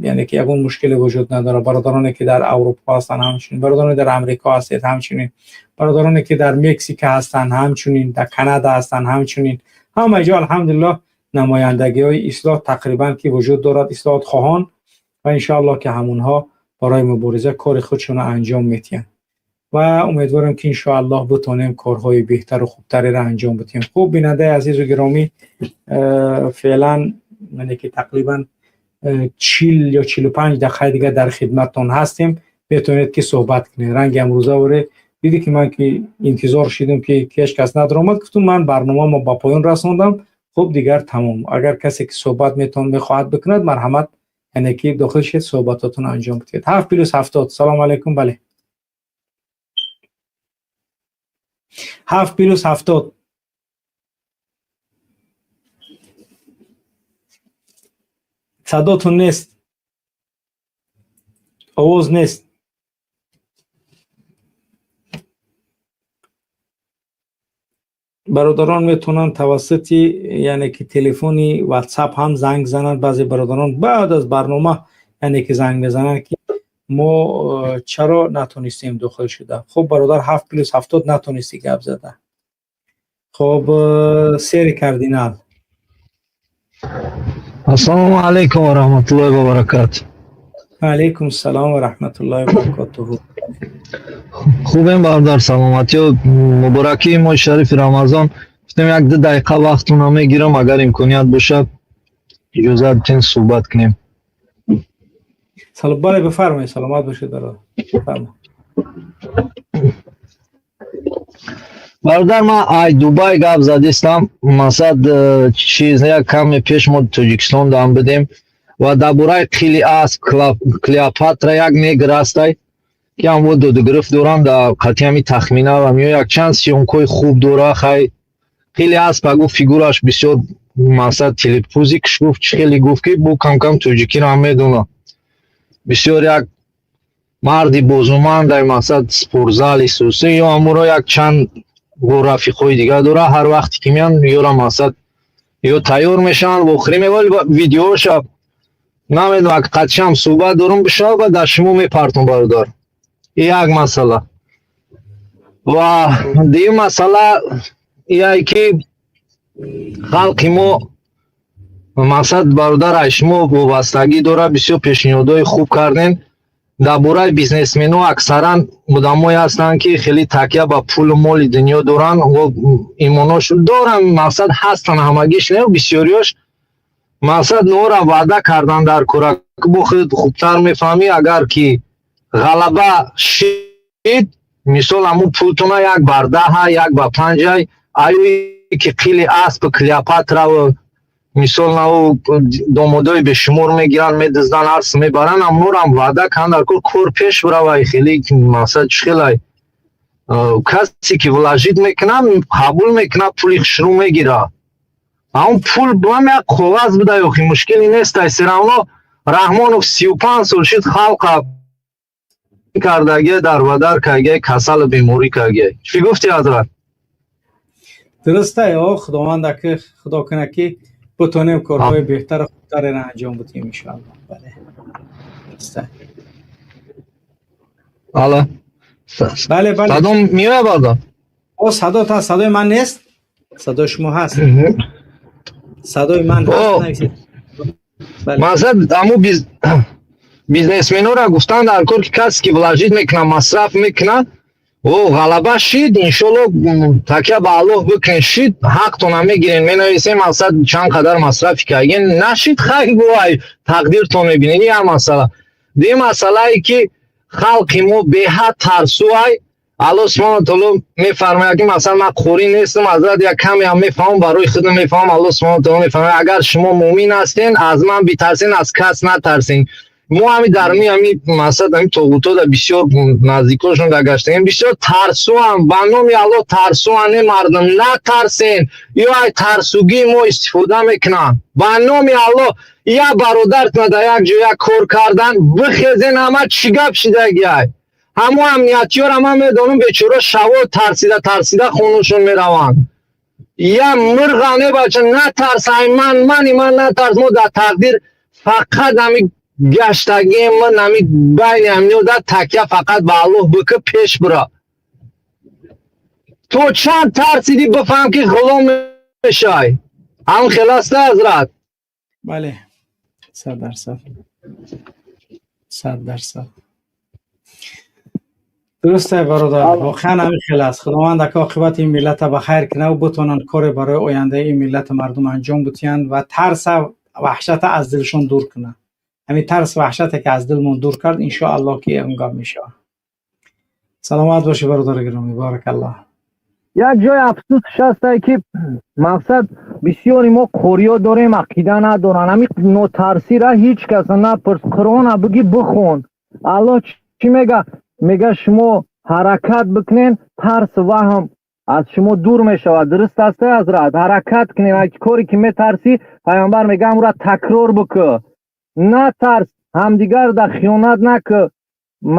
яъне ки ягон мушкиле вуҷуд надорад. Бародароне ки дар Аврупо ҳастанд, ҳамчунин. Бародароне дар Амрико ҳастед, ҳамчунин. Бародароне ки дар Мексика ҳастанд, ҳамчунин. Дар Канада ҳастанд, ҳамчунин. Ҳама ҷо, алҳамдулиллоҳ, намояндагиҳои ислоҳ тақрибан ки вуҷуд дорад, ислоҳотхоҳон, ва иншоаллоҳ ки ҳамонҳо барои мубориза кори худшонро анҷом медиҳанд ва умедворем ки иншоаллоҳ битонем корҳои беҳтару хубтареро анҷом бидиҳем. Хуб, бинандаи азизу гиромӣ, феълан яъне ки тақрибан 40 ё 45 дақиқаи дигар дар хидматтон ҳастем, метавонед ки суҳбат кунед. Ранги амрӯза оре дидӣ ки ман ки интизор шидам ки ҳеҷ кас надаромад, гуфтум ман барномамо ба поён расондам. Хуб, дигар тамом. Агар касе ки суҳбат метавон мехоҳад бикунад, марҳамат, яъне ки дохил шед, суҳбатотонро анҷом бидиҳед. 7+70. Салому алайкум. Бале, 7+70. Садотун нест, овоз нест. Бародарон метавонанд тавассути, яъне ки телефони WhatsApp ҳам занг зананд. Баъзе бародарон баъд аз барнома, яъне ки занг мезананд, ки мо чаро натонистем дохил шуда. Хуб, бародар, 7+70 натонистӣ гап зада. Хуб, сери кардинал. Ассалому алайкум ва раҳматуллоҳи ва баракатуҳ. Алайкум салом ва раҳматуллоҳи ва баракатуҳ. Хубем, бародар, саломатиё. Муборакии моҳи шарифи Рамазон. Гуфтем, як ду дақиқа вақтона мегирам, агар имконият бошад, иҷозат битен суҳбат кунем. Салом, бале, бифармоед, саломат бошед, бародар, бифармоед. Бародар, ман ай Дубай гап задистам. Масад чиз, як каме пеш мо Тоҷикистон дам будем ва дар бораи қили асп Клеопатра як негр ҳастай, ки ҳамво додугирифт дорам дар қатъи ҳами тахмина ва мео якчанд съёмкҳои хуб дора. Хай, қили асп гуфт, фигураш бисёр, мақсад, телепузикш гуфт, чӣ хеле гуфт, ки бу кам-кам тоҷикиро ҳам медона. Бисёр як марди бозумандай, мақсад, спортзали сусе ё ҳамуро як чанд бо рафиқҳои дигар дора. Ҳар вақте ки меян, ёра, мақсад, ё тайёр мешаванд, вохӯрӣ мевали. Видеоша намедонам, ак қатшам суҳбат дорум бишава ва дар шумо мепартом, бародар. Як масъала ва дуюм масъала яе ки халқи мо, мақсад, бародар, ай шумо вобастагӣ дорад. Бисёр пешниҳодҳои хуб кардем дар бораи бизнесменҳо. Аксаран одамое ҳастанд, ки хеле такя ба пулу моли дунё доранд, имонош доранд, мақсад, ҳастанд, ҳамагиш не, бисёриёш, мақсад, нора ваъда кардан дар кора. Бо худ хубтар мефаҳмӣ, агар ки ғалаба шид, мисол, ҳамун пултона як бар даҳа, як ба панҷай, аюи ки қили асп Клеопатраву, мисол, наву домодои бешумор мегиранд, медузданд, арс мебаранд. Ҳамонорам ваъда кан дар кор, кор пеш биравай. Хеле, мақсад, чӣ хелай, касе ки вложить мекунад, қабул мекунад, пули хушрӯ мегирад. Ҳамон пул бам як коғаз буда, ёхи мушкиле нестай. Всё равно Раҳмонов 35 сол шид, халқа кардагия, дарбадар кардагия, касалу беморӣ кардагия. Чӣ гуфти, ҳазрат? Дурусте, о худованд, ки худо кунад, ки бутонем корҳои беҳтару хубтареро анҷом будем, иншоалло. Бале, дурусте. Алло. Бале. Садом меояд, бародар? О, садот ҳаст. Садои ман нест? Садои шумо ҳаст, садои ман ҳаст, нависед. Бале. Мақсад, ҳамун бизнесменора гуфтан дар кор, ки касе ки вложить мекунад, масраф мекунад, о ғалаба шид, иншолло, такя ба Аллоҳ бикунед, шид, ҳақтона мегирен, менависем, мақсад, чанд қадар масрафи кардген. Нашид, хай, гувай тақдиртон мебинед. Як масъала. Дуюм масъалае, ки халқи мо беҳад тарсуай. Аллоҳ субҳану таоло мефармояд, ки, масалан, ман қорӣ нестам, ҳазрат, як каме ҳам мефаҳмам, барои худам мефаҳмам. Аллоҳ субҳану таоло мефармояд: агар шумо муъмин ҳастен, аз ман битарсен, аз кас натарсен. Мо ҳами даруни ҳами, мақсад, ҳами тоғутҳо да бисёр наздикошон да гаштагем, бисёр тарсуам. Ба номи Аллоҳ, тарсуам. Не, мардум, натарсен, ё ай тарсугии мо истифода мекунанд. Ба номи Аллоҳ, як бародаратона дар як ҷо як кор кардан, бихезен, ҳама чӣ гап шидагиай. Ҳамо амниятиёра ман медонам, бечора, шаво тарсида тарсида хонашон мераванд. Я мирға не, бача, натарс, ай ман, мани ман натарс. Мо дар тақдир фақат ҳами гаштагием, ман ҳами байни ҳамино да такя фақат ба Аллоҳ бикӣ, пеш бира. То чанд тарсидӣ, бифаҳм, ки ғулом мешай. Ҳам хел аста, ҳазрат? Бале, 100%, 100% дурусте, бародар, воқеан ҳамин хел аст. Худованд ака оқибати ин миллата ба хайр кунад, бутонанд коре барои ояндаи ин миллату мардум анҷом бутиҳанд ва тарса, ваҳшата аз дилшон дур кунад. Ҳамин тарс, ваҳшате ки аз дилмон дур кард, иншоаллоҳ, ки он гап мешавад. Саломат бошӣ, бародари гиромӣ, баракаллоҳ. Як ҷои афсӯсш ҳастае, ки, мақсад, бисёри мо қориё дорем, ақида надоранд. Ҳами нотарсира ҳеҷ каса напурс. Қуръона бигӣ, бихон, Аллоҳ чӣ мега? Мега, шумо ҳаракат бикунен, тарс, ваҳм аз шумо дур мешавад. Дуруст аст, ҳазрат? Ҳаракат кунен. Коре ки метарсӣ, пайғамбар мега, ҳамура такрор бикӯ. Натарс, ҳамдигар дар хиёнат накӣ.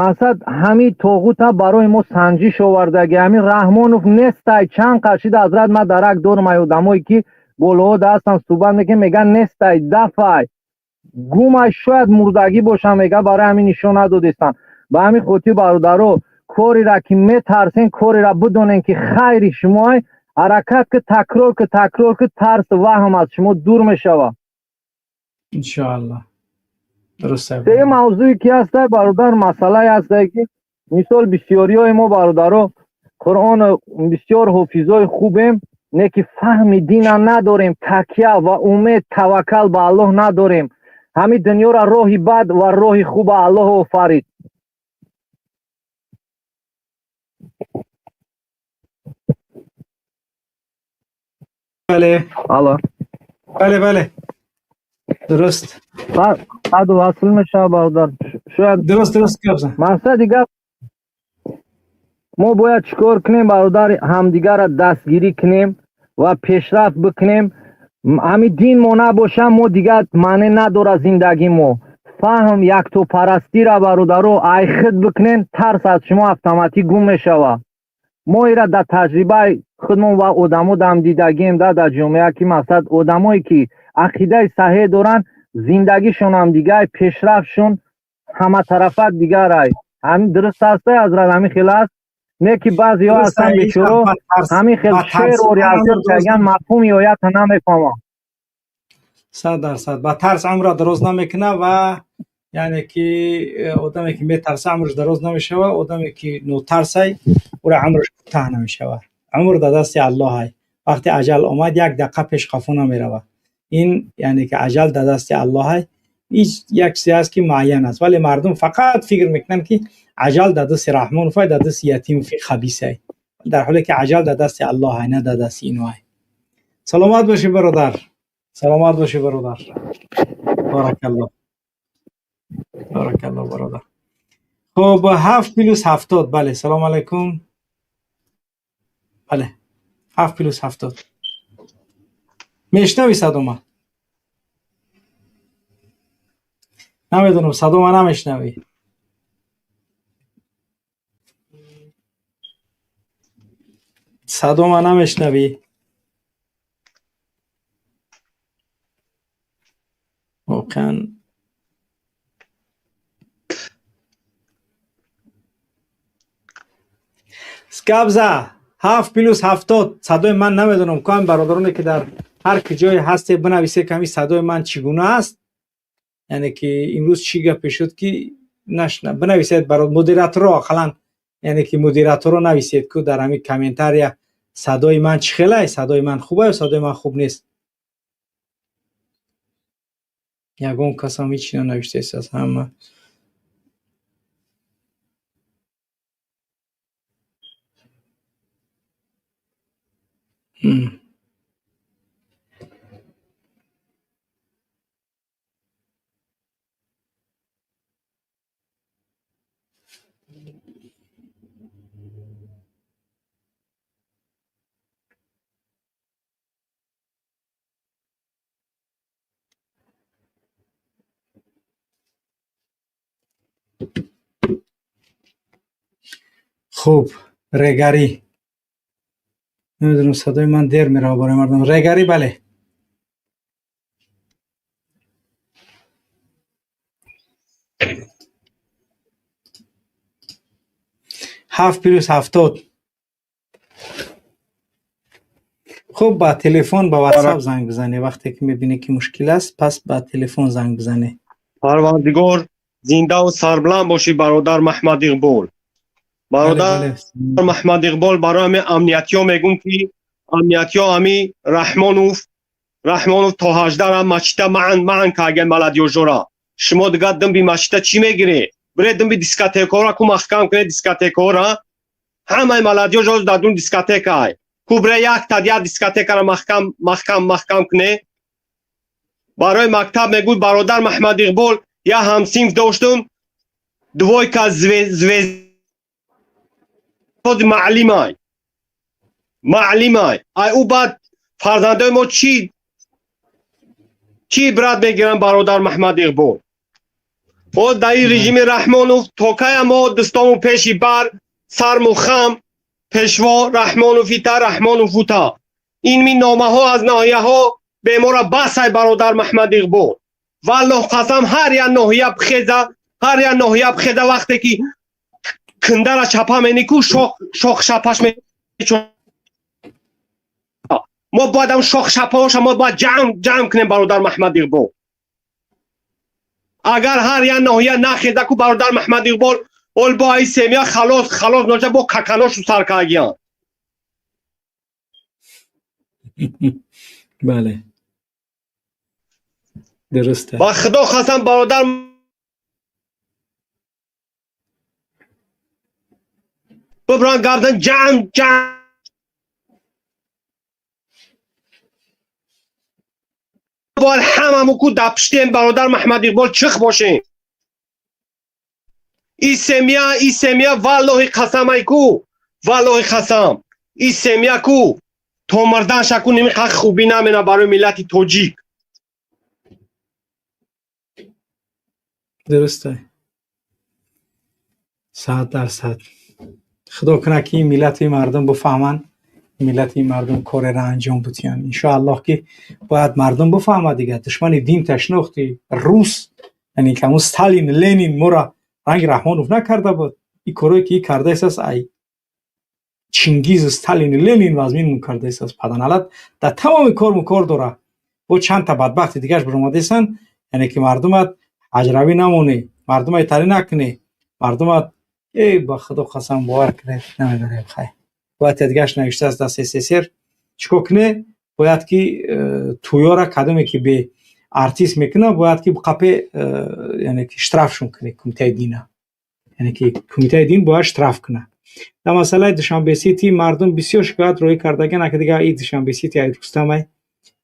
Мақсад, ҳамин тоғута барои мо санҷиш овардаги. Ҳамин Раҳмонов нестай, чанд қашида, ҳазрат, ман дарак дорам, ай одамое ки болоҳо ҳастан, суҳбат мекунем, меган нестай, дафай гумай, шояд мурдагӣ бошам, мега, барои ҳамин нишон надодистанд. Ба ҳамин хотир, бародаро, корера ки метарсен, корера бидонен ки хайри шумоай, ҳаракат ки, такрор ки, такрор ки, тарсу ваҳм аз шумо дур мешавад. Иншоаллоҳ, дуруст. Се мавзӯе ки ҳастай, бародар, масъалае ҳастай, ки мисол бисёриҳои мо, бародаро, Қуръон бисёр ҳофизои хубем, не ки фаҳми дина надорем, такя ва умед, таваккал ба Аллоҳ надорем. Ҳамин дунёра роҳи бад ва роҳи хуба Аллоҳ офарид. Бале. Алло. Бале, бале, дуруст. Қаду васл мешавад, бародар, шояд. Дуруст, дуруст, гап зан. Мақсади гап, мо бояд чӣ кор кунем, бародар? Ҳамдигарро дастгирӣ кунем ва пешрафт бикунем. Ҳамин дин мо набоша, мо дигар маъне надорад зиндагӣ мо. Фаҳм, яктопарастира, бародаро, айхид бикунен, тарс аз шумо автоматик гум мешавад. Мо ира дар таҷрибаи худмон ва одамо дам дидагием да дар ҷомеа, ки мақсад, одамое ки ақидаи саҳеҳ доранд, зиндагишонам дигар, пешрафтшон ҳаматарафа дигарай. Ҳамин дуруст ҳастай, ҳазрат, ҳамин хел аст? Не ки баъзеҳо ҳастанд, бечоро, ҳамин хел шеър ори каган, мафҳуми оята намефаҳмам. 100%, ба тарс умра дароз намекунад ва яъне ки одаме ки метарса, умраш дароз намешавад, одаме ки нотарсай, ура умраш кӯтаҳ намешавад. Умр дар дасти Аллоҳай. Вақте аҷал омад, як дақиқа пеш қафо намеравад. Ин яъне ки аҷал дар дасти Аллоҳай, ҳеҷ як чизе ҳаст ки муайян аст, вале мардум фақат фикр мекунанд, ки аҷал дар дасти Раҳмоновай, дар дасти Ятимови хабисай, дар ҳоле ки аҷал дар дасти Аллоҳай, на дар дасти иноай. Саломат бошӣ, бародар, саломат бошӣ, бародар. Баракаллоҳ, баракаллоҳ, бародар. Хуб, 7+70. Бале, салом алайкум. Бале, 7+70. Мешнавӣ садома? Намедонам, садома намешнавӣ? Садома намешнавӣ? Воқеан скабза. 7+70. Садои ман намедонам кам. Бародароне ки дар ҳар куҷое ҳасте, бинависе, ками садои ман чӣ гуна аст. Яъне ки имрӯз чӣ гапе шуд ки нашна? Бинависед, модераторо, ақаллан, яъне ки модераторо нависед ку дар ҳамин комментария, садои ман чӣ хелай, садои ман хуб ё садои ман хуб нест. Ягон касам ҳеҷ нанавиштааст аз ҳама. Хуб, регарӣ, намедонам, садои ман дер мерава барои мардум. Регарӣ, бале. 7+70. Хуб, ба телефон, ба ватсап занг бизанӣ. Вақте ки мебинӣ ки мушкил аст, пас ба телефон занг бизанӣ. Парвардигор, зиндаву сарбуланд бошӣ, бародар Маҳмад Иқбол, бародар Маҳмад Иқбол. Барои ҳамин амниятиҳо мегӯм, ки амниятиҳо, ҳами Раҳмонов то 18-ра мачита маън маън карген молодёжора. Шумо дигар димби мачита чӣ мегиред? Бире димби дискотекаҳора ку маҳкам кунед дискотекаҳора. Ҳамаи молодёж ҳозир дар дун дискотекаай ку. Бире якта як дискотекара маҳкам, маҳкам, маҳкам кунед. Барои мактаб мегӯй, бародар Маҳмад Иқбол, як ҳамсинф доштум, двойка, звезд, маълимай, маълимай. Ай, ӯ баъд фарзандои мо чӣ? Чӣ ибрат мегиранд, бародар Маҳмад Иқбол? О, дар ин режими Раҳмонов то кая мо дустому пеши бар сарму хам пешво Раҳмонов ита, Раҳмонов ута? Ин ми номаҳо аз ноҳияҳо бемора басай, бародар Маҳмад Иқбол. Валлоҳ қасам, ҳар як ноҳия бихеза, ҳар як ноҳия бихеза, вақте ки кандара чапа менику, шох шапаш мечо. Мо бояд ам шох шапаоша мо бояд ҷамъ кунем, бародар Маҳмад Иқбол. Агар ҳар як ноҳия нахеза ку, бародар Маҳмад Иқбол, ол бо ай семья халос, халос ноша, бо каканошу саркагиян. Бале, дуруст. Ба Худо қасам, бародар бибран гардан ҷамъ ҷамъ бояд ҳамамон ку дар пуштем, бародар Маҳмад Иқбол, чих бошем. И семья, и семья, валлоҳи қасамай ку, валлоҳи қасам, и семья ку то мурданша ку нимиқа хубӣ намена барои миллати тоҷик. Дурусте, 100%. Худо кунад, ки миллати мардум бифаҳманд, миллати мардум кореро анҷом бутиянд, иншоаллоҳ, ки бояд мардум бифаҳмад. Дигар душмани дин ташнохти рус, яъне ки ҳамун Сталин, Ленин моро ранги Раҳмонов накарда буд. Ин корое ки кардаистааст, ай Чингиз, Сталин, Ленин вазминмон кардаистааст. Паданалат дар тамоми корму кор дора. Бо чандта бадбахти дигараш биромадаистанд, яъне ки мардумат ҳаҷравӣ намонӣ, мардума итарӣ накунӣ, мардумат. Эй, ба Худо қасам, бовар кунед, намедонем. Хай, бояд дигараш навиштааст дар СССР. Чикор куне? Бояд ки тӯёра кадоме ки бе артист мекунад, бояд ки қапе, яъне ки штрафшон кунӣ кумитаи дина, яъне ки кумитаи дин бояд штраф кунад. Дар масъалаи Душанбе Сити мардум бисёр шикоят роҳӣ кардаган. Ака, дигар и Душанбе Сити ай Рустамай,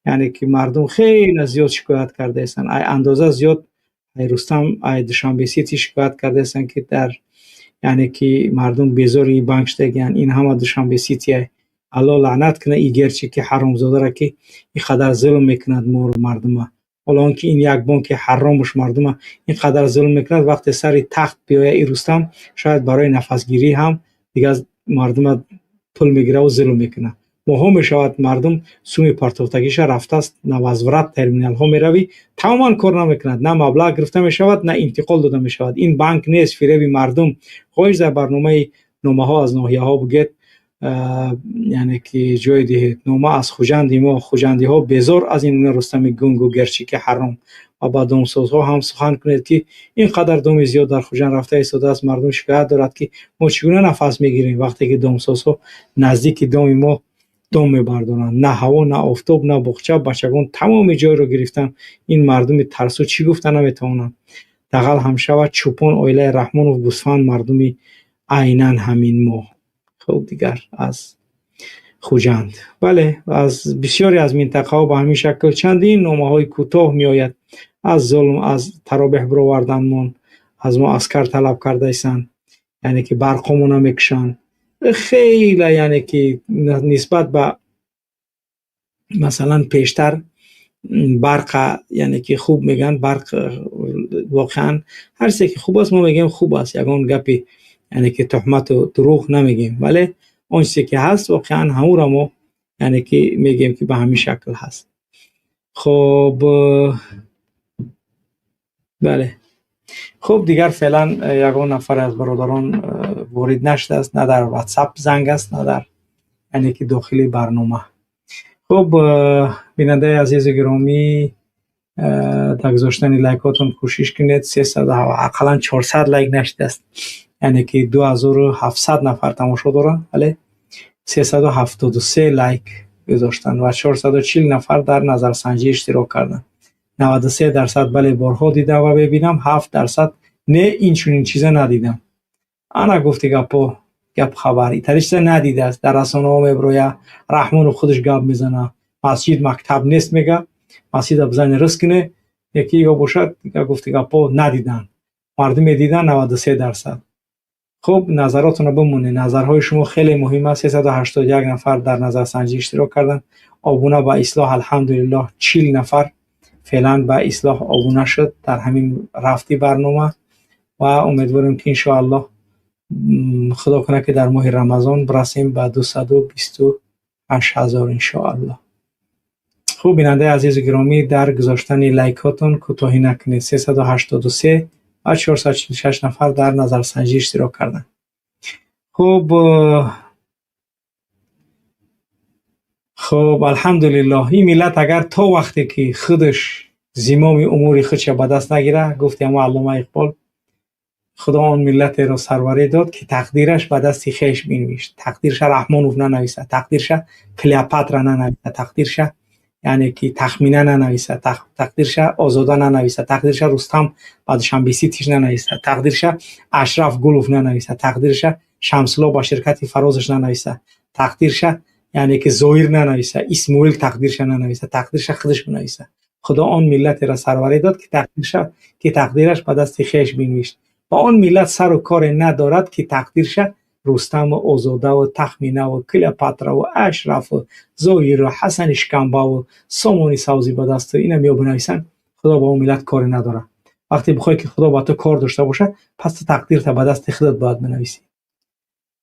яъне ки мардум хеле зиёд шикоят кардаистанд, ай андоза зиёд ай Рустам, ай Душанбе Сити шикоят кардаистанд, ки дар, яъне ки мардум безори банк шудагиянд. Ин ҳама Душанбе Сити ай. Алло лаънат кунад и герчи ки ҳаромзодара, ки ин қадар зулм мекунад моро, мардума. Ҳоло он ки ин як бонки ҳаромуш мардума ин қадар зулм мекунад, вақте сари тахт биёя и Рустам, шояд барои нафасгирӣ ҳам дигар мардума пул мегираву зулм мекунад. Моҳҳо мешавад, мардум суми партофтагиша рафтааст, на возврат терминалҳо меравӣ, тамоман кор намекунад, на маблағ гирифта мешавад, на интиқол дода мешавад. Ин банк нест, фиреби мардум. Хоҳиш, дар барномаи номаҳо аз ноҳияҳо бугед, яъне ки ҷой диҳед. Нома аз Хуҷанди мо: хуҷандиҳо безор аз ин Рустами гунгу герчики ҳаром. Ва ба домсозҳо ҳам сухан кунед, ки ин қадар доми зиёд дар Хуҷанд рафта истодааст. Мардум шикоят дорад, ки мо чӣ гуна нафас мегирем, вақте ки домсозҳо наздики доми мо дом мебардоранд. На ҳаво, на офтоб, на боғча, бачагон тамоми ҷойро гирифтанд. Ин мардуми тарсу чӣ гуфта наметавонанд. Дағал ҳам шавад, чӯпон оилаи Раҳмонов гӯсфанд мардуми айнан ҳамин мо. Хуб, дигар аз Хуҷанд, бале, аз бисёре аз минтақаҳо ба ҳамин шакл чандин номаҳои кӯтоҳ меояд аз зулм, аз таробеҳ бироварданмон, аз мо аскар талаб кардаистанд, яъне ки барқомона мекушанд хеле, яъне ки нисбат ба масалан пештар барқа, яъне ки хуб мегӯянд. Барқ воқеан ҳар чизе ки хуб аст, мо мегӯем хуб аст, ягон гапи, яъне ки туҳмату дурӯғ намегӯем, вале он чизе ки ҳаст, воқеан ҳамуро мо, яъне ки мегӯем, ки ба ҳамин шакл ҳаст. Хоб, бале, хуб, дигар феълан ягон нафаре аз бародарон ворид нашудааст, на дар Ватсап занг аст, на дар, яъне ки дохили барнома. Хуб, бинандаи азизу гиромӣ, дар гузоштани лайкотон кӯшиш кунед. 300, ақаллан 400 лайк нашудааст, яъне ки 2700 нафар тамошо доранд, вале 373 лайк гузоштанд ва 440 нафар дар назарсанҷӣ иштирок карданд. 93% бале, борҳо дидам ва мебинам, 7% не, ин чунин чиза надидам. Ана гуфти гапо, гап хабар итари чиза надидааст. Дар расонаҳо мебироя, Раҳмонов худаш гап мезана, масҷид мактаб нест мега, масҷида бизани рис куне, яки ё бошад. Гуфти гапо, надиданд мардум, медиданд 93%. Хуб, назаротонро бимонед, назарҳои шумо хеле муҳим аст. 381 нафар дар назарсанҷӣ иштирок карданд. Обуна ба ислоҳ, алҳамдулиллоҳ, 40 нафар. Феълан ба Ислоҳ обуна шуд дар ҳамин рафти барнома ва умедворем, ки иншоаллоҳ худо кунад, ки дар моҳи Рамазон бирасем ба 228 000, иншоаллоҳ. Хуб, бинандаи азизу гиромӣ, дар гузоштани лайкҳотон кӯтоҳӣ накунед. 383 ва 446 нафар дар назарсанҷӣ иштирок карданд. Хуб, алҳамдулиллоҳ, ин миллат агар то вақте ки худаш зимоми умури худша ба даст нагира, гуфти ҳамо Аллома Иқбол, худо он миллатеро сарварӣ дод, ки тақдираш ба дасти хеш бинавишт. Тақдирша Раҳмонов нанависад, тақдирша Клеопатра нанависад, тақдирша, яъне ки, Тахмина нанависад, тақдирша Озода нанависад, тақдирша Рустам ба Душанбе-Ситиш нанависад, тақдирша Ашраф Гулов нанависад, тақдирша Шамсулло ба ширкати Фарозаш нанависад, тақдирша, яъне ки, Зоир нанависад, Исмоил тақдирша нанависад, тақдирша худаш бинависад. Худо он миллатеро сарварӣ дод, ки тақдираш ба дасти хеш бинавишт ва он миллат сару коре надорад, ки тақдирша Рустаму Озодаву Тахминаву Клеопатраву Ашрафу Зоиру Ҳасани Шикамбаву Сомони Савзӣ ба дасту ина меё бинависанд. Худо ба он миллат коре надорад. Вақте бихоҳӣ, ки Худо ба ту кор дошта бошад, пас ту тақдирта ба дасти худат бояд бинависӣ.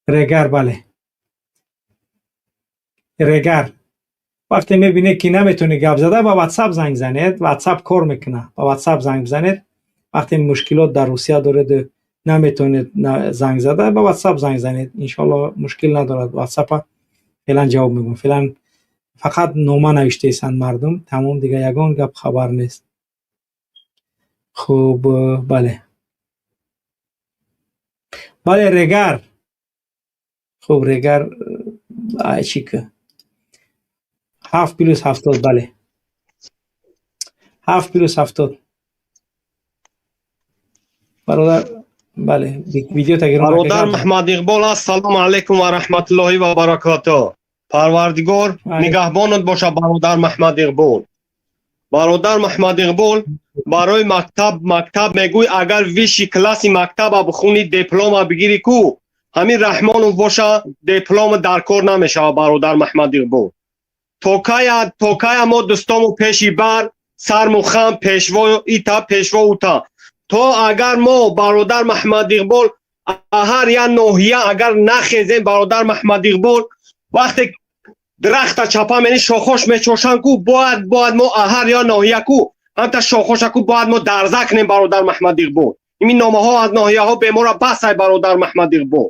Регар, бале, Регар, вақте мебинед, ки наметавонӣ гап зада, ба Ватсап занг занед. Ватсап кор мекунад, ба Ватсап занг бизанед. Вақте мушкилот дар Русия дореду наметавонед занг зада, ба Ватсап занг занед, иншоалло, мушкил надорад. Ватсапа феълан ҷавоб мегӯям. Феълан фақат нома навиштаистанд мардум, тамом, дига ягон гап хабар нест. Хуб, бале, бале, Регар. Хуб, Регар, чӣ ки 7 плюс 70, бале, 7 плюс 70, бародар, бале, видео тагирон. Бародар Маҳмад Иқбол, ассалому алайкум ва раҳматуллоҳи ва баракатуҳ. Парвардигор нигаҳбонат боша, бародар Маҳмад Иқбол. Бародар Маҳмад Иқбол, барои мактаб мактаб мегӯй, агар высший класси мактаба бихунӣ, диплома бигирӣ ку, ҳамин Раҳмонов боша, диплома дар кор намешава. Бародар Маҳмад Иқбол, то кая мо дӯстому пеши бар сарму хам, пешво ита, пешво ута, то агар мо, бародар Маҳмад Иқбол, ҳар як ноҳия агар нахезем, бародар Маҳмад Иқбол, вақте дарахта чапа мени, шохош мечошанд ку, бояд мо ҳар як ноҳия ку ҳамта шохоша ку бояд мо дарза кунем. Бародар Маҳмад Иқбол, ин номаҳо аз ноҳияҳо бемора басай, бародар Маҳмад Иқбол.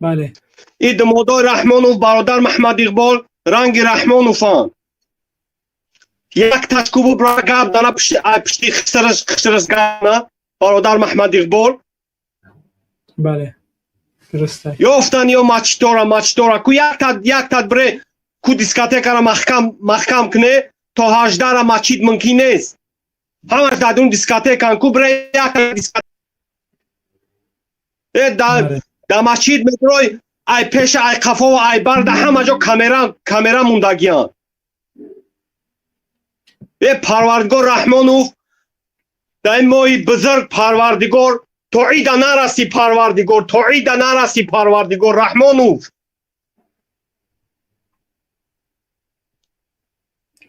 Бале. И думодои Раҳмонов, бародар Маҳмад Иқбол, ранги Раҳмонованд. Як ташкубу гап дана, пишти хишраш хишраш гап, бародар Маҳмад Иқбол. Бале, дуруст. Ёфтан ё мачтора ку, яктад бре ку, дискотекара маҳкам маҳкам куне, то 18-ра мачид мумкин нест, ҳамаш дар дун дискотекан ку, бре якта да масҷид медрой, ай пеша, ай қафова, ай барда, ҳама ҷо камера камера мондагиянд. Е Парвардигор, Раҳмонов, дар ин моҳи бузург, Парвардигор, то ида нарасӣ, Парвардигор, то ида нарасӣ, Парвардигор, Раҳмонов.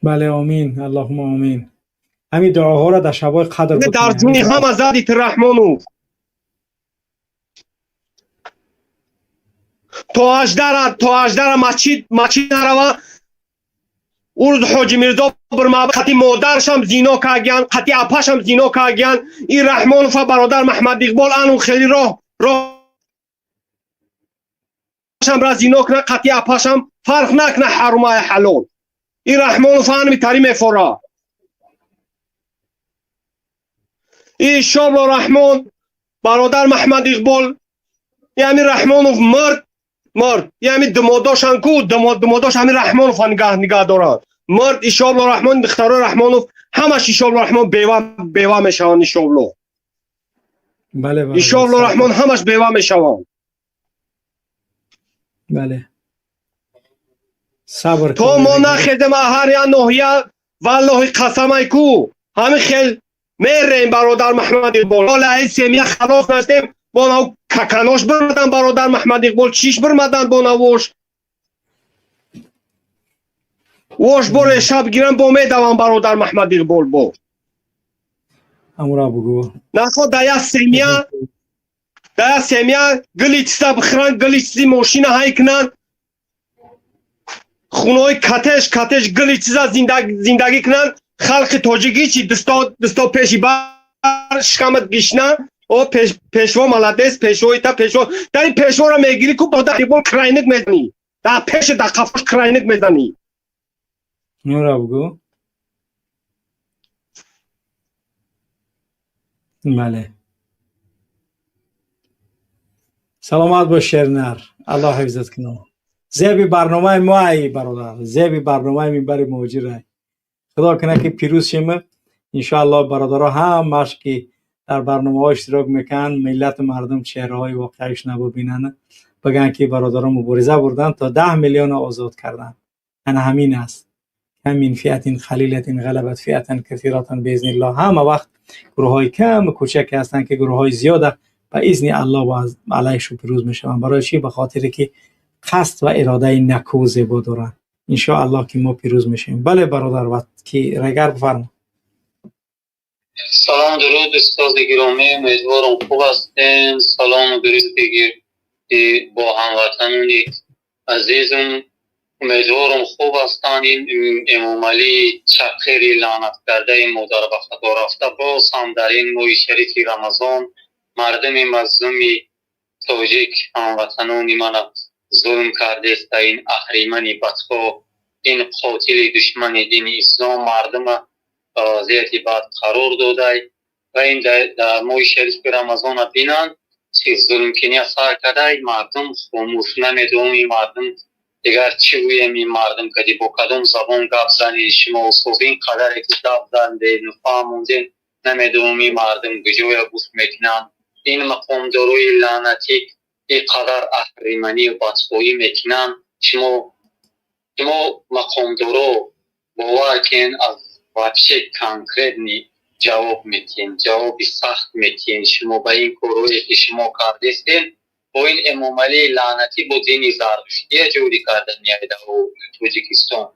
Бале, омин, аллоҳума омин. Ҳамин дуоҳоро дар шабҳои қадр дар ҷуни ҳама зади ту, Раҳмонов. То 18-ра масҷид нарава. Урӯз Ҳоҷи Мирзо бирма, қати модаршам зино кардиян, қати апашам зино кардиян. Ин Раҳмонова, бародар Маҳмад Иқбол, ану хеле роҳ роҳшам ра зино кна, қати апашам фарқ накна, ҳарумай ҳалол. Ин Раҳмонов анми тари мефора. Ин Шобло Раҳмон, бародар Маҳмад Иқбол, ами Раҳмонов мард мард, ами думодошан ку, думодош ами Раҳмонов нигаҳ дорад. Мард Ишобло Раҳмон, духтарои Раҳмонов ҳамаш Ишобло Раҳмон бева бева мешаванд. Ишобло Ишобло Раҳмон ҳамаш бева мешаванд. Бале, сабр. То мо нахезем ҳар як ноҳия, валлоҳи қасамай ку, ҳамин хел мерем, бародар Маҳмад Иқбол. Ҳола ай семья халос наштем, бо нав каканош бирмадан, бародар Маҳмад Иқбол, чиш бирмадан бо навош. Вош бо реша бигирам, бо медавам, бародар Маҳмад Иқбол, бо. Ҳамура бугӯ. Нахо да я семья гили чиза бихӯранд, гили чизи мошина ҳай кунанд, хунои катеш катеш гили чиза зиндагӣ кунанд. Халқи тоҷикӣ чи дасто пеши бар шикамат гишна. О, пешво молодец, пешвоита пешво. Дар ин пешвора мегирӣ ку, бо крайник мезанӣ, дар пеши, дар қафош крайник мезанӣ. Нура бугӯ. Бале, саломат бош, шернар, Аллоҳ ҳифзат кунад. Зеби барномаи мо ай, бародар, зеби барномаи Минбари Муҳоҷир ай. Худо кунад, ки пирӯз шем, иншоаллоҳ. Бародаро ҳамаш, ки дар барномаҳо иштирок мекунанд, миллату мардум чеҳраҳои воқеиашона бибинанд, бигӯянд, ки бародарон мубориза бурданд, то 10 миллиона озод карданд. Ана ҳамин аст. كم من فئة قليلة غلبت فئة كثيرة بإذن الله. Ҳама вақт гурӯҳҳои каму кӯчаке ҳастанд, ки гурӯҳҳои зиёда ба изни Аллоҳ алайҳшу пирӯз мешаванд. Барои чӣ? Ба хотире ки қасд ва иродаи накӯ зебо доранд. Иншоаллоҳ, ки мо пирӯз мешавем. Бале, бародар, ки регар, бифармо. Салом, дуруд, устоди гиромӣ, умедворам, хуб ҳастем. Салому дуруд бигир бо ҳамватанони азизум, умедворам, хуб ҳастанд. Ин Эмомалӣ чақири лаънаткардаи модар ба хато рафта боз ҳам дар ин моҳи шарифи Рамазон мардуми мазлуми тоҷик, ҳамватанони мана зулм кардест. Ин аҳримани бадхоҳ, ин қотили душмани дини ислом мардума ба вазъияти бад қарор додай ва ин дар моҳи шарифи Рамазона бинанд, чи зулмкиния сар кардай. Мардум хомӯш, намедонам ин мардум дигар чӣ гӯем, ин мардум кади бо кадом забон гап занед шумо, устоз? Ин қадаре ки гап зандед, фаҳмондед, намедонам ин мардум куҷоя гӯш мекунанд. Ин мақомдорои лаънатӣ ин қадар аҳриманию бадхоҳӣ мекунанд. Шумо мақомдоро бовар кунед, аз вообще конкретный ҷавоб метиҳем, ҷавоби сахт метиҳем шумо ба ин корҳое, ки шумо кардестед. Бо ин Эмомалии лаънатӣ, бо дини зардуштия ҷорӣ кардани Тоҷикистон.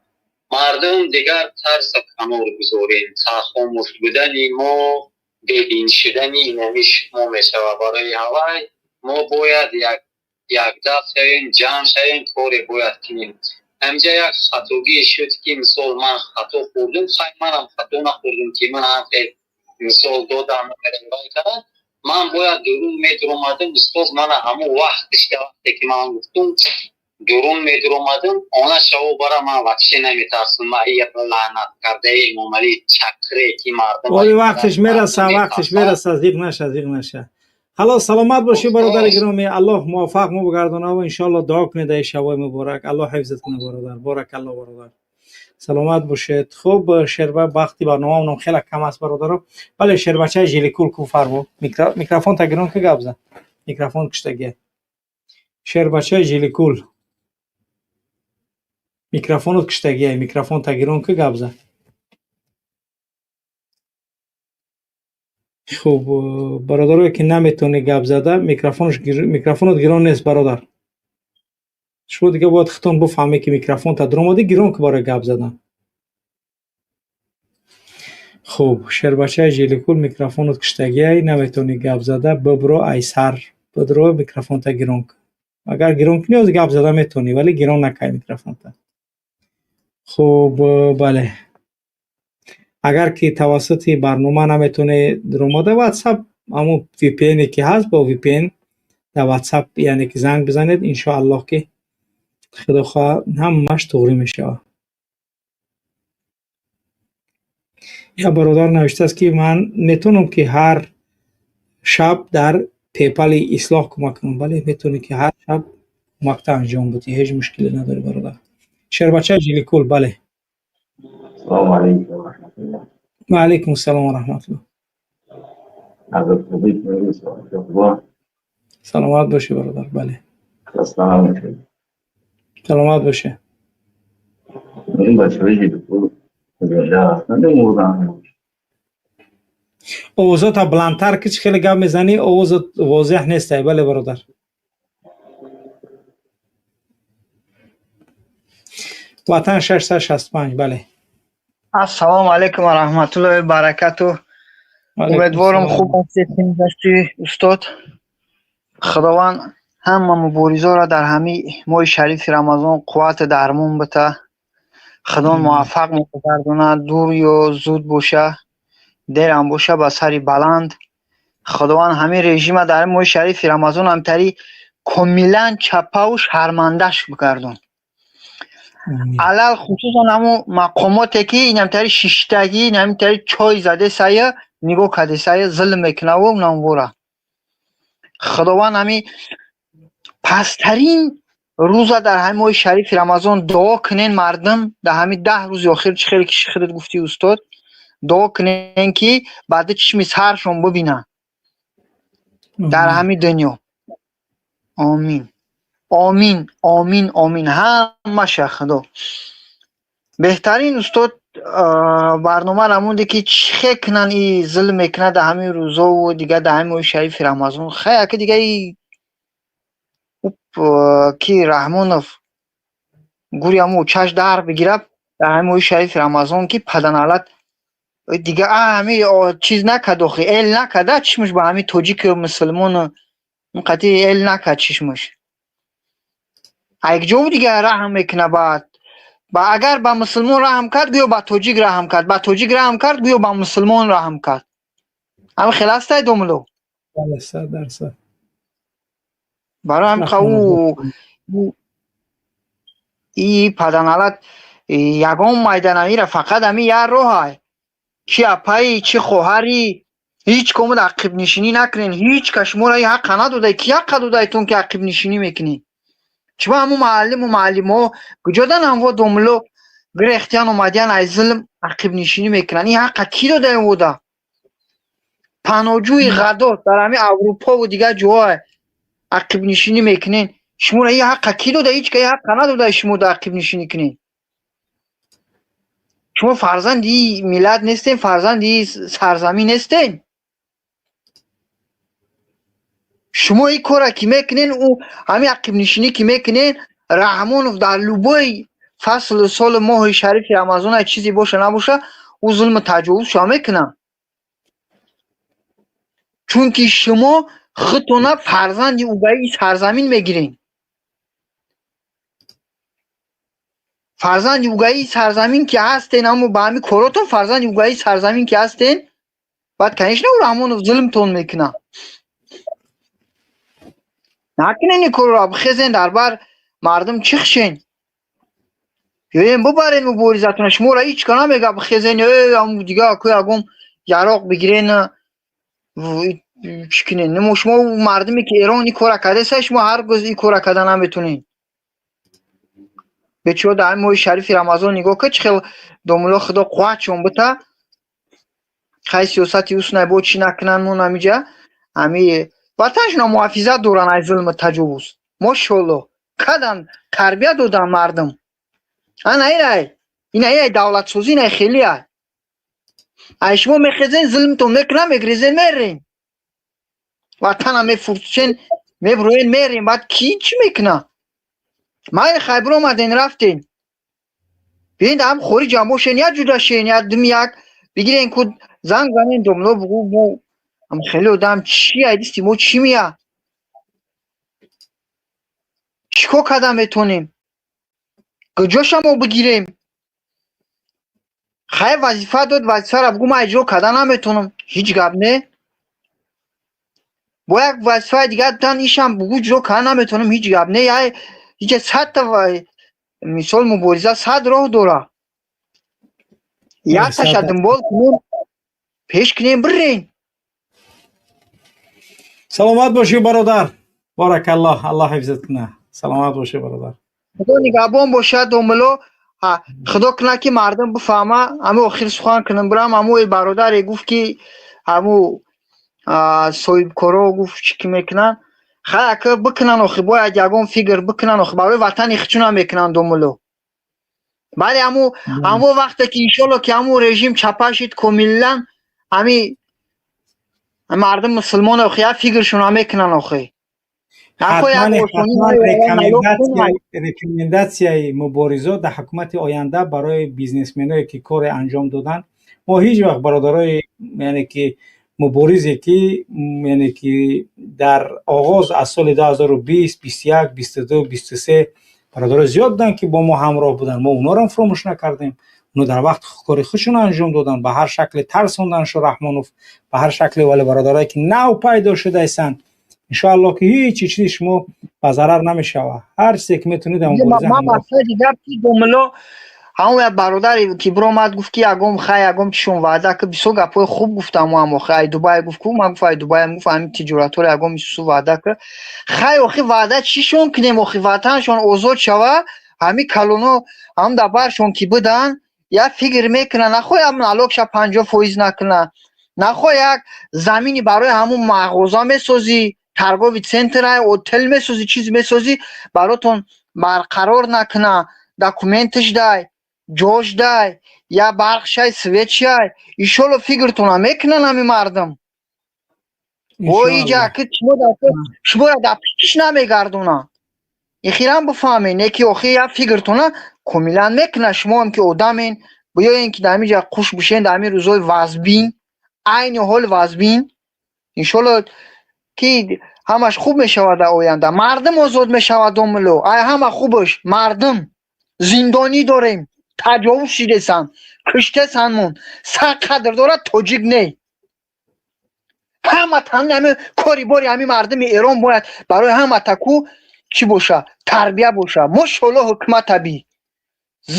Мардум, дигар тарса канор гузорем. Хомӯш будани мо бедин шудани инами шумо мешавад. Барои ҳавай мо бояд якдафт шавем, ҷамъ шавем, коре бояд кунем. Ҳамҷа як хатогӣ шуд, ки мисол ман хато хӯрдум. Хай, манам хато нахӯрдум, ки ман ҳам хел мисол додам кардам. Ман бояд дурун медуромадам, устоз. Мана ҳамон вақтиш, вақте ки ман гуфтум, дурун медуромадам. Она шаво бара ман вообще наметарсам. Лаънат кардаи Эмомалӣ чакре ки мардум. Оли, вақтиш мераса, вақтиш мераса, зиқ наша, зиқ наша. Халос, саломат бошӣ, бародари гиромӣ. Аллоҳ муваффақ мо бигардонад ва иншоаллоҳ дуо кунед дар шабҳои муборак. Аллоҳ ҳифзат кунад, бародар. Боракалло, бародар, саломат бошед. Хуб, шерба, вақти барномаамонам хеле кам аст, бародаро. Бале, шербачаи жиликул ку, фармо, микрофон та гирон ки гап зан, микрофон киштагия. Шербачаи жиликул, микрофонот киштагия, микрофон та гирон ки гап зан. Хуб, бародарое, ки наметавонӣ гап зада, микрофонот гирон нест, бародар. Шумо дига бояд худтон бифаҳмед, ки микрофонта дуромадӣ, гирон ки барои гап задан. Хуб, шербачаи жиликул, микрофонот киштагиай, наметавонӣ гап зада, бибро, ай сар бидро, микрофонта гирон кун. Агар гирон кунӣ, ҳозир гап зада метавонӣ, вале гирон накай микрофонта. Хуб, бале, агар ки тавассути барнома наметавонӣ дуромада, Ватсап, ҳамон VPN ки ҳаст, бо VPN дар Ватсап, яъне ки занг бизанед. Иншоаллоҳ, ки худо хоҳад, ҳамааш туғрӣ мешавад. Як бародар навиштааст, ки ман метавонам, ки ҳар шаб дар PayPal и ислоҳ кӯмак кунам. Бале, метавонӣ, ки ҳар шаб кӯмакта анҷом будӣ, ҳеҷ мушкиле надорӣ, бародар. Шербачаи жиликул, бале. Салому алайкум ва раҳматуллоҳ. Ва алайкум ассалом ва раҳматуллоҳ. Ҳазрат Хубик Нурис. Саломат бошӣ, бародар, бале. Хаста набошед. Саломат бошӣ. Ин бачаҳои жиликул зинда ҳастанд ё мурданд? Овозота баландтар ки, чӣ хеле гап мезанӣ, овозат возеҳ нестай. Бале, бародар. Ватан 665, бале. Ассалому алайкум ва раҳматуллоҳи ва баракатуҳ. Умедворам, хуб ҳастед, устод. Худованд ҳама муборизоро дар ҳамин моҳи шарифи Рамазон қуввати дармон бита. Худо муваффақ мегардонад, дур ё зуд боша, дерам боша, ба сари баланд. Худованд ҳамин режима дар моҳи шарифи Рамазон ҳамтари комилан чапаву шармандаш бигардон. Алалхусусан ҳамун мақомоте, ки инамтари шиштагӣ, инамтари чой задесая, нигоҳ кардесая, зулм мекунаву намвора. Худованд ҳамин пасттарин рӯза дар ҳамин моҳи шарифи Рамазон дуо кунен, мардум, дар ҳамин 10 рӯзи охир, чӣ хеле ки худат гуфтӣ, устод, дуо кунен, ки баъди чишми саршон бибинанд дар ҳамин дунё. Омин, омин, омин, омин, ҳамаша Худо. Беҳтарин, устод, барнома рамонде, ки чӣ хел кунанд, и зулм мекунад дар ҳамин рӯзову дигар дар ҳамин моҳи шарифи Рамазон. Хай, ака, дига ки Раҳмонов гури ҳамо чаш дар бигирад дар ҳамин моҳи шарифи Рамазон, ки паданалат дига ҳами чиз накард, охи эл накарда чишмаш ба ҳамин тоҷику мусулмону қатъи эл накард чишмаш. Айкҷо дига раҳм мекуна? Баъд ба агар ба мусулмон раҳм кард, гӯё ба тоҷик раҳм кард, ба тоҷик раҳм кард, гӯё ба мусулмон раҳм кард. Ҳами хел ҳастай, домуло? 100%. Барои ҳамин ӯ и паданалат ягон майданамира, фақат ҳамин як роҳай: чи апаи, чи хоҳари, ҳеҷ комуд ақибнишинӣ накунен. Ҳеҷ кас шуморо и ҳаққа надодай. Ки ҳаққа додайтон, ки ақибнишинӣ мекунед? Чиба ҳамун муаллиму муаллимҳо куҷодан ҳамво, домуло, гирехтиян, омадиян, аз зулм ақибнишинӣ мекунанд? Ин ҳаққа кӣ дода вода? Паноҳҷӯи ғаддор дар ҳамин Аврупову дигар ҷоҳо ақибнишинӣ мекунен. Шуморо ин ҳаққа кӣ дода? Ҳеҷ ка ин ҳаққа надода шумо да ақибнишинӣ кунед. Шумо фарзанди миллат нестен, фарзанди сарзамин нестен. Шумо ин корра ки мекунен, ӯ ҳамин ақибнишинӣ ки мекунен, Раҳмонов дар любой фаслу солу моҳи шарифи Рамазон чизе боша набоша, ӯ зулму таҷовузша мекунад, чунки шумо худтона фарзанди угаи сарзамин мегирен. Фарзанди угаи сарзамин ки ҳастен, аммо ба ҳамин коротон фарзанди угаи сарзамин ки ҳастен, баъд, конечно, ӯ Раҳмонов зулмтон мекунад. Накунен ин корро, бихезен, дар бар мардум чихшен, биёен, бубарен муборизатона. Шуморо ҳеҷ ка намега бихезен, дига ку ягон яроқ бигирен, чӣ кунен. Шумо мардуме ки Эрон ин корра кардеса, шумо ҳаргиз ин корра карда наметонед. Бечора, дар ҳамин моҳи шарифи Рамазон нигоҳ кун, чӣ хел, домулло, Худо қувватшон бита. Хай, сиёсати уснай бо чӣ накунанд, мон ҳамиҷа ҳами ватаншона муҳофизат доранд аз зулму таҷовуз. Мошолло, кадан тарбия додан мардум. Ана инай, ина давлатсозӣ, инай хеле ай. Ай шумо мехезен, зулмтон мекунам, мегрезен, мерен, ватана мефурӯшен, мебуроен, мерен. Баъд кӣ чӣ мекуна? Майли, хай, биромаден, рафтен, биёен, ҳам хориҷам бошен, як ҷуда шен, як дум як бигирен ку, занг занен, домло, бугӯ: мо ам хеле одам чи айдисти, мо чӣ мия, чӣ кор карда метонем, куҷоша мо бигирем? Хай, вазифа дод, вазифаро бугӯ: ман иҷро карда наметонам. Ҳеҷ гап не, бо як вазифаи дигар дан ишам бугӯ: иҷро карда наметонам. Ҳеҷ гап не, ҳеҷ садта мисол мубориза сад роҳ дора. Якташа дунбол кунем, пеш кунем, бирен. Саломат бошӣ, бародар, баракаллоҳ, Аллоҳ ҳифзат кунад. Саломат бошӣ, бародар. Худо нигаҳбон бошад, домулло. Худо кунад, ки мардум бифаҳма. Ҳамин охир сухан кунам, бирам. Ҳамун бародаре гуфт, ки ҳамун соҳибкоро гуфт, чӣ ки мекунанд, хай, ака, бикунанд, охи бояд ягон фикр бикунанд, охи барои ватани хичуна мекунанд, домулло. Бале, ҳамун вақте ки, иншолло, ки ҳамун режим чапа шид комилан, ҳами мардум мусулмон охи як фикршона мекунанд, охи. Рекомендатсияи муборизо дар ҳукумати оянда барои бизнесменое ки коре анҷом доданд, мо ҳеҷ вақт бародарои, яъне ки муборизе ки, яъне ки дар оғоз аз соли 2020, 21, 22, 23 бародарои зиёд буданд, ки бо мо ҳамроҳ буданд, мо онҳоро фуромӯш накардем. Онҳо дар вақт кори худшонро анҷом доданд, ба ҳар шакле тарсондан Шораҳмонов ба ҳар шакле, вале бародарое ки нав пайдо шудаистанд, иншоаллоҳ ки ҳеҷ чизи шумо ба зарар намешавад. Ҳар чизе ки метавонед. Ҳамон як бародаре ки биромад, гуфт ки ягом хай, ягом чишон ваъда ки бисёр гапҳои хуб гуфтам. Ам охи ай Дубай гуфт ку, ман гуфт ай Дубайам, гуфт ҳамин тиҷоратҳоро ягом исусу ваъда ки хай. Охи, ваъда чишон кунем? Охи, ватаншон озод шава, ҳамин калоно ҳам дар баршон ки будан, як фикр мекунанд, нахоҳ як налогша 50% накуна, нахоҳ як замини барои ҳамун мағоза месозӣ, торговый центр, отел месозӣ, чиз месозӣ, баротон барқарор накуна, документаш дай, ҷош дай, я барқ шай, свет шай. Иншолло, фикртона мекунанд ҳамин мардум. О, иҷа ки шуморо дар пиштиш намегардона, ихирам бифаҳмед, не ки охи як фикртона комилан мекунад. Шумоам ки одамен, биёен ки дар ҳамин ҷа қуш бишен, дар ҳамин рӯзҳои вазбин, айни ҳол вазбин. Иншолло ки ҳамаш хуб мешавад дар оянда, мардум озод мешавад. Домулло, ай ҳама хубаш мардум зиндонӣ дорем, таҷовуз шидесанд, киштесанмон. Сар қадр дорад тоҷик не, ҳама тамоми ҳами кори бори ҳами мардуми Эрон бояд барои ҳама таку чӣ боша, тарбия боша. Мошолло, ҳукумата би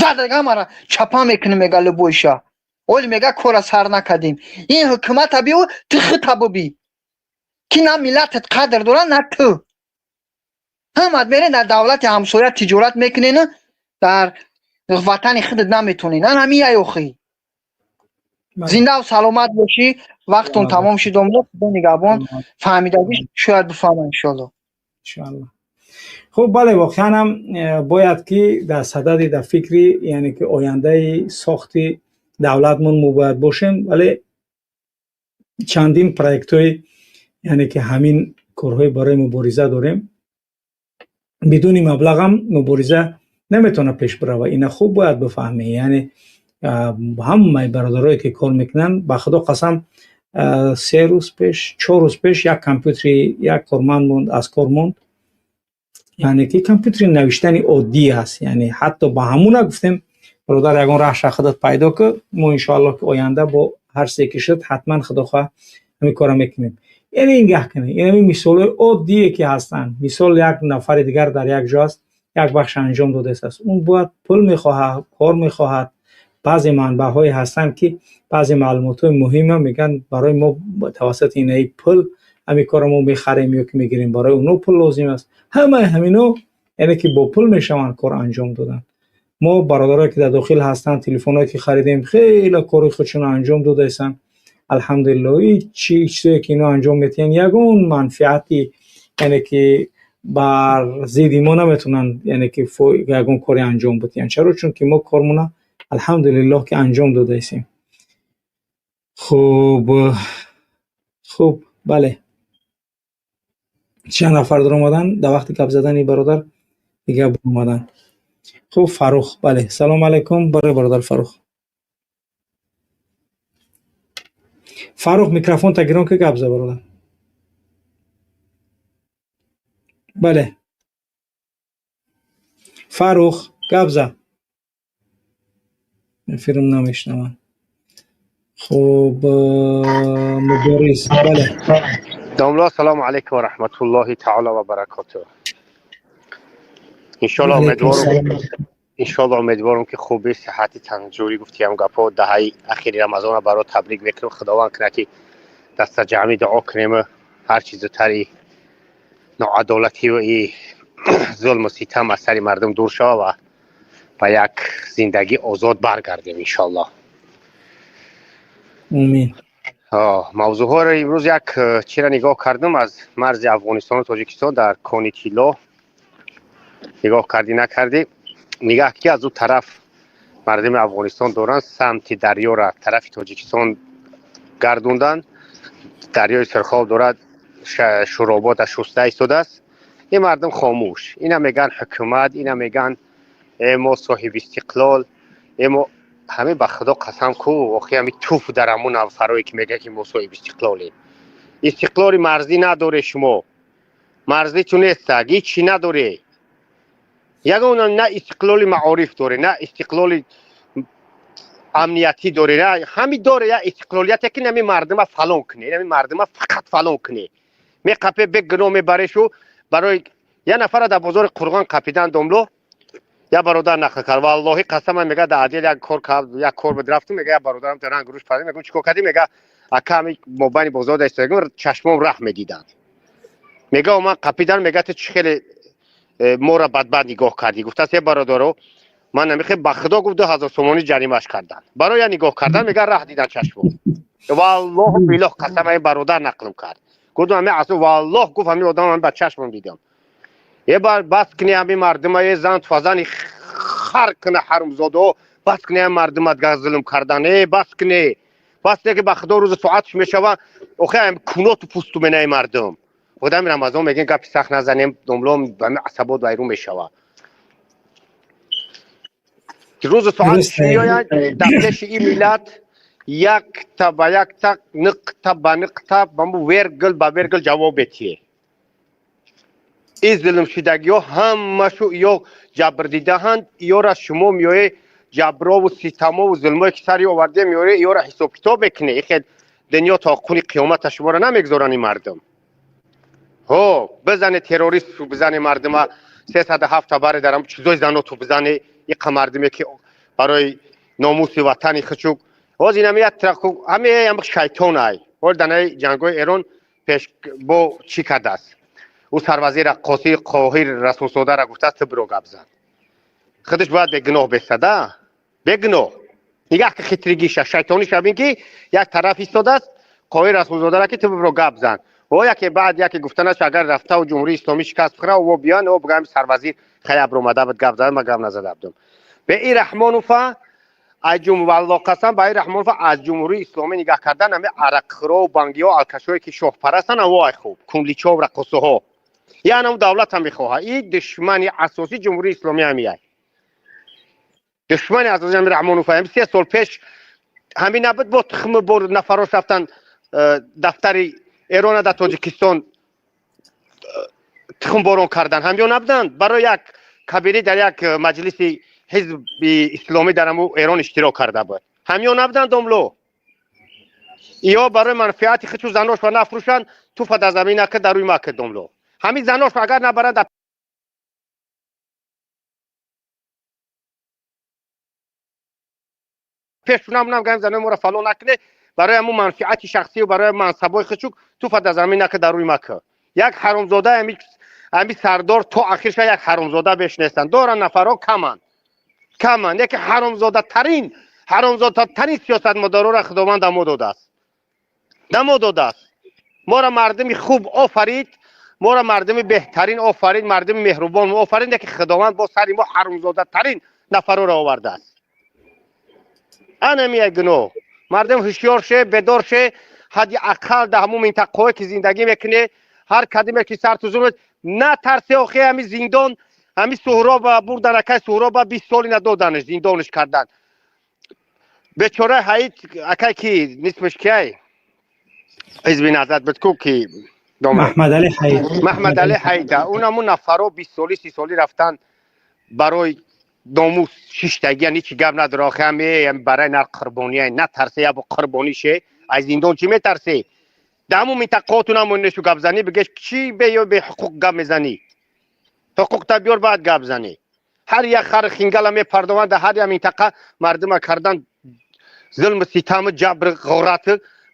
зада ҳамара чапа мекунем, мега любойша оли мега кора сар накардем. Ин ҳукумата биу ту хита бубӣ ки на миллатат қадр дорад, на ту. Ҳамат мере дар давлати ҳамсоя тиҷорат мекунен, дар ватани худат наметонӣ. На ҳамин яй. Охи, зиндаву саломат бошӣ. Вақтон тамом шуд, омӯ Худо нигаҳбон. Фаҳмидагӣ шояд бифаҳмам, иншоалло. Иншоалло. Хуб, бале, воқеан ҳам бояд ки дар садади, дар фикри, яъне ки ояндаи сохти давлатмон мо бояд бошем, вале чандин проектҳои, яъне ки ҳамин корҳои барои мубориза дорем. Бидуни маблағам мубориза наметавонад пеш бирава. Ина хуб бояд бифаҳмӣ. Яъне ҳамаи бародарое ки кор мекунанд, ба Худо қасам, 3 рӯз пеш, 4 рӯз пеш як компютери як корманд монд, аз кор монд. Яъне ки компютери навиштани оддӣ аст. Яъне ҳатто ба ҳамуна гуфтем: бародар, ягон раҳша худат пайдо кӣ, мо иншоаллоҳ ки оянда бо ҳар чизе ки шуд, ҳатман, Худо хоҳ, ҳамин кора мекунем. Яъне нгаҳ кунед, инами мисолҳои оддие ки ҳастанд. Мисол, як нафари дигар дар як ҷо аст, як бахш анҷом додааст, он бояд пул мехоҳад, кор мехоҳад. Баъзе манбаъҳое ҳастанд ки баъзе маълумотҳои муҳима мегӯянд барои мо тавассути инаи пул ҳамин корро мо мехарем ё ки мегирем, барои онҳо пул лозим аст. Ҳамаи ҳамино, яъне ки бо пул мешаванд кор анҷом додан. Мо бародарое ки дар дохил ҳастанд, телефонҳое ки харидем, хеле кори худшонро анҷом додаистанд, алҳамдулилло. Ҳеҷ чизое ки ино анҷом метиҳанд, ягон манфиати, яъне ки бар зидди мо наметавонанд, яъне ки ягон коре анҷом бидиҳанд. Чаро? Чунки мо кормона, алҳамдулиллоҳ, ки анҷом додаистем. Хуб, хуб, бале, чанд нафар даромаданд дар вақти гап задани бародар, дигар омаданд. Хуб, Фаррух, бале, салому алайкум барои бародар Фаррух. Фаррух, микрофонта гирон ки гап за, бародар. Бале, Фаррух, гап за. Фирм намешнаванд. Хуб, Мубориз, бале. Домла, ассалому алайкум ва раҳматуллоҳи таъала ва баракотуҳ. Иншоалло, умедворам, иншоалло, умедворам ки хуби, сиҳати, танҷурӣ. Гуфтиам гапо, даҳаи ахири Рамазона баро табрик мекунем. Худованд кунад ки дастаҷамъӣ дуо кунем, ҳар чи зудтари ноадолатию и зулму ситам аз сари мардум дур шава ва ба як зиндагӣ озод баргардем, иншоалло. Омин. Мавзӯъҳоро имрӯз як чира нигоҳ кардам, аз марзи Афғонистону Тоҷикистон дар кони тилло нигоҳ кардӣ, накардӣ? Нигаҳ ки аз ӯ тараф мардуми Афғонистон доранд самти дарёра тарафи Тоҷикистон гардондан. Дарёи Сирхоб дорад шуробота шуста истодааст. Ин мардум хомӯш. Ина меган ҳукумат, ина меган мо соҳиби истиқлол, мо ҳамин ба худо қасам ку, охи ҳами туф дар ҳамун нафарое ки мегӯяд ки мо соҳиби истиқлолем. Истиқлоли марзӣ надоре шумо. Марзӣ ту нестак, ҳичи надоре. Ягон на истиқлоли маориф доре, на истиқлоли амниятӣ доре, на ҳами доре я истиқлолияте ки нами мардума фалон куне, нами мардума фақат фалон куне. Меқапе бегуноҳ мебарешу барои я нафара дар бозори Қурғон қапидан домло, я бародар нақл кард. Валлоҳи қасаман мега дар адел як кор як кор буд рафтум, мега я бародарам ранг рӯш парид, мегӯм чикор кардӣ, мега ака ҳами мобайни бозор дар истодагим чашмом раҳ медиданд. Мега ман қапидан, мега ту чӣ хеле моро бадбад нигоҳ кардӣ. Гуфтааст е бародаро, ман намехе ба худо гуфт 2000 сомонӣ ҷаримаш кардан. Барои я нигоҳ кардан мега раҳ дидан чашмом. Валлоҳу биллоҳ қасам ин бародар нақлм кард. Гуфтам ҳами асл валлоҳ гуфт ҳами одам ман ба чашмам дидам. Е бар бас кни ҳами мардума е зан фазани хар кна ҳарумзодо, бас кни ҳами мардума дигар зулм кардан. Е бас кни. Бас кни ки ба худо рӯзи соатш мешава, охе ҳам куноту пусту менаи мардум. Худам Рамазон мегӯем гапи сахт назанем, домлом ҳами асабот вайрон мешава. Рӯзи соатш меояд дар пеши ин миллат якта ба якта, нуқта ба нуқта, ба вергл ба вергл ҷавоб метиҳе. Ин зулмшудагиҳо ҳамашу ё ҷабрдидаҳанд, ёра шумо меоe ҷаброву ситамову зулмое ки сари оварде меоре, ёра ҳисобкитоб мекуне. Ихел дунё то қуни қиёмата шуморо намегузоранд ин мардум. Ҳо, бизане террорист, бизане мардума 307 баре дарам чизои заноту бизане, иқа мардуме ки барои номуси ватани хучук. Ҳоз ин ҳами як ҳами ҳам шайтон ай. Ҳол данаи ҷангои Эрон пеш бо чӣ кардааст? Ӯ сарвазира Қосӣ Қоҳир Расулзодаро гуфтааст ту биро гап зан. Худаш бояд бегуноҳ бестада, бегуноҳ. Нигаҳ ки хитригиша, шайтониша бин ки як тараф истодааст, Қоҳир Расулзодаро ки ту биро гап зан. О яке баъд яке гуфтанаш агар рафтаву Ҷумҳурии Исломӣ шикаст бихӯра, о биён, о бигӯям сарвазир хай абромада буд гап зад, ман гап назада будам. Бе ин Раҳмонова аз ҷум валлоҳ қасам ба ин Раҳмонова аз Ҷумҳурии Исломӣ нигаҳ кардан ҳами арақхӯро, бангиҳо, алкашое ки шоҳпарастанд, вой хуб, кунличов, раққосаҳо. Яъне ҳам давлат ҳам мехоҳад. Ин душмани асосии Ҷумҳурии Исломӣ ҳами ай. Душмани асосии ҳами Раҳмонов ҳами 3 сол пеш ҳамин набуд бо тухми бор нафарош рафтан дафтари Эрона дар Тоҷикистон тухмборон кардан. Ҳамё набуданд барои як кабинет дар як маҷлиси ҳизби исломӣ дар ҳаму Эрон иштирок карда буд. Ҳамё набуданд домло. Ё барои манфиати худшу заношва нафрӯшанд, туфа дар замин накард, дар рӯи макард домло. Ҳамин занош агар набаранд дар пеш намунам гаем занои моро фалон накуне, барои ҳамун манфиати шахсию барои мансабои худшук туфа дар замин накард, дар рӯи макард. Як ҳаромзода ҳами сардор то ахирша як ҳаромзода беш нестанд. Доранд нафарҳо каманд. Каманд. Яке ҳаромзодатарин, ҳаромзодатарин сиёсатмадорора Худованд дамо додааст. Дамо додааст. Моро мардуми хуб офарид, моро мардуми беҳтарин офарид, мардуми меҳрубон офарид, яке Худованд бо сари мо ҳаромзодатарин нафарҳоро овардааст. Ана як гуноҳ. Мардум ҳушёр ше, бедор ше, ҳадди ақал дар ҳамун минтақаҳое ки зиндагӣ мекунӣ, ҳар кадиме ки сар тузун натарсе, охи ҳами зиндон, ҳами Суҳроба бурдан, акай Суҳроба 20 соли надоданаш, зиндонаш кардан. Бечора ҳаид акай ки нисмаш киай? Ҳизби Наҳзат буд ку ки Маҳмадали Ҳаид. Маҳмадали Ҳаида. Он ҳамун нафаро 20 соли, 30 соли рафтан барои номус шиштагиян, ҳичи гап надора, охи ҳами барои нар қурбония, натарсе, ябо қурбонӣ ше, аз зиндон чӣ метарсе? Дар ҳамун минтақаотун ҳамонешу гап занӣ, бигеш чӣ бе ё бе ҳуқуқ гап мезанӣ? Ҳуқуқта биёр баъд гап занӣ. Ҳар як хар хингала мепардованд дар ҳар як минтақа мардума кардан зулму ситаму ҷабр ғорат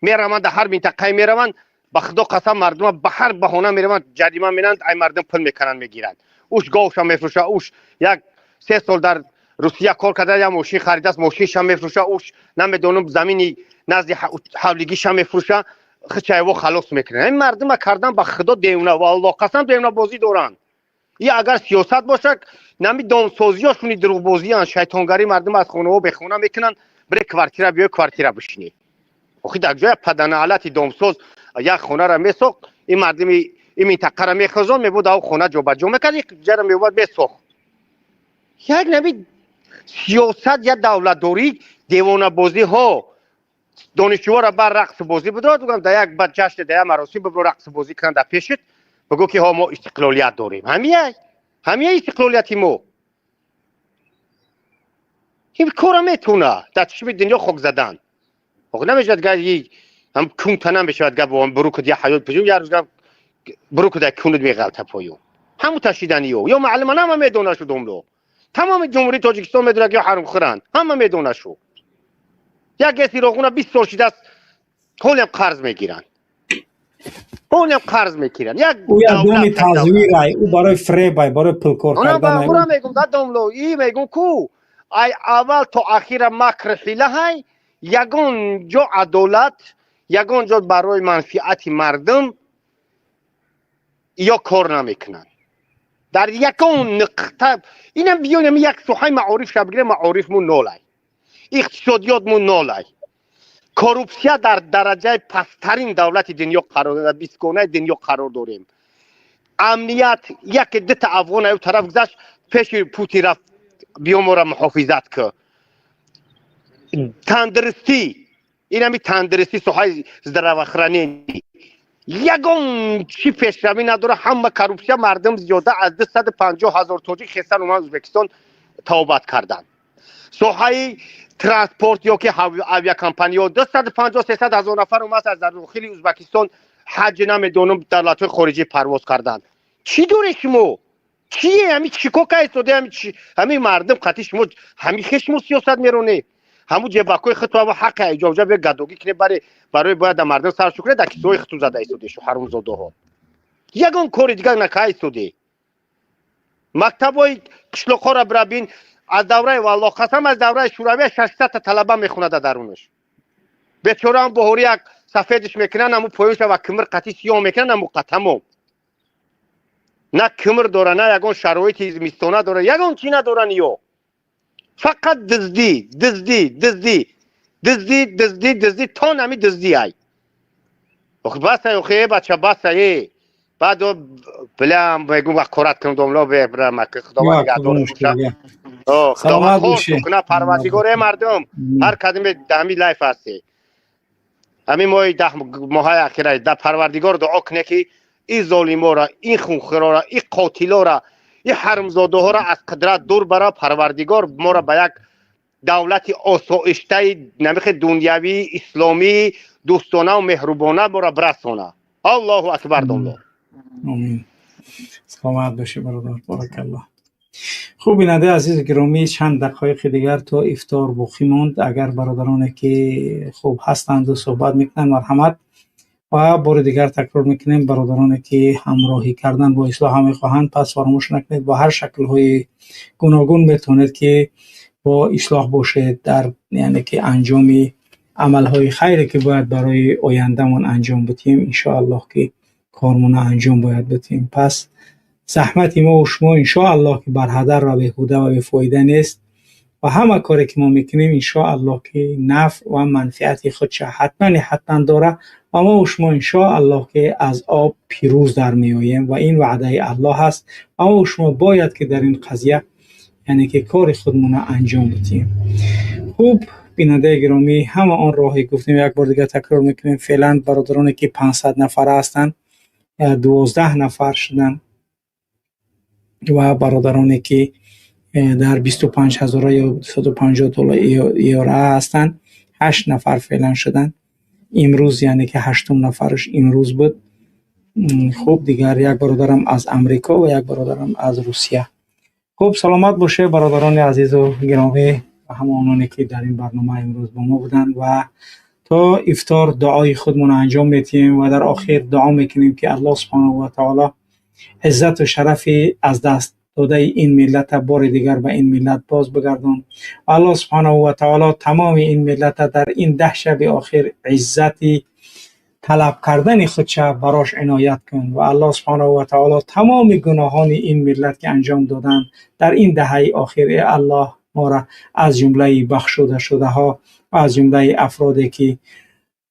мераванд, дар ҳар минтақае мераванд, ба худо қасам мардума ба ҳар баҳона мераванд, ҷарима менанд, ай мардум пул мекунанд, мегиранд. Уш говша мефурӯша, уш як 3 сол дар Русия кор карда, як мошин харидааст, мошинша мефурӯша, уш намедонам замини назди ҳавлигиша мефурӯша, хичайво халос мекунанд. Ин мардума кардан ба худо девона, валлоҳ қасам девонабозӣ доранд. И агар сиёсат бошад, нами домсозиёшуни дурӯғбозиянд, шайтонгарӣ мардум аз хонаҳо бехона мекунанд, бире квартира биёй квартира бишинӣ. Охи дар ҷоя паданаалати домсоз як хонаро месохт, ин мардуми Ин минтақара мехӯзон мебуд, ав хона ҷобаҷо мекард, ҷара меомад, месохт. Як нави сиёсат, як давлатдорӣ, девонабозиҳо. Донишҷӯҳоро бар рақсу бозӣ бидорад, гӯям, да як ба ҷашн, да як маросим бибро, рақсу бозӣ кунанд дар пешит, бигӯ ки ҳо, мо истиқлолият дорем. Ҳамия истиқлолияти мо. Ин кора метавона дар чишми дунё хок задан. Ох, намешавад, га ҳам кунта намешавад, га буру куд, я ҳаёт пужум, як рӯз га буру куд, кунут меғалта поён. Ҳаму ташиданиё ё маълуман ҳама медона шу, домло. Тамоми Ҷумҳурии Тоҷикистон медонад, ки ҳарумхӯранд, ҳама медона шу. Як ГЭСи Роғуна 20 сол шидааст, ҳолиам қарз мегиранд, ҳолиам қарз мегиранд. Як ӯ як доми тазвирай, ӯ барои фребай, барои пулкор кардан. Мегум да, домло, и мегум ку, ай аввал то ахира макр, ҳилаҳай. Ягон ҷо адолат, ягон ҷо барои манфиати мардум ё кор намекунанд дар ягон нуқта. Инам биёнем, як соҳаи маориф ша бигирем. Маорифму нолай, иқтисодиётму нолай, коррупсия дар дараҷаи пасттарин давлати дунё қарор, дар бистгонаи дунё қарор дорем. Амният, яке дута афғон аю тараф гузашт, пеши Путин рафт, биё, моро муҳофизат кӯ. Тандурустӣ, инами тандурустӣ, соҳаи здравоохранение ягон чӣ пешравӣ надора, ҳама коррупсия. Мардум, зиёда аз 250 000 тоҷик хестан, омад Ӯзбекистон тавбат карданд. Соҳаи транспорт ё ки авиакомпаниё, 250, 300 000 нафар омад аз дохили Ӯзбекистон ҳаҷ, намедонам, давлатҳои хориҷӣ парвоз карданд. Чӣ доред шумо? Чие ҳами? Чӣ кор каистоде? Ҳами мардум қати шумо, ҳами хе шумо сиёсат меронед, ҳамун ҷебакҳои худту ҳаққи иҷоҷа бе гадогӣ кунед, барои бояд да мардум саршу кунед, дар кисои худту зада истоде. Шу ҳарумзодаҳо ягон кори дигар накаистоде. Мактабҳои қишлоқҳоро бирабин, аз давраи, валлоҳ қасам, аз давраи Шӯравия 600-та талаба мехонад дар дарунаш. Бечораам боҳорӣ як сафедиш мекунанд, ҳамун поёнша ва кимир қатӣ сиёҳ мекунанд, ҳамун тамом. На кимир дора, на ягон шароити зимистона дора, ягон чӣ надоранд ё. Фақат дуздӣ, дуздӣ, дуздӣ, дуздӣ, дуздӣ, дуздӣ, то нами дуздӣ. Ай, баса, охе, бача, баса. Е, баъд билям, мегум, вақорат кунам, домло, бебрам. Худованд нигаҳдор боша, Худованд хор куна, Парвардигор. Э, мардум, ҳар кадиме ҳами лайф ҳасте, ҳамин моҳи 10 моҳаи ахира да Парвардигор дуо куне, ки ин золимора, ин хунхӯрора, ин қотилора, ин ҳармзодаҳоро аз қудрат дур бара. Парвардигор моро ба як давлати осоиштаи намихе дунявӣ, исломӣ, дӯстонаву меҳрубона моро бирасона. Аллоҳу акбар, домло. Омин, саломат бошӣ, бародар, баракаллоҳ. Хуб, бинандаи азизи гиромӣ, чанд дақоиқи дигар то ифтор боқӣ монд. Агар бародароне ки хуб ҳастанду суҳбат мекунанд, марҳамат. Ва бори дигар такрор мекунем, бародароне ки ҳамроҳӣ кардан бо ислоҳа мехоҳанд, пас фаромӯш накунед, бо ҳар шаклҳои гуногун метавонед ки бо ислоҳ бошед дар, яъне ки, анҷоми амалҳои хайре, ки бояд барои ояндамон анҷом бидиҳем. Иншоаллоҳ, ки кормона анҷом бояд бидиҳем. Пас заҳмати мо шумо, иншоаллоҳ, ки барҳадар ва беҳуда ва бефоида нест ва ҳама коре ки мо мекунем, иншоаллоҳ, ки нафъ ва манфиати худша ҳатман ҳатман дора ва мо шумо, иншоаллоҳ, ки аз об пирӯз дар меоем ва ин ваъдаи Аллоҳ аст. Ва мо шумо бояд ки дар ин қазия, яъне ки, кори худмона анҷом бидиҳем. Хуб, бинандаи гиромӣ, ҳама он роҳе гуфтем, як бор дигар такрор мекунем. Феълан бародароне ки 500 нафара ҳастанд, 12 нафар шуданд ва бародароне ки дар 25 ҳазора ё 250 доллар евро ҳастанд, ҳашт нафар феълан шуданд имрӯз, яъне ки ҳаштум нафараш имрӯз буд. Хуб, дигар як бародарам аз Амрико ва як бародарам аз Русия. Хуб, саломат бошед, бародарони азизу гиромӣ ва ҳама ононе ки дар ин барнома имрӯз бо мо буданд. Ва то ифтор дуои худмонро анҷом медиҳем ва дар охир дуо мекунем, ки Аллоҳ субҳонаҳу ва таоло иззату шарафи аз даст додаи ин миллата бори дигар ба ин миллат боз бигардон. Аллоҳ субҳонаҳу ва таоло тамоми ин миллата дар ин 10 шаби охир иззати талаб кардани худша барош иноят кун ва Аллоҳ субҳонаҳу ва таоло тамоми гуноҳони ин миллат ки анҷом доданд дар ин даҳаи охир, э Аллоҳ, моро аз ҷумлаи бахшудашудаҳо ва аз ҷумлаи афроде ки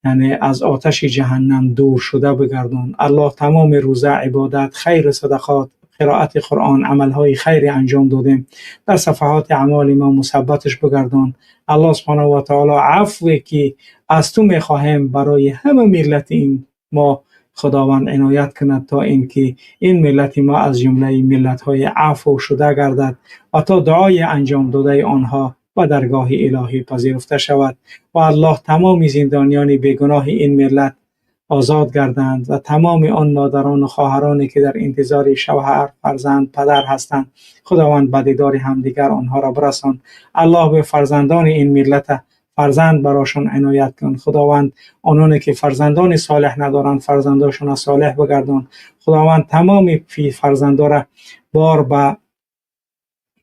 Яъне аз оташи ҷаҳаннам дур шуда бигардон. Аллоҳ тамоми рӯза, ибодат, хайру садақот, қироати Қуръон, амалҳои хайре анҷом додем, дар сафаҳоти аъмоли мо мусаббаташ бигардон. Аллоҳ субҳонаҳу ва таоло афве ки аз ту мехоҳем, барои ҳама миллати ин мо Худованд иноят кунад, то инки ин миллати мо аз ҷумлаи миллатҳои афв шуда гардад ва то дуои анҷом додаи онҳо ба даргоҳи илоҳӣ пазируфта шавад. Ва Аллоҳ тамоми зиндониёни бегуноҳи ин миллат озод гарданд ва тамоми он модарон ва хоҳароне ки дар интизори шавҳар, фарзанд, падар ҳастанд, Худованд ба дидори ҳамдигар онҳоро бирасон. Аллоҳ ба фарзандони ин миллат фарзанд барошон иноят кун. Худованд ононе ки фарзандони солеҳ надоранд, фарзандошонро солеҳ бигардон. Худованд тамоми фарзандора бор ба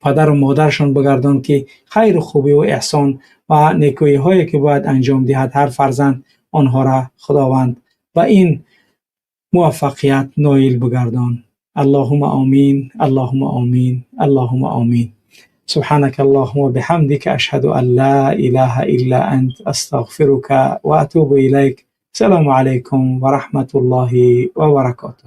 падару модаршон бигардон, ки хайру хубӣ ва эҳсон ва некӯиҳое ки бояд анҷом диҳад ҳар фарзанд, онҳоро Худованд ба ин муваффақият ноил бигардон. Аллоҳума омин, аллоҳума омин, аллоҳума омин. سبحانك اللهم وبحمدك، أشهد أن لا إله إلا أنت، أستغفرك وأتوب إليك. السلام عليكم ورحمة الله وبركاته.